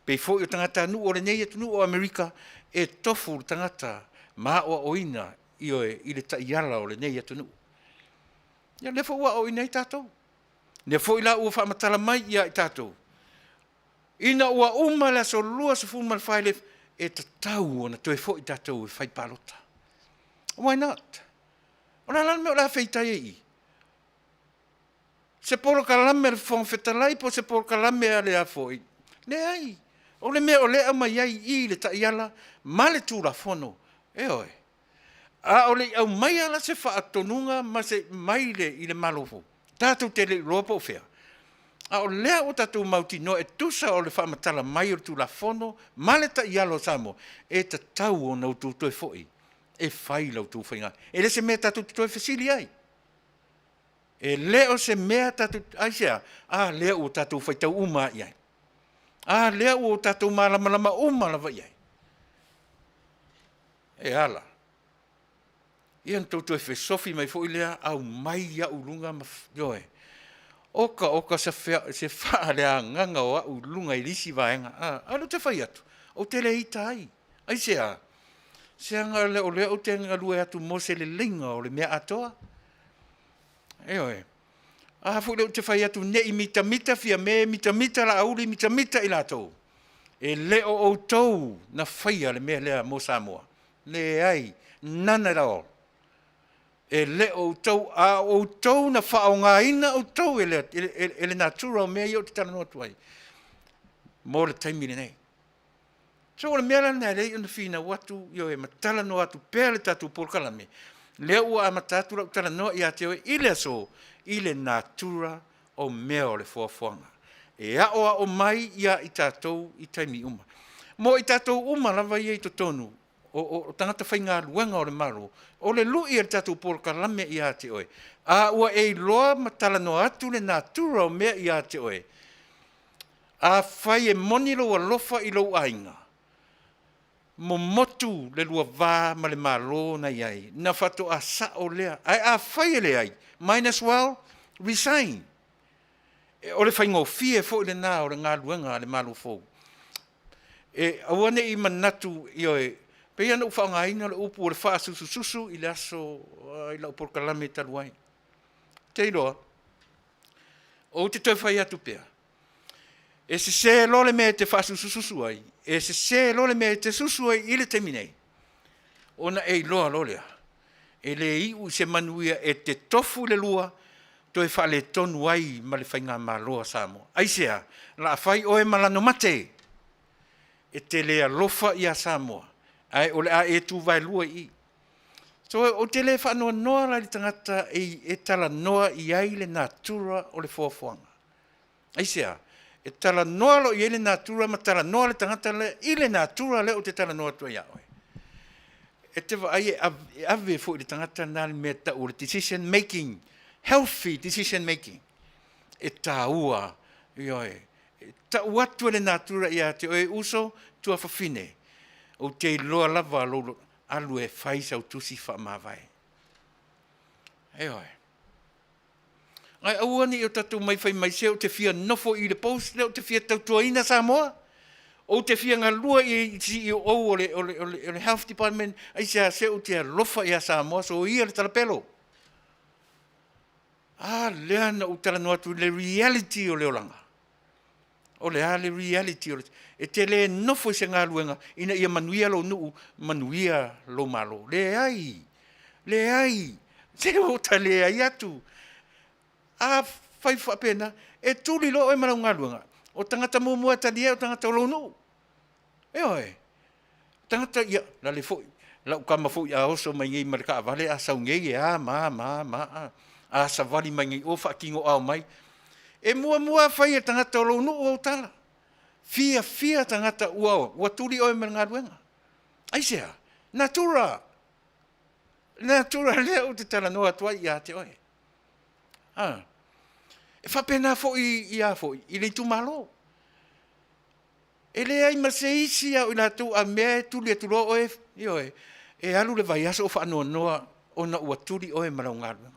pei foi o tagatanuu o lenei atunuu o Amerika e tofu le tagata ma aoaoina, ioe, i le taiala o lenei atunuu. Ia lea foi ua aoaoina ai tatou. Lea foi la ua faamatala mai ia i tatou, ina ua uma le aso 24 i le e tatau ona toe foi tatou e fai palota. Why not? O le a la le mea o le a feitai ai i i? Se polokalame a le Fofoga Fetalai po o se polokalame a le a foi? Leai. O le mea o lea e aumai ai i i le taiala ma le Tulafono, ioe. A o le i aumaia la se faatonuga ma se mai le, i le Malo fou, tatou te le iloa po o fea. A o lea ua tatou mautinoa e tusa o le faamatala mai o le Tulafono ma le taiala o Samoa, e tatau ona outou toe foi e fai la outou faiga. E le se mea tatou te toe fesili ai. E le o se mea tatou, aisea? A lea ua tatou faitau uma lava i ai. A lea ua tatou malamalama uma lava i ai. E ala. Ia na tou toe fesofi mai foi lea, aumai au i luga ma, ioe. Oka oka se, se faaleagaga o au i luga i le isi vaega. A, a lea ou te fai atu, ou te le ita ai. Aisea? Seaga o lea ou te galue atu mo se leleiga o le mea atoa. Ioe. A foi lea ou te fai atu ne i mitamita Fiame, mitamita Laauli, mitamita i latou. E le o outou na faia le mea lea mo Samoa. Leai, none at all. E le o outou, a o outou na faaaogaina outou e le, e, e le natura o mea ia ou te talanoa atu ai mo le taimi lenei. So o le mea la lena e lelei ona finau atu, ioe, ma talanoa atu pea le tatou polokalame, lea ua amata atu lau talanoa ia te oe i le aso, i le natura o mea o le foafoaga. E aoao mai ia i tatou i taimi uma. Mo i tatou uma lava ia i totonu. o, o, o tagata faigaluega o le Malo, o le lu'i a le tatou polokalame ia te oe, a ua e iloa ma talanoa atu le natura o mea ia te oe, afai e moni lou alofa i lou aiga, momotu le lua va ma le Malo na i ai, na faatoa sao lea. Ae afai e leai, might as well resign. O le faigofie foi lena o le galuega a le Malo fou. E aua ne i manatu, ioe, pei ona ou faaaogaina le upu o le faasusususu i le aso i lau polokalame talu ai. Ou te iloa, ou te toe fai atu pea, e sese loa le mea e te faasusususu ai, e sese loa le mea e te susu ai i le taimi nei, ona e iloa loa lea, e le iu i se manuia, e te tofu i le lua, toe faaletonu ai ma le faigamalo a Samoa. Aisea? O le a fai oe ma lano mate, e te le alofa ia Samoa, ae o le a e tu vaelua i i. So, ou te le faanoanoa la i le tagata e talanoa i ai le natura o le foafoaga. Aisea? E talanoa loa i ai le natura ma talanoa le tagata lea i le natura lea ou te talanoa atu ai ia oe. E te vaai e ave foi i le tagata lena le mea e tau o le decision making, healthy decision making. E taua, ioe, e tau atu e le natura ia te oe, uso, tuafafine, ou te iloa lava lou alu e fai sau tusi faamavae. Ioe. Ae aua ne i o tatou mai fai mai se ou te fia nofo i le post lea ou te fia tautuaina Samoa. Ou te fia galue i le CEO o le, o le, o le, o le Health Department, aisea se ou te alofa ia Samoa, soia le talapelo. A lea na ou talanoa atu i le reality o le olaga. O le a le reality o le... E te le nofo i se galuega ina ia manuia lou nuu, manuia lou Malo. Leai, leai, se ua ta leai atu. A fai faapena, e tuli loa oe ma lau galuega, o tagata muamua e talia o tagata o lou nuu. Ioe, tagata ia, lale foi, lau tama foi a oso mai nei ma le taavale a sau nei e a ma a ma a ma a, a savali mai nei o faatinoao mai. E muamua fai e tagata o lou nuu au tala. Fiafia tagata ua, ua tuli oe ma le galuega. Aisea? Natura! Natura lea ou te talanoa atu ai ia te oe. A. E faapena foi ia foi i le itumalo. E leai ma se isi lava o i latou a mea e tuli atu loa oe, ioe, e alu le vaiaso o faanoanoa ona ua tuli oe ma lau galuega.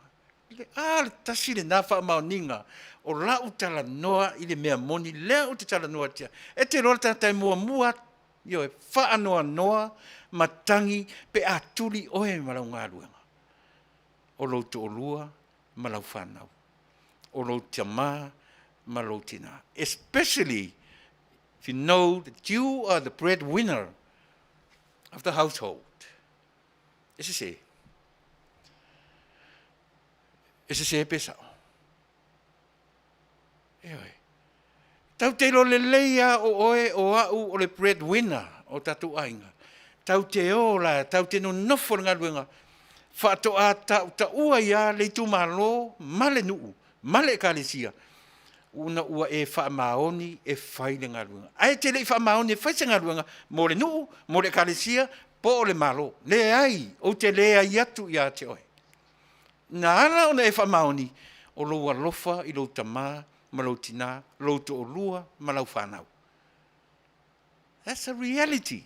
A, le tasi lena faamaoniga o lau talanoa i le mea moni lea ou te talanoa atu ai. E te iloa le tagata e muamua atu, ioe, faanoanoa ma tagi pe a tuli oe ma lau galuega, o lou toalua ma lau fanau, o lou tama ma lou tina, especially if you know that you are the breadwinner of the household. E sese. E sese pe sao. Ioe. Tau te iloa lelei lava o oe o au o le breadwinner o tatou aiga. Tau te o la, tau te nonofo i le galuega, faatoa tautaua ai lava le itumalo ma le nuu ma le ekalesia ona ua e faamaoni e fai le galuega. Ae e te le i faamaoni e fai se galuega mo le nuu, mo le ekalesia po o le Malo. Leai, ou te leai atu ia te oe. Na ala ona e faamaoni, o lou alofa i lou tama ma lou tina, lou toalua ma lau fanau. That's a reality.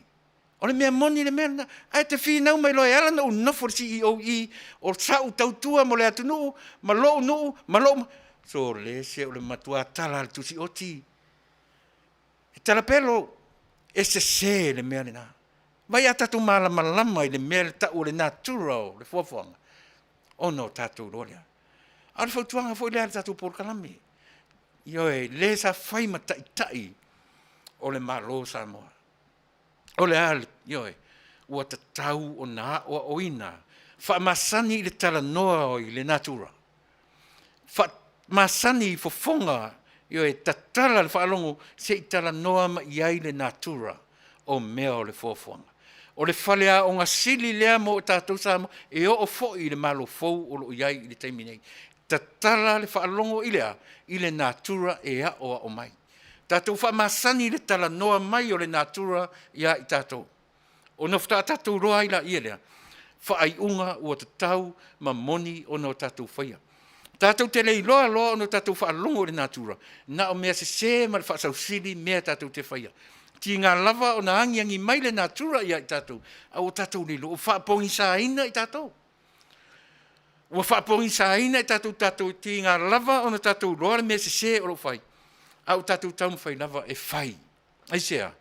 O le mea moni le mea lena. Ae te finau mai loa e ala ona ou nofo i le CEO i i, o sau tautua mo le atunuu, ma lou nuu, ma lou... Sole se o le matua tala a le tusi oti. E talapelo, e sese le mea lena. Vai a tatou malamalama i le mea le tau o le natura o le foafoaga, ona o tatou iloa lea. A o le fautuaga foi lea a le tatou polokalame, ioe, le sa fai ma taitai o le Malo o Samoa. O le a, ioe, ua tatau ona aoaoina, faamasani i le talanoa i le natura, faamasani i fofoga, ioe, tatala le faalogo se i talanoa mai i ai le natura o mea o le foafoaga. O le faleaoga sili lea mo tatou Samoa, e oo foi i le Malo fou o lo o i ai i le taimi nei. Tatala le faalogo i le a? I le natura e aoao mai. Tatou faamasani i le talanoa mai o le natura ia i tatou. Ona faatoa tatou iloa ai laia lea, faaiuga ua tatau ma moni ona o tatou faia. Tatou te le iloa loa ona o tatou faalogo i le natura, na o mea sese ma le faasausili mea tatou te faia. Tiga lava ona agiagi mai le natura ia i tatou, a ua tatou le iloa, ua faapogisaina i tatou. Ua faapogisaina i tatou, tatou tiga lava ona tatou iloa le mea sese o lo o fai, a ua tatou taumafai lava e fai. Aisea?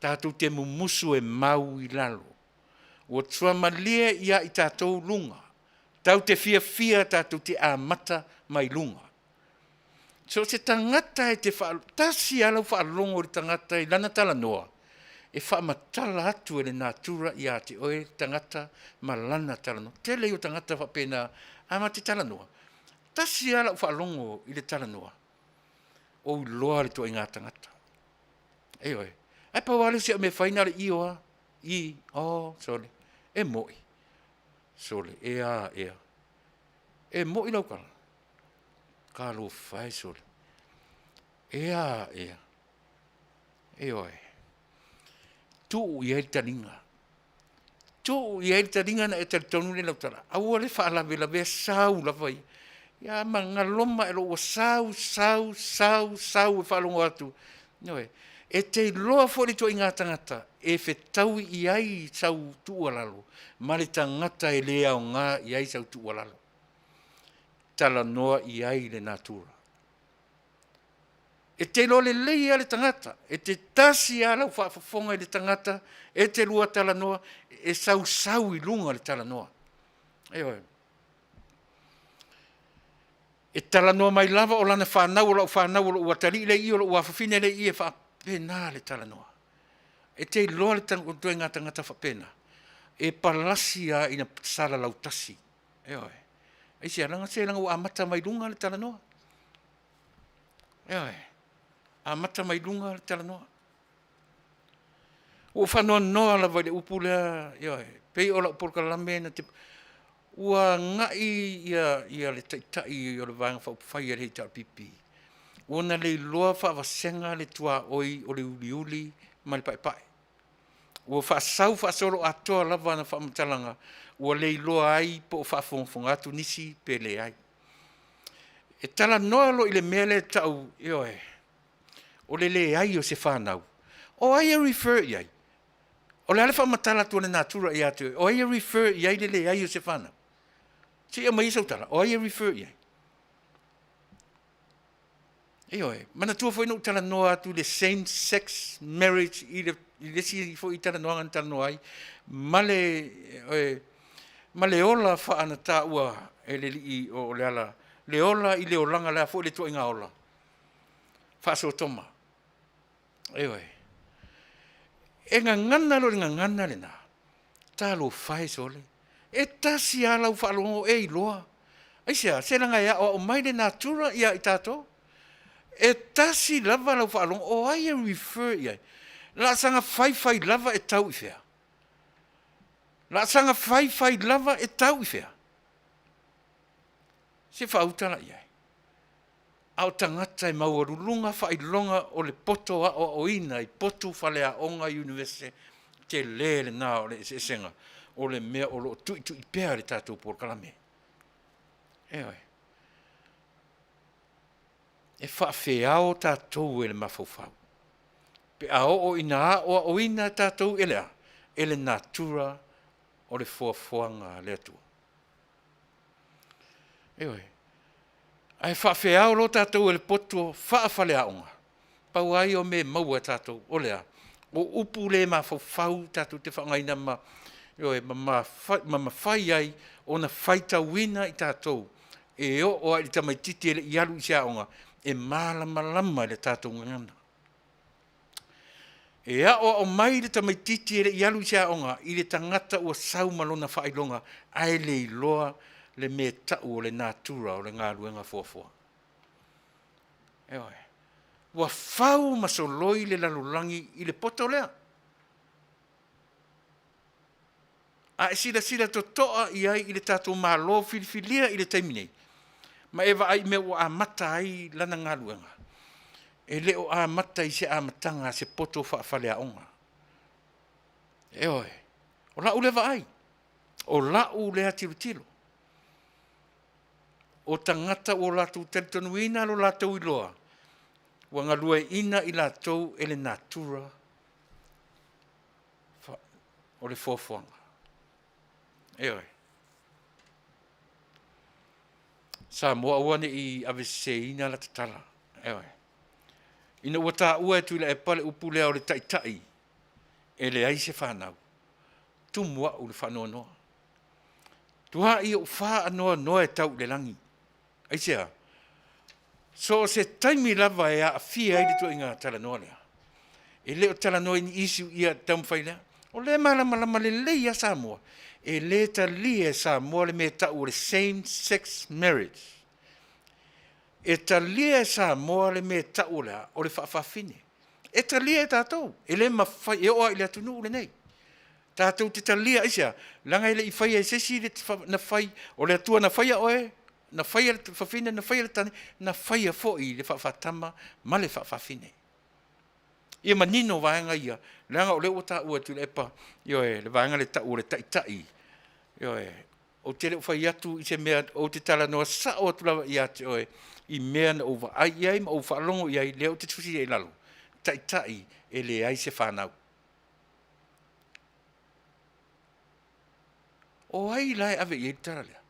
Tatou te mumusu e mau i lalo. Ua suamalie ia i tatou luga. Tatou te fiafia tatou te amata mai luga. So o se tagata e te tasi lava lau faalogo i le tagata i lana talanoa, e faamatala atu e le natura ia te oe le tagata ma lana talanoa. Tele ia o tagata faapena, a matou talanoa, tasi lava lau faalogo i le talanoa, ou iloa le ituaiga tagata. Ioe. Ae pau lava le isi au mea e fai na o le io lava, i, oh sole, e moi, sole, e a ea. E moi lau tala? Talofa e sole, e a ea. Ioe. Tuu i ai le taliga. Tuu i ai le taliga ona e talitonu lea i lau tala. Aua le faalavelavea, sau lava ia. Ia ma galoma ae loa ua sau, sau, sau, sau e faalogo atu, ioe, e te iloa foi le ituaiga tagata e fetaui i ai sau tuualalo ma le tagata e le aoga i ai sau tuualalo. Talanoa i ai le natura. E te iloa lelei lava le tagata, e te tasi lava lau faafofoga i le tagata, e te lua talanoa, e sausau i luga le talanoa. Ioe. E talanoa mai lava o lana fanau, o lau fanau, o lou atalii le i i, o lou afafine le i i, e faapena le talanoa. E te iloa le ituaiga tagata faapena, e palasi lava ina salalau tasi. Ioe. Aisea? Leaga se leaga ua amata mai luga le talanoa. Ioe. Amata mai luga le talanoa. Ua ou faanoanoa lava i le upu lea, ioe, pei o lau polokalame na te, ua agai ia le Taitai o le Vaega Faaupufai a le HRPP, ua na le iloa faavasega le tuaoi o le uliuli ma le paepae. Ua faasau faasoloatoa lava ana faamatalaga, ua le iloa ai po o faafogafoga atu nisi pe leai. E talanoa loa i le mea lea e tau, ioe, o le leai o se fanau. O ai e refer i ai? O le a le faamatala atu a le natura ia te oe? O ai e refer i ai le leai o se fanau? Se i aumai ia sau tala, o ai e refer i ai? Ioe, manatua foi na ou talanoa atu i le same sex marriage i le isi foi talanoaga na talanoa ai, ma le, ma le ola faanataua e le alii o Leala, le ola i le olaga, le a foi le ituaiga ola, faa-Sotoma. Ioe. E gagana loa i le gagana lena, talofa e sole, e tasi lava lau faalogo e iloa. Aisea? Se leaga e aoao mai le natura ia i tatou. E tasi lava lau faalogo, o ai e refer i ai? Laasaga faifai lava e tau i fea? Laasaga faifai lava e tau i fea? Se faauta la i ai. A o tagata e maualuluga faailoga o le poto aoaoina i potu faleaoga iunivesite, tele lena o le eseesega o le mea o lo o tuitui pea le tatou polokalame. Ioe. E faafeao tatou e le mafaufau pe a oo ina aoaoina tatou e le a? E le natura o le foafoaga a le Atua. Ioe. Ae faafeao loa tatou e le poto faafaleaoga, pau lava ia o mea e maua e tatou, o le a? O upu le mafaufau tatou te faaaogaina ma, ioe, ma mafai ai ona faitauina i tatou e oo lava i le tamaitiiti e le i alu i se aoga, e malamalama i le tatou gagana. E aoao mai le tamaitiiti e le i alu i se aoga i le tagata ua sau ma lona faailoga ae le iloa le mea e tau o le natura o le galuega fuafua. Ioe. Ua fau ma soloi le lalolagi i le poto lea. A e silasila totoa i ai i le tatou Malo filifilia i le taimi nei, ma e vaai i mea ua amata ai lana galuega, e le o amata i se amataga a se poto faafaleaoga. Ioe. O la'u lea vaai, o la'u lea tilotilo. O tagata ua latou talitonuina lo latou iloa, ua galueaiina i latou e le natura o le foafoaga. Ioe. Samoa aua ne i aveseseina la tatala. Ioe. Ina ua taua e Tuilaepa le upu lea o le taitai e leai se fanau, tumu a'u i le faanoanoa. Tua'i o'u faanoanoa e tau i le lagi. Aisea? So o se taimi lava e aafia ai le ituaiga talanoa lea, e le o talanoa i ni issue ia taumafai lea. O lea e malamalama lelei lava Samoa, e le talia e Samoa le mea e tau o le same sex marriage. E talia e Samoa le mea e tau o le a? O le faafafine. E talia e tatou, e le mafai, e oo lava i le atunuu lenei. Tatou te talia, aisea? Leaga e le i faia e se isi le na fai, o le Atua na faia oe, na faia le fafine, na faia le tane, na faia foi le faafatama ma le faafafine. Ia manino vaega ia, leaga o lea ua taua e Tuilaepa, ioe, le vaega lea e tau o le taitai, ioe. Ou te le o fai atu i se mea, ou te talanoa sao atu lava ia te oe i mea na ou vaai i ai ma ou faalogo i ai, lea ou te tusi ai i lalo, taitai e leai se fanau. O ai la e ave i ai le tala lea?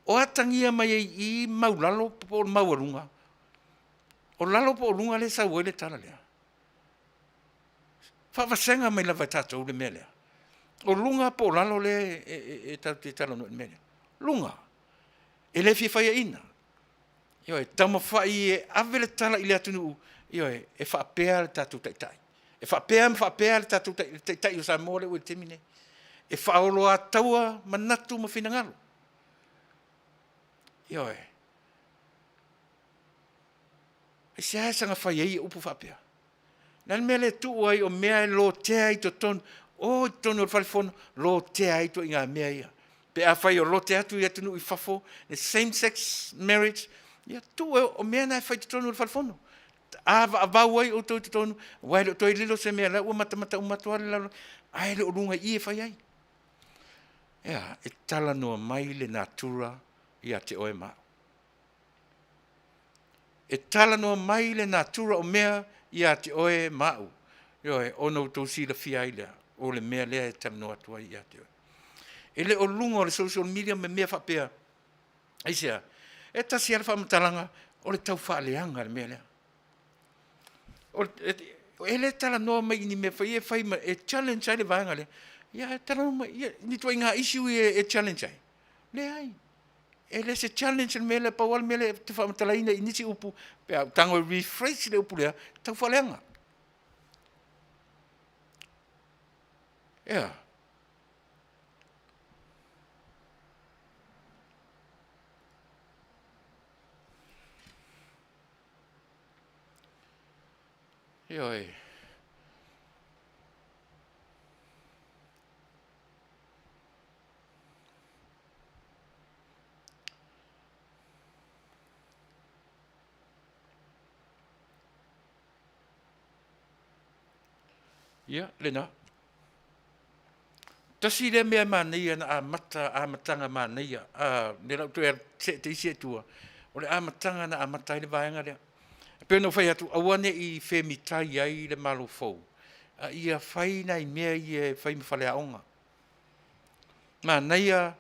O atagia mai ai i i maulalo po o le maualuga? O lalo po o luga lea e sau ai le tala lea? Faavasega mai lava e tatou le mea lea. O luga po o lalo lea e tatou te talanoa i le mea lea? Luga. E le fia faiaina. Ioe, taumafai e ave le tala i le atunuu, ioe, e faapea le tatou Taitai. E faapea ma faapea le tatou Taitai o Samoa lea ua i le taimi lenei. E faaoloataua manatu ma finagalo. Ioe. Aisea e saga fai ai upu faapea? O le a le mea e le tuu ai o mea e lotea i totonu, o i totonu o le fale fono, lotea ai ituaiga mea ia. Pe afai o lote atu i atunuu i fafo le same sex marriage, ia tuu e, o mea na e fai i totonu o le fale fono. Avaavau ai outou i totonu, aua e le o toe lilo se mea, o la ua matamata uma atu lava le lalolagi, ae le o luga i i e fai ai. E a? E talanoa mai le natura ia te oe ma au. E talanoa mai le natura o mea ia te oe ma au. Ioe, ona outou silafia ai lea, o le mea lea e talanoa atu ai ia te oe. E le o luga o le social media ma mea faapea. Aisea? E tasi lava le faamatalaga, o le tau faaleaga le mea lea. E le talanoa mai i ni mea foi ia e fai ma e challenge ai le vaega lea. Ia ae talanoa mai, ia ni ituaiga issue ia e challenge ai? Leai. E le se challenge le mea lea, pau lava le mea lea e te faamatalaina i nisi upu, pe a ou tago e rephrase le upu lea, tau faaleaga. Ea. Ioe. Ia, lena. Tasi lea mea manaia na amata, amataga manaia, a, lea la ua toe alu see te isi atua, o le amataga na amata ai le vaega lea. E pei ona ou fai atu, aua ne i femitai ai le Malo fou, a ia fai nai mea ia e fai ma faleaoga. Manaia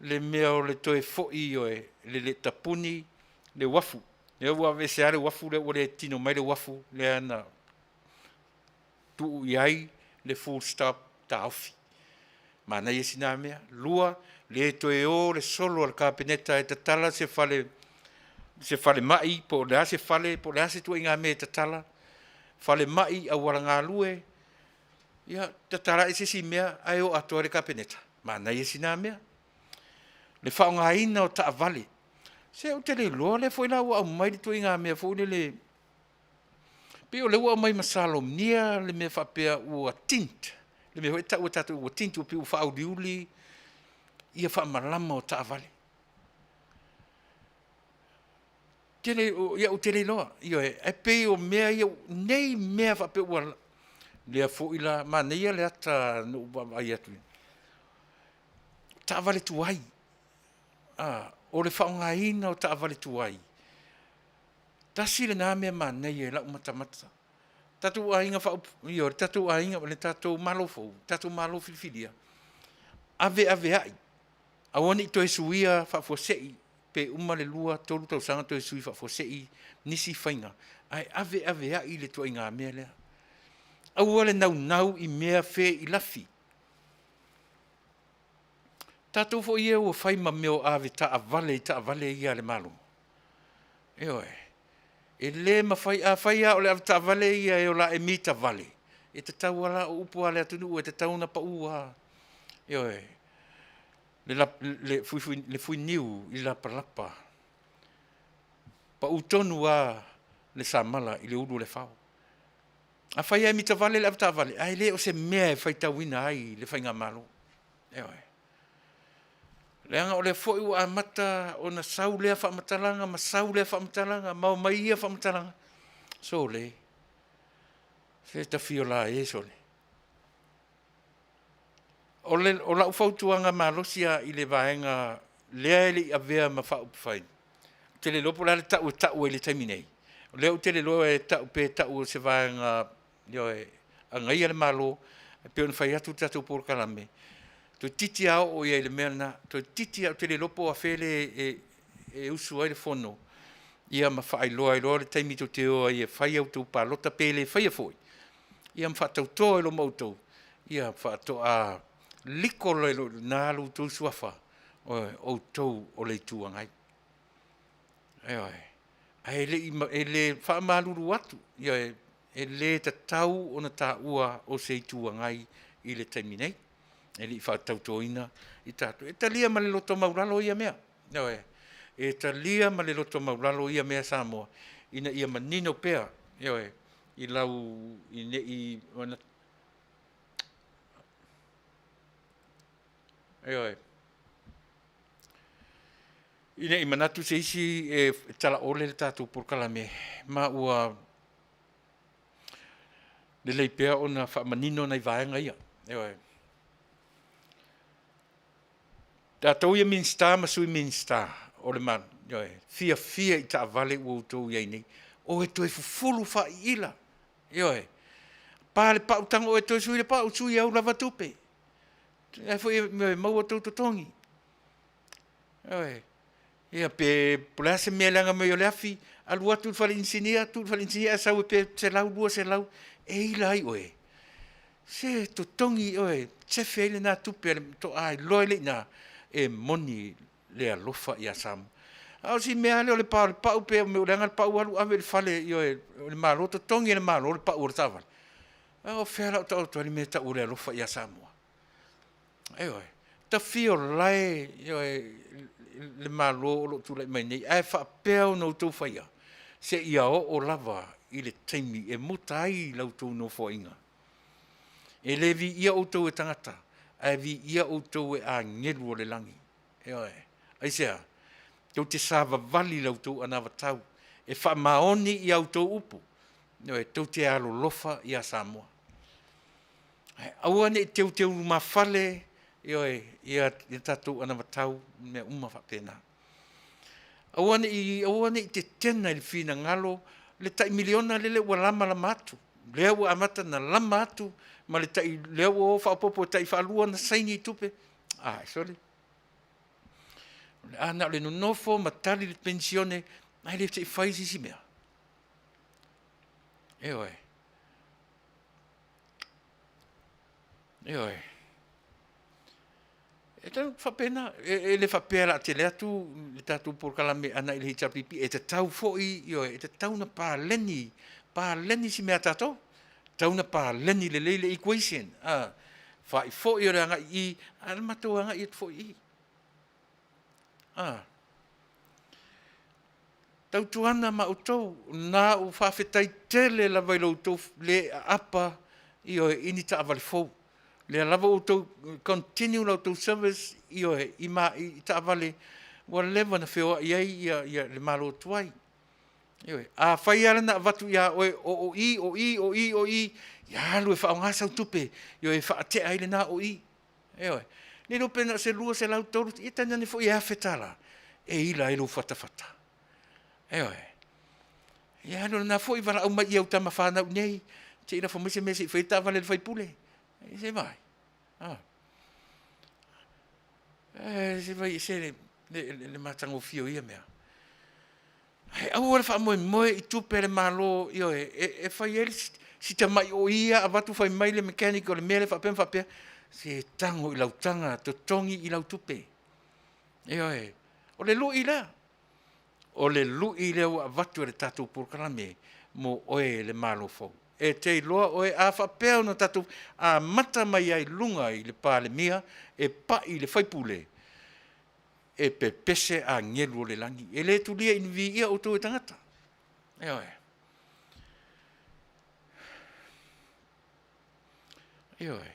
le mea o le toe foi o le tapuni le uafu. Lea ua aveese lava le uafu lea ua le tino mai le uafu lea na tuu i ai le full stop taofi. Manaia sina mea. Lua, le toe o le solo a le Kapeneta e tatala se fale se falemai po o le a se fale po o le a se ituaiga mea e tatala, falemai, auala galue, ia tatala ae se isi mea ae o atoa ai le Kapeneta. Manaia sina mea. Le faaaogaina o taavale. Se ou te le iloa lea foi la ua aumai le ituaiga mea foi lele pei o lea ua aumai ma Salomia le mea faapea ua tint, le mea foi lea e tau e tatou ua tint ua pei ua faauliuli ia faamalama o taavale. Tele, ia ou te le iloa, ioe, ae pei o mea ia, nei mea faapea ua Lea foi la, manaia le ata na ou vaavaai atu i taavale tuai. A, o le faaaogaina o taavale tuai, tasi lena mea manaia i lau matamata. Tatou aiga ioe, le tatou aiga, le tatou Malo fou, le tatou Malo filifilia, aveaveai, aua ne i toe suia faafuasei pe uma le 2, 3 tausaga toe sui faafuasei nisi faiga, ae aveaveai le ituaiga mea lea. Aua le naunau i mea feilafi. Tatou foi ia ua fai ma mea o avetaavale i taavale ia a le Malo, ioe. E le mafai, afai lava o le avetaavale ia e o le a mitavale, e tatau lava la, o upu lava a le atunuu e tatau ona pau lava, ioe, le fuiniu i le lapalapa, pau tonu lava le samala i le ulu o le fao. Afai lava e mitavale le avetaavale, ae le o se mea e faitauina ai le faigamalo, ioe. Leaga o lea foi ua amata ona sau lea faamatalaga ma sau lea faamatalaga ma omai ia faamatalaga, sole, se ta fia ola e sole. O lau fautuaga malosi lava i le vaega lea e le i avea ma faaupufai, ou te le iloa po o le a le tau e tau ai i le taimi nei, o lea ou te le iloa pe tau o se vaega e agaia le Malo, e pei ona fai atu le tatou polokalame, toeitiiti lava oo i ai i le mea lena, toeitiiti lava, ou te le iloa po o afea e usu ai le fono ia ma faailoa ai loa le taimi tou te o ai e fai a outou palota pe le faia foi, ia ma faatauto ai loa ma outou, ia faatoa liko loa i ina lo outou suafa, o outou o le Itu Agai. Ioe. Ae le faamalulu atu, ioe, e le tatau ona taua o se Itu Agai i le taimi nei, e le i faatautoina i tatou. E talia ma le loto maualalo ia mea, ioe, e talia ma le loto maualalo ia mea Samoa, ina ia manino pea, ioe, i lau, ne i, ioe, ina ne i manatu se isi e talaole le tatou polokalame, ma ua lelei pea ona faamanino nai vaega ia. Ioe. Tatou ia Minisita ma Sui Minisita o le Malo, ioe, fiafia i taavale ua outou i ai nei, o e toe fufulu faaiila, ioe. Pa le pau, tago oe e toe sui le pau, sui i au lava tupe. O la foi e maua outou totogi. Ioe. Ia pe o le a se mea e leaga mai ai o le afi, alu atu i le fale inisinia, tuu i le fale inisinia ae sau ai pe $100, $200 e ila ai oe. Se totogi oe, sefe ai lena tupe faatoa iloa ai lea i ina e moni le alofa ia Samoa. A o si mea lava lea o le pa o le pau pe leaga le pau alu ave i le fale, ioe, o le Malo, totogi e le Malo le pau o le taavale. A o fea o le a ou taoto ai le mea e tau o le alofa ia Samoa? Ioe. Ta fia o la e, ioe, le Malo o lo o tulai mai nei, ae faapea ona outou faia seia oo lava i le taimi e muta ai la outou nofoaiga. E le viia outou e tagata, ae viia outou e agelu o le lagi. Ioe. Aisea? Tou te savavali i la outou anavatau e faamaoni i a outou upu, ioe, tou te alolofa ia Samoa. Ae aua ne i teuteulumafale, ioe, ia tatou anavatau ma mea uma faapena. Aua ne i, aua ne i tetena i le finagalo le tai $1 miliona lele ua lamalama atu, lea ua amata ona lama atu ma le tai, lea ua o faaopoopo tai faalua ona saini i tupe. Ae sole, a na o le nonofo ma tali le penisione ae le se i fai se isi mea. Ioe. Ioe. E tau faapena, e le faapea o le a tele atu le tatou polokalame agai i le HRPP, e tatau foi, ioe, e tatau ona paleni, paleni si mea a tatou. E tatau ona paleni lelei le equation, faifoi o le agai i i, a o le matou agai atu foi i i. Tautuana ma outou, na ou faafetai tele lava i lo outou le aapa, ioe, i ni taavale fou. O lea lava ua outou continue la outou service, ioe, i taavale ua leva ona feoai ai le Malo tuai. Ioe, afai lava na avatu iā oe o o i, o i, o i, o i, ia alu e faaaoga sau tupe, ioe, e faatea ai lena o i. Ioe. Le iloa pe na o se 200, 300, ia tainane foi e $1,000 e ila ai lou fatafata. Ioe. Ia alu lena foi valaau mai i au tama fanau nei, se i lafo mai se mea se i fai ai taavale a le faipule. Se i vaai. Ah. Eh, se vai ese le, le, le, le matagofie o ia mea. Ae aua le faamoemoe i tupe a le Malo, ioe, e, e fai ai si tamai o ia avatu fai mai le mechanic o le mea lea faapea ma faapea, se tago i lau taga, totogi i lau tupe. Ioe, o le lui lea. O le lui lea ua avatu e le tatou polokalame mo oe le Malo fou. E te iloa oe a faapea ona tatou amata mai ai i luga i le Palemia e pai i le faipule, e pepese agelu o le lagi. E le tulia i ni viia outou e tagata. Ioe. Ioe.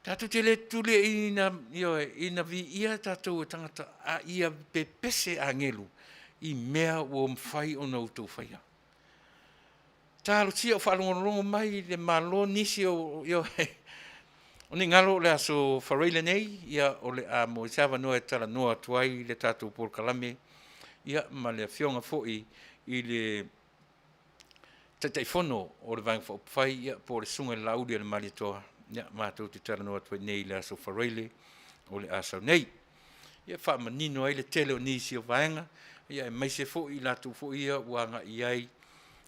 Tatou te le tulia ina, ioe, ina viia tatou e tagata, a ia pepese agelu i mea ua mafai ona outou faia. Talosia o faalogologo mai le Malo nisi o, ioe, o ni galo o le aso Faraile lenei, ia o le a maua se avanoa e talanoa atu ai le tatou polokalame, ia ma le afioga foi i le Taitaifono o le Vaega Faaupufai, ia po o le Susuga i le Laauli a le Malietoa, ia matou te talanoa atu ai nei i le aso Faraile o le a sau nei. Ia faamanino ai le tele o nisi o vaega, ia aemaise foi i latou foi ia ua agai i ai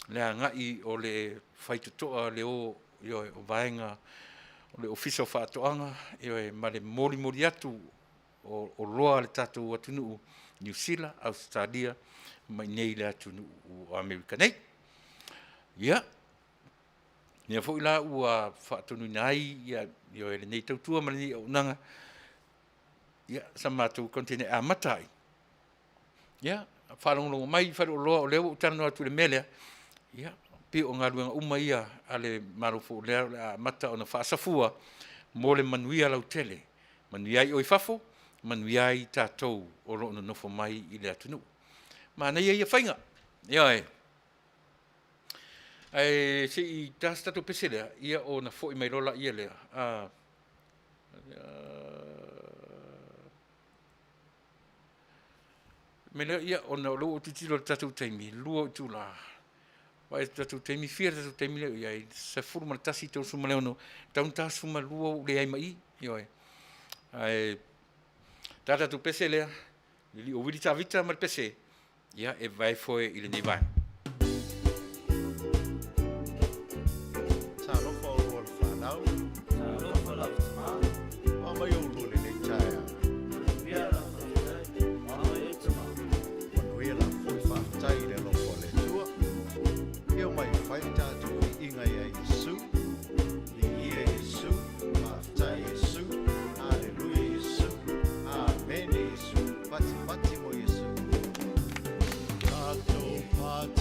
le agai o le faitotoa le o, ioe, o vaega o le Ofisa o Faatoaga, ioe, ma le molimoli atu o oloa a le tatou atunuu, Niu Sila, Ausetalia ma inei i le atunuu o Amerika nei. Ia, lea foi la ua faatonuina ai ia, ioe, lenei tautua ma lenei auaunaga, ia, sa matou container e amata ai. Ia, faalogologo mai i faleoloa o lea ua ou talanoa atu i le mea lea, ia, pei o galuega uma ia a le Malo fou lea o le a amata ona faasafua mo le manuia lautele, manuia ai oe i fafo, manuia ai tatou o lo o nonofo mai i le atunuu. Manaia ia faiga. Ioe. Ae se i ta se tatou pese lea, ia ona foi mai loa laia lea. Mea lea, ia, ona o lea ua ou tilotilo i le tatou taimi, 2 itula. Vaai i le tatou taimi, fia le tatou taimi lea o i ai? 11:36, tau ina ta 12 ua ou leai ma i. Ioe. Ae ta tatou pese lea, le lio Wili Tavita ma le pese, ia e vae foe i lenei vaega. Talofa olua le fanau. Talofa lava tama. Oa mai oulua i lenei taeao. Manuia lava faafetai. Oa mai oe tama. Manuia lava foi faafetai i le alofa o le Atua. Ia omai e fai le tatou viiga ia Iesu. Viia Iesu, faafetai Iesu, Aleluia Iesu, Amene Iesu, fatufatu mo Iesu. Tatou pati.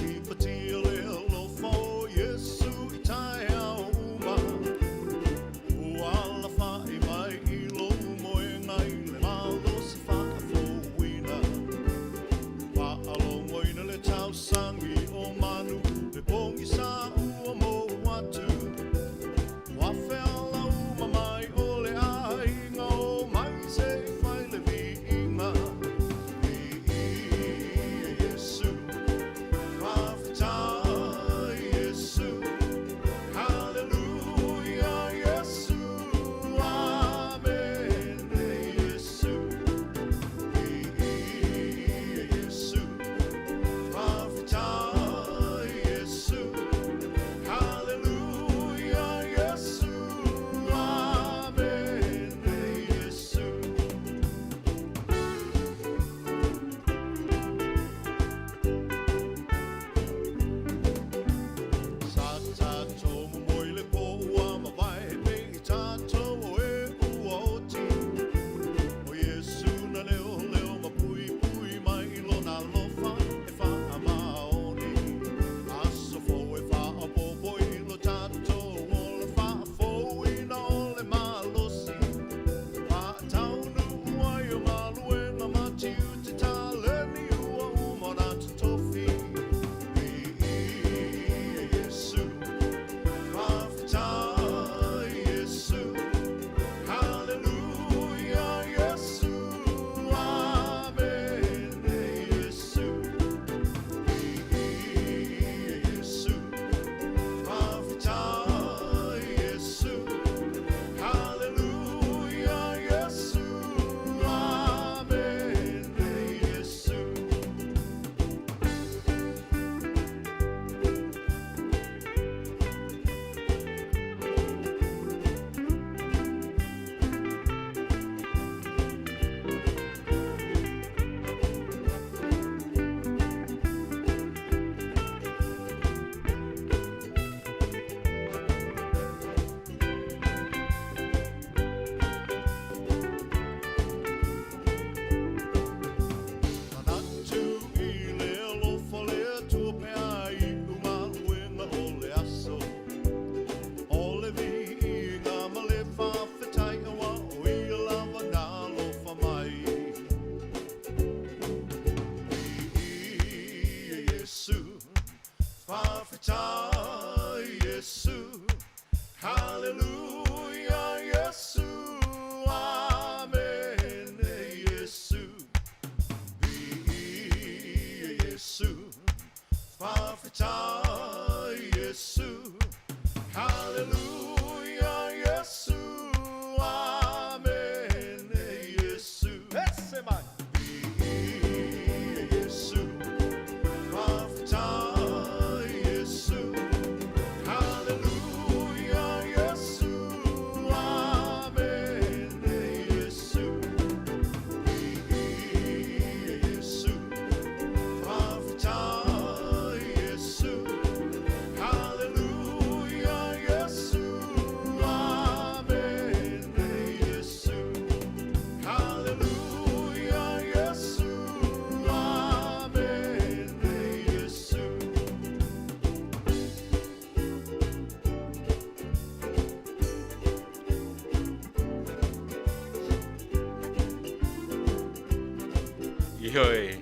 Ioe,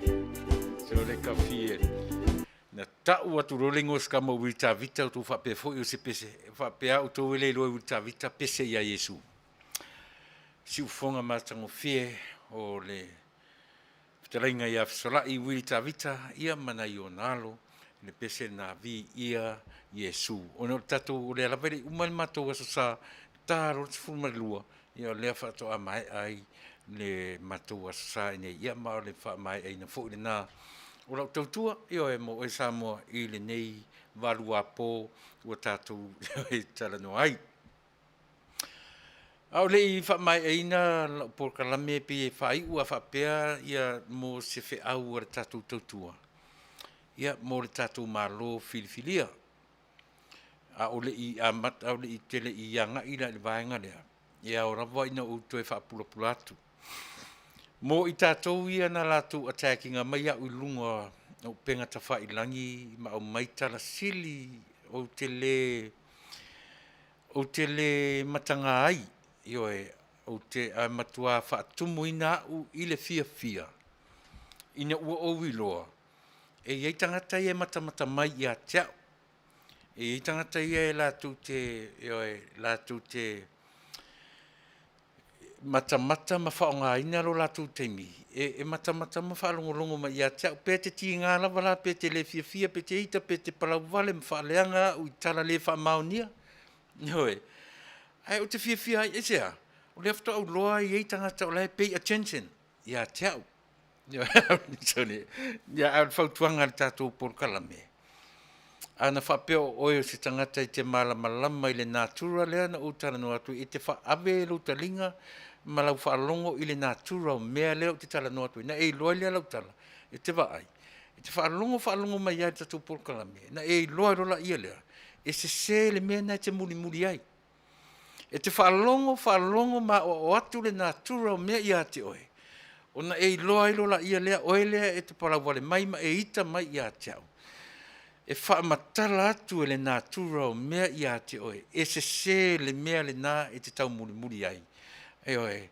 sole ka fie. Na ta'u atu loa le igoa o se tama o Wilitavita outou faapea foi o se pese, faapea a outou e le iloa e Wilitavita pese ia Iesu. Siufofoga matagofie o le fetalaiga ia Fesolai Wili Tavita ia ma nai ona alo le pese lena Viia Iesu. Ona o le tatou o lea lava e le i uma le matou Aso Sa, ta loa le 12, ia o lea faatoa maea ai le matou Aso Sa i inei, ia ma o le faamaeaina foi lena o lau tautua, ioe, mo oe Samoa i lenei valuapo ua tatou talanoa ai. A o le i faamaeaina lau polokalame pei e faaiu lava faapea ia mo se feau a le tatou tautua, ia mo le tatou Malo filifilia. A o le i amata a o le i tele i agai la i le vaega lea, e ao lava ina ou toe faapulapula atu. Mo i tatou ia na latou attack ina mai au i luga o upega tafailagi ma aumai tala sili ou te le Ou te le mataga ai, ioe, ou te, ae matua faatumuina au i le fiafia, ina ua ou iloa, e i ai tagata ia e matamata mai ia te au. E i ai tagata ia e latou te, ioe, latou te matamata ma faaaogaina lo latou taimi e matamata ma faalogologo mai ia te au. Pe te tiga lava la pe te le fiafia pe te ita pe te palauvale ma faaleaga au i tala le faamaonia, ioe. Ae ou te fiafia ai, aisea? O lea faatoa ou iloa e i ai tagata o la e pay attention ia te au. Ia, a o le fautuaga a le tatou polokalame, ana faapea o oe o se tagata e te malamalama i le natura lea na ou talanoa atu ai, e te faaave lou taliga ma lau faalogo i le natura o mea lea ou te talanoa atu ai, ona e iloa ai lea o lau tala, e te vaai, e te faalogo faalogo mai lava i le tatou polokalame, ona e iloa loa lea, e sese le mea lena e te mulimuli ai. E te faalogo faalogo ma aoao atu le natura o mea ia te oe, ona e iloa ai loa lea, oe lea e te palauvale mai ma e ita mai ia te au, e faamatala atu e le natura o mea ia te oe, e sese le mea lena e te taumulimuli ai. Ioe.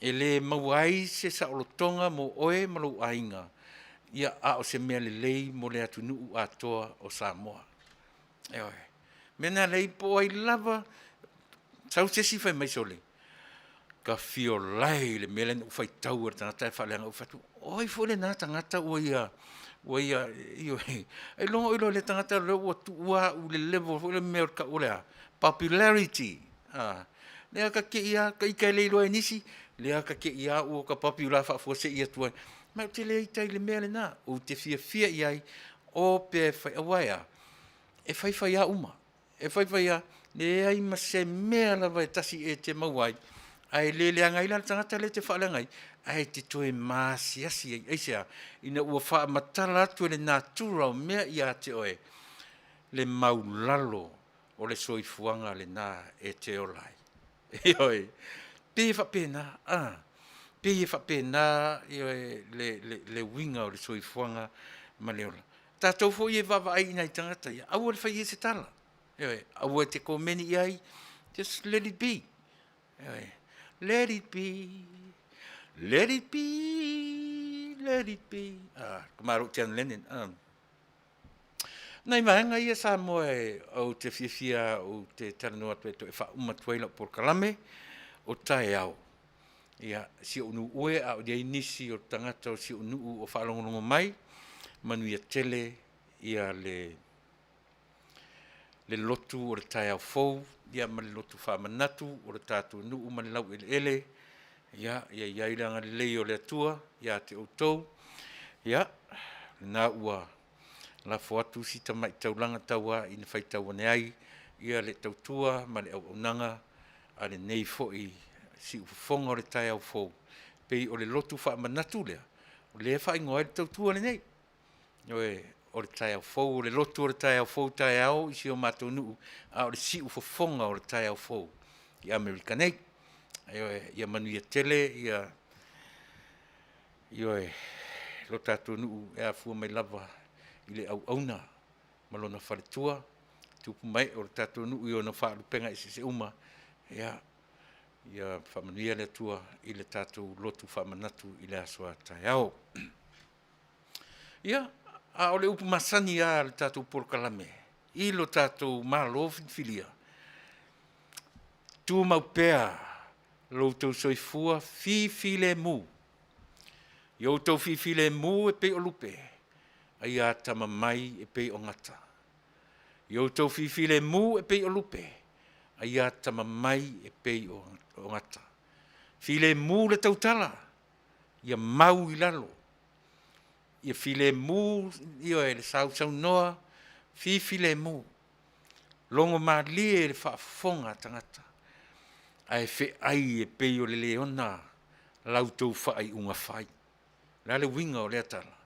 E le maua ai se saolotoga mo oe ma lou aiga, ia a o se mea lelei mo le atunuu atoa o Samoa. Ioe. O le mea lena e leai po o ai lava, sau se isi fai mai, sole, ta fia olae i le mea lea na ou faitau ai i le tagata ae faaleaga ou. Ou fai atu, o ai foi lena tagata ua ia, ua ia, ioe, ailoga o iloa e lea tagata lea ua tuua au i le level foi lea mea e tau o le a? Popularity. A, lea ta te i lava, ta ita e le iloa e nisi, lea ta te i lava ua ta popular faafuasei atu ai. Ma ou te le ita i le mea lena, ou te fiafia i ai, o pea e fai, aua e a? E fai fai lava uma, e fai fai lava, leai ma se mea lava e tasi e te maua ai, ae le leaga ai la le tagata lea e te faaleaga ai, ae te toe maasiasi ai. Aisea? Ina ua faamatala atu e le natura o mea ia te oe le maulalo o le soifuaga lena e te ola ai. Ioe, pei e faapena, a, pei e faapena, ioe, le, le, le uiga o le soifuaga ma le ola. Tatou foi e vaavaai i nai tagata ia, aua le fai i ai se tala. Ioe, aua e te komeni i ai, just let it be. Ioe, let it be, let it be, let it be. Ah, ka malo John Lennon. Ah. Nai vaega ia Samoa e ou te fiafia ou te talanoa atu ai toe faauma atu ai lau polokalame o taeao. Ia, si ou nuu e, a o i ai nisi o tagata o si ou nuu o faalogologo mai, manuia tele ia le le lotu o le taeao fou, ia ma le lotu faamanatu o le tatou nuu ma le laueleele. Ia, ia i ai le agalelei o le Atua ia te outou. Ia, lena ua lafo atu si tamai taulaga taua ina faitau ane ai ia le tautua ma le auaunaga a lenei foi siufofoga o le taeao fou, pei o le lotu faamanatu lea, o lea e faaigoa ai le tautua lenei. Ioe, o le taeao fou, o le lotu o le taeao fou taeao i si o matou nuu, a o le siufofoga o le taeao fou i Amerika nei. Ioe, ia manuia tele ia, ioe, lo tatou nuu e afua mai lava i le auauna ma lona faletua, tupu mae o le tatou nuu i ona faalupega eseese uma, ia, ia faamanuia le Atua i le tatou lotu faamanatu i le aso a taeao. Ia, a o le upu masani lava a le tatou polokalame i lo tatou Malo filifilia, tumau pea lo outou soifua fifilemu. Ia outou fifilemu e pei o lupe, a ia atamamai e pei o gata. Ia outou fifilemu e pei o lupe, a ia atamamai e pei o gata. Filemu le tautala, ia mau i lalo, ia filemu, ioe, le sausaunoa, fifilemu, logomalie i le faafofoga a tagata, ae feai e pei o le leona la outou faaiuga fai. O le a le uiga o lea tala?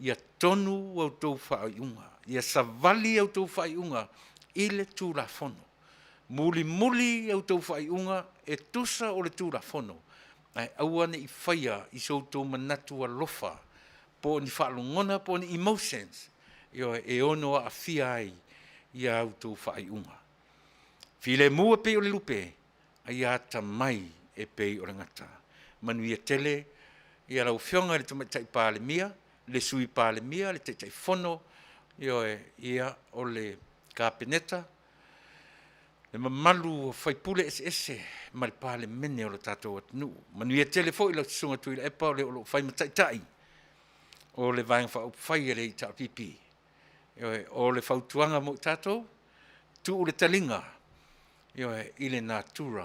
Ia tonu a outou faaiuga, ia savali a outou faaiuga i le Tulafono. Mulimuli a outou faaiuga e tusa o le Tulafono, ae aua ne i faia i so outou manatu alofa po o ni faalogona po o ni emotions, ioe, e ono aafia ai a outou faaiuga. Filemu e pei o le lupe, a ia atamai e pei o le gata. Manuia tele lau Afioga i le Tamaitai Palemia, le Sui Palemia, le Taitaifono, ioe, ia, o le Kapeneta, le mamalu o sui usufono eseese ma le Palemene o le tatou atunuu. Manuia tele foi lau Susuga Tuilaepa o le o lo o fai ma Taitai o le Vaega Faaupufai a le HRPP. Ioe. O le fautuaga mo i tatou, tuu le taliga, ioe, i le natura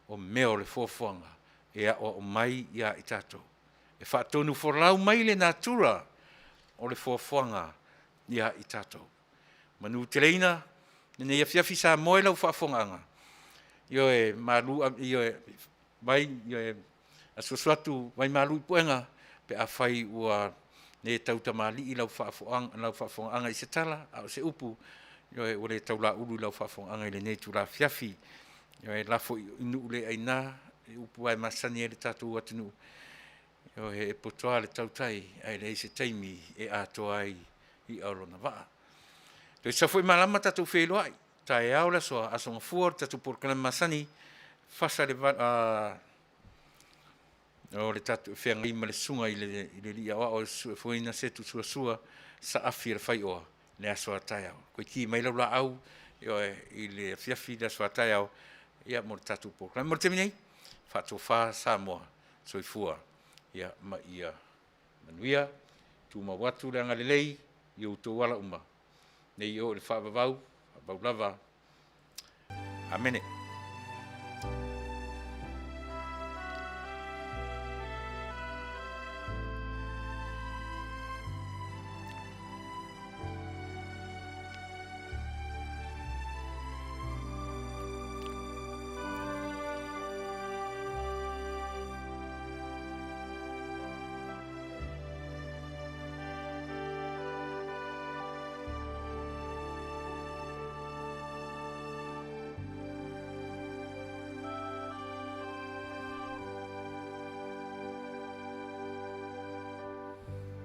o mea o le foafoaga e aoao mai ia i tatou. E faatonufolau mai le natura o le foafoaga ia i tatou. Manuteleina lenei afiafi Samoa i lau faafofogaaga, ioe, malu ioe, vai, asuasu atu vaimalu i puega pe afai ua le tautamalii lau faafofogaaga i se tala a o se upu, ioe, ua le taulaulu i lau faafofogaaga i lenei itula afiafi. Ioe, lafo i nuu le aina le upu lava e masani ai le tatou atunuu, ioe, e poto lava le tautai ae leai se taimi e atoa ai i'a o lona vaa. Toe sasau foi malama tatou feiloai taeao le aso a, Aso Gafua i le tatou polokalame masani, fasa i le o le tatou feagai ma le Susuga i le Alii Aoao e susue foeina Setu Suasua Saafi o le Faioa i le aso a taeao. Toe ki mai lau laau, ioe, i le afiafi i le aso a taeao mo le tatou polokalame. Mo le taimi nei, faatofa Samoa, soifua ma ia manuia. Tumau atu le agalelei i outou ala uma, nei oo i le faavavau, faavavau lava. Amene.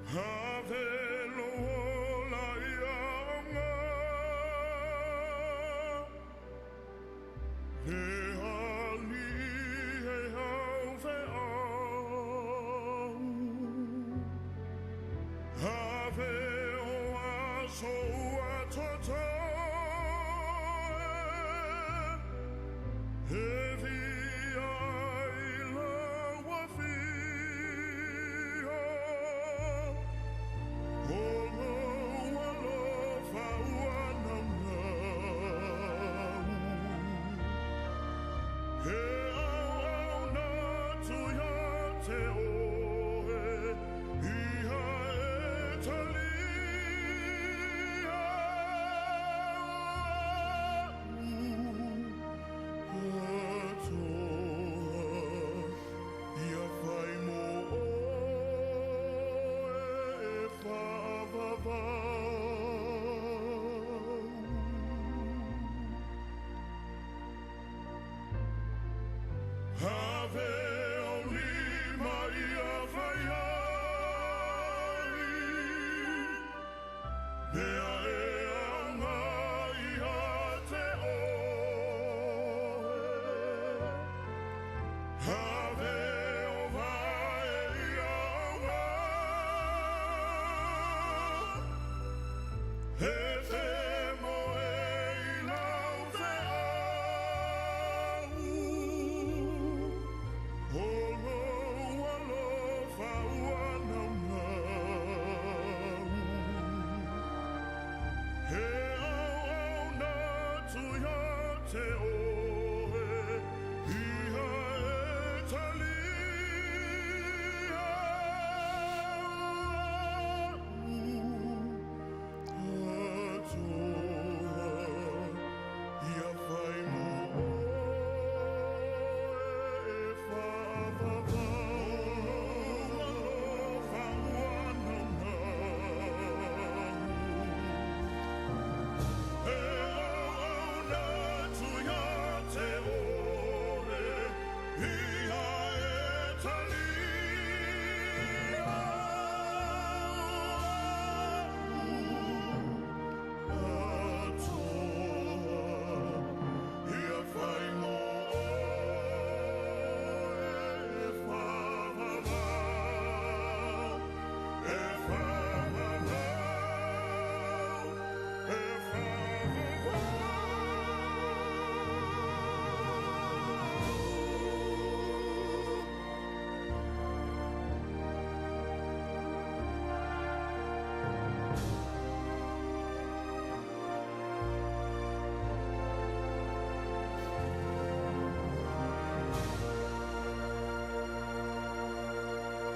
Ave lou ola ia aoga Le alii e haufeau Ave o aso ua totoe E via ai lau afio O lou alofa ua naunau E auauna atu ia te oe Ia e talia O a'u atoa Ia fai mo oe e faavavau. Ave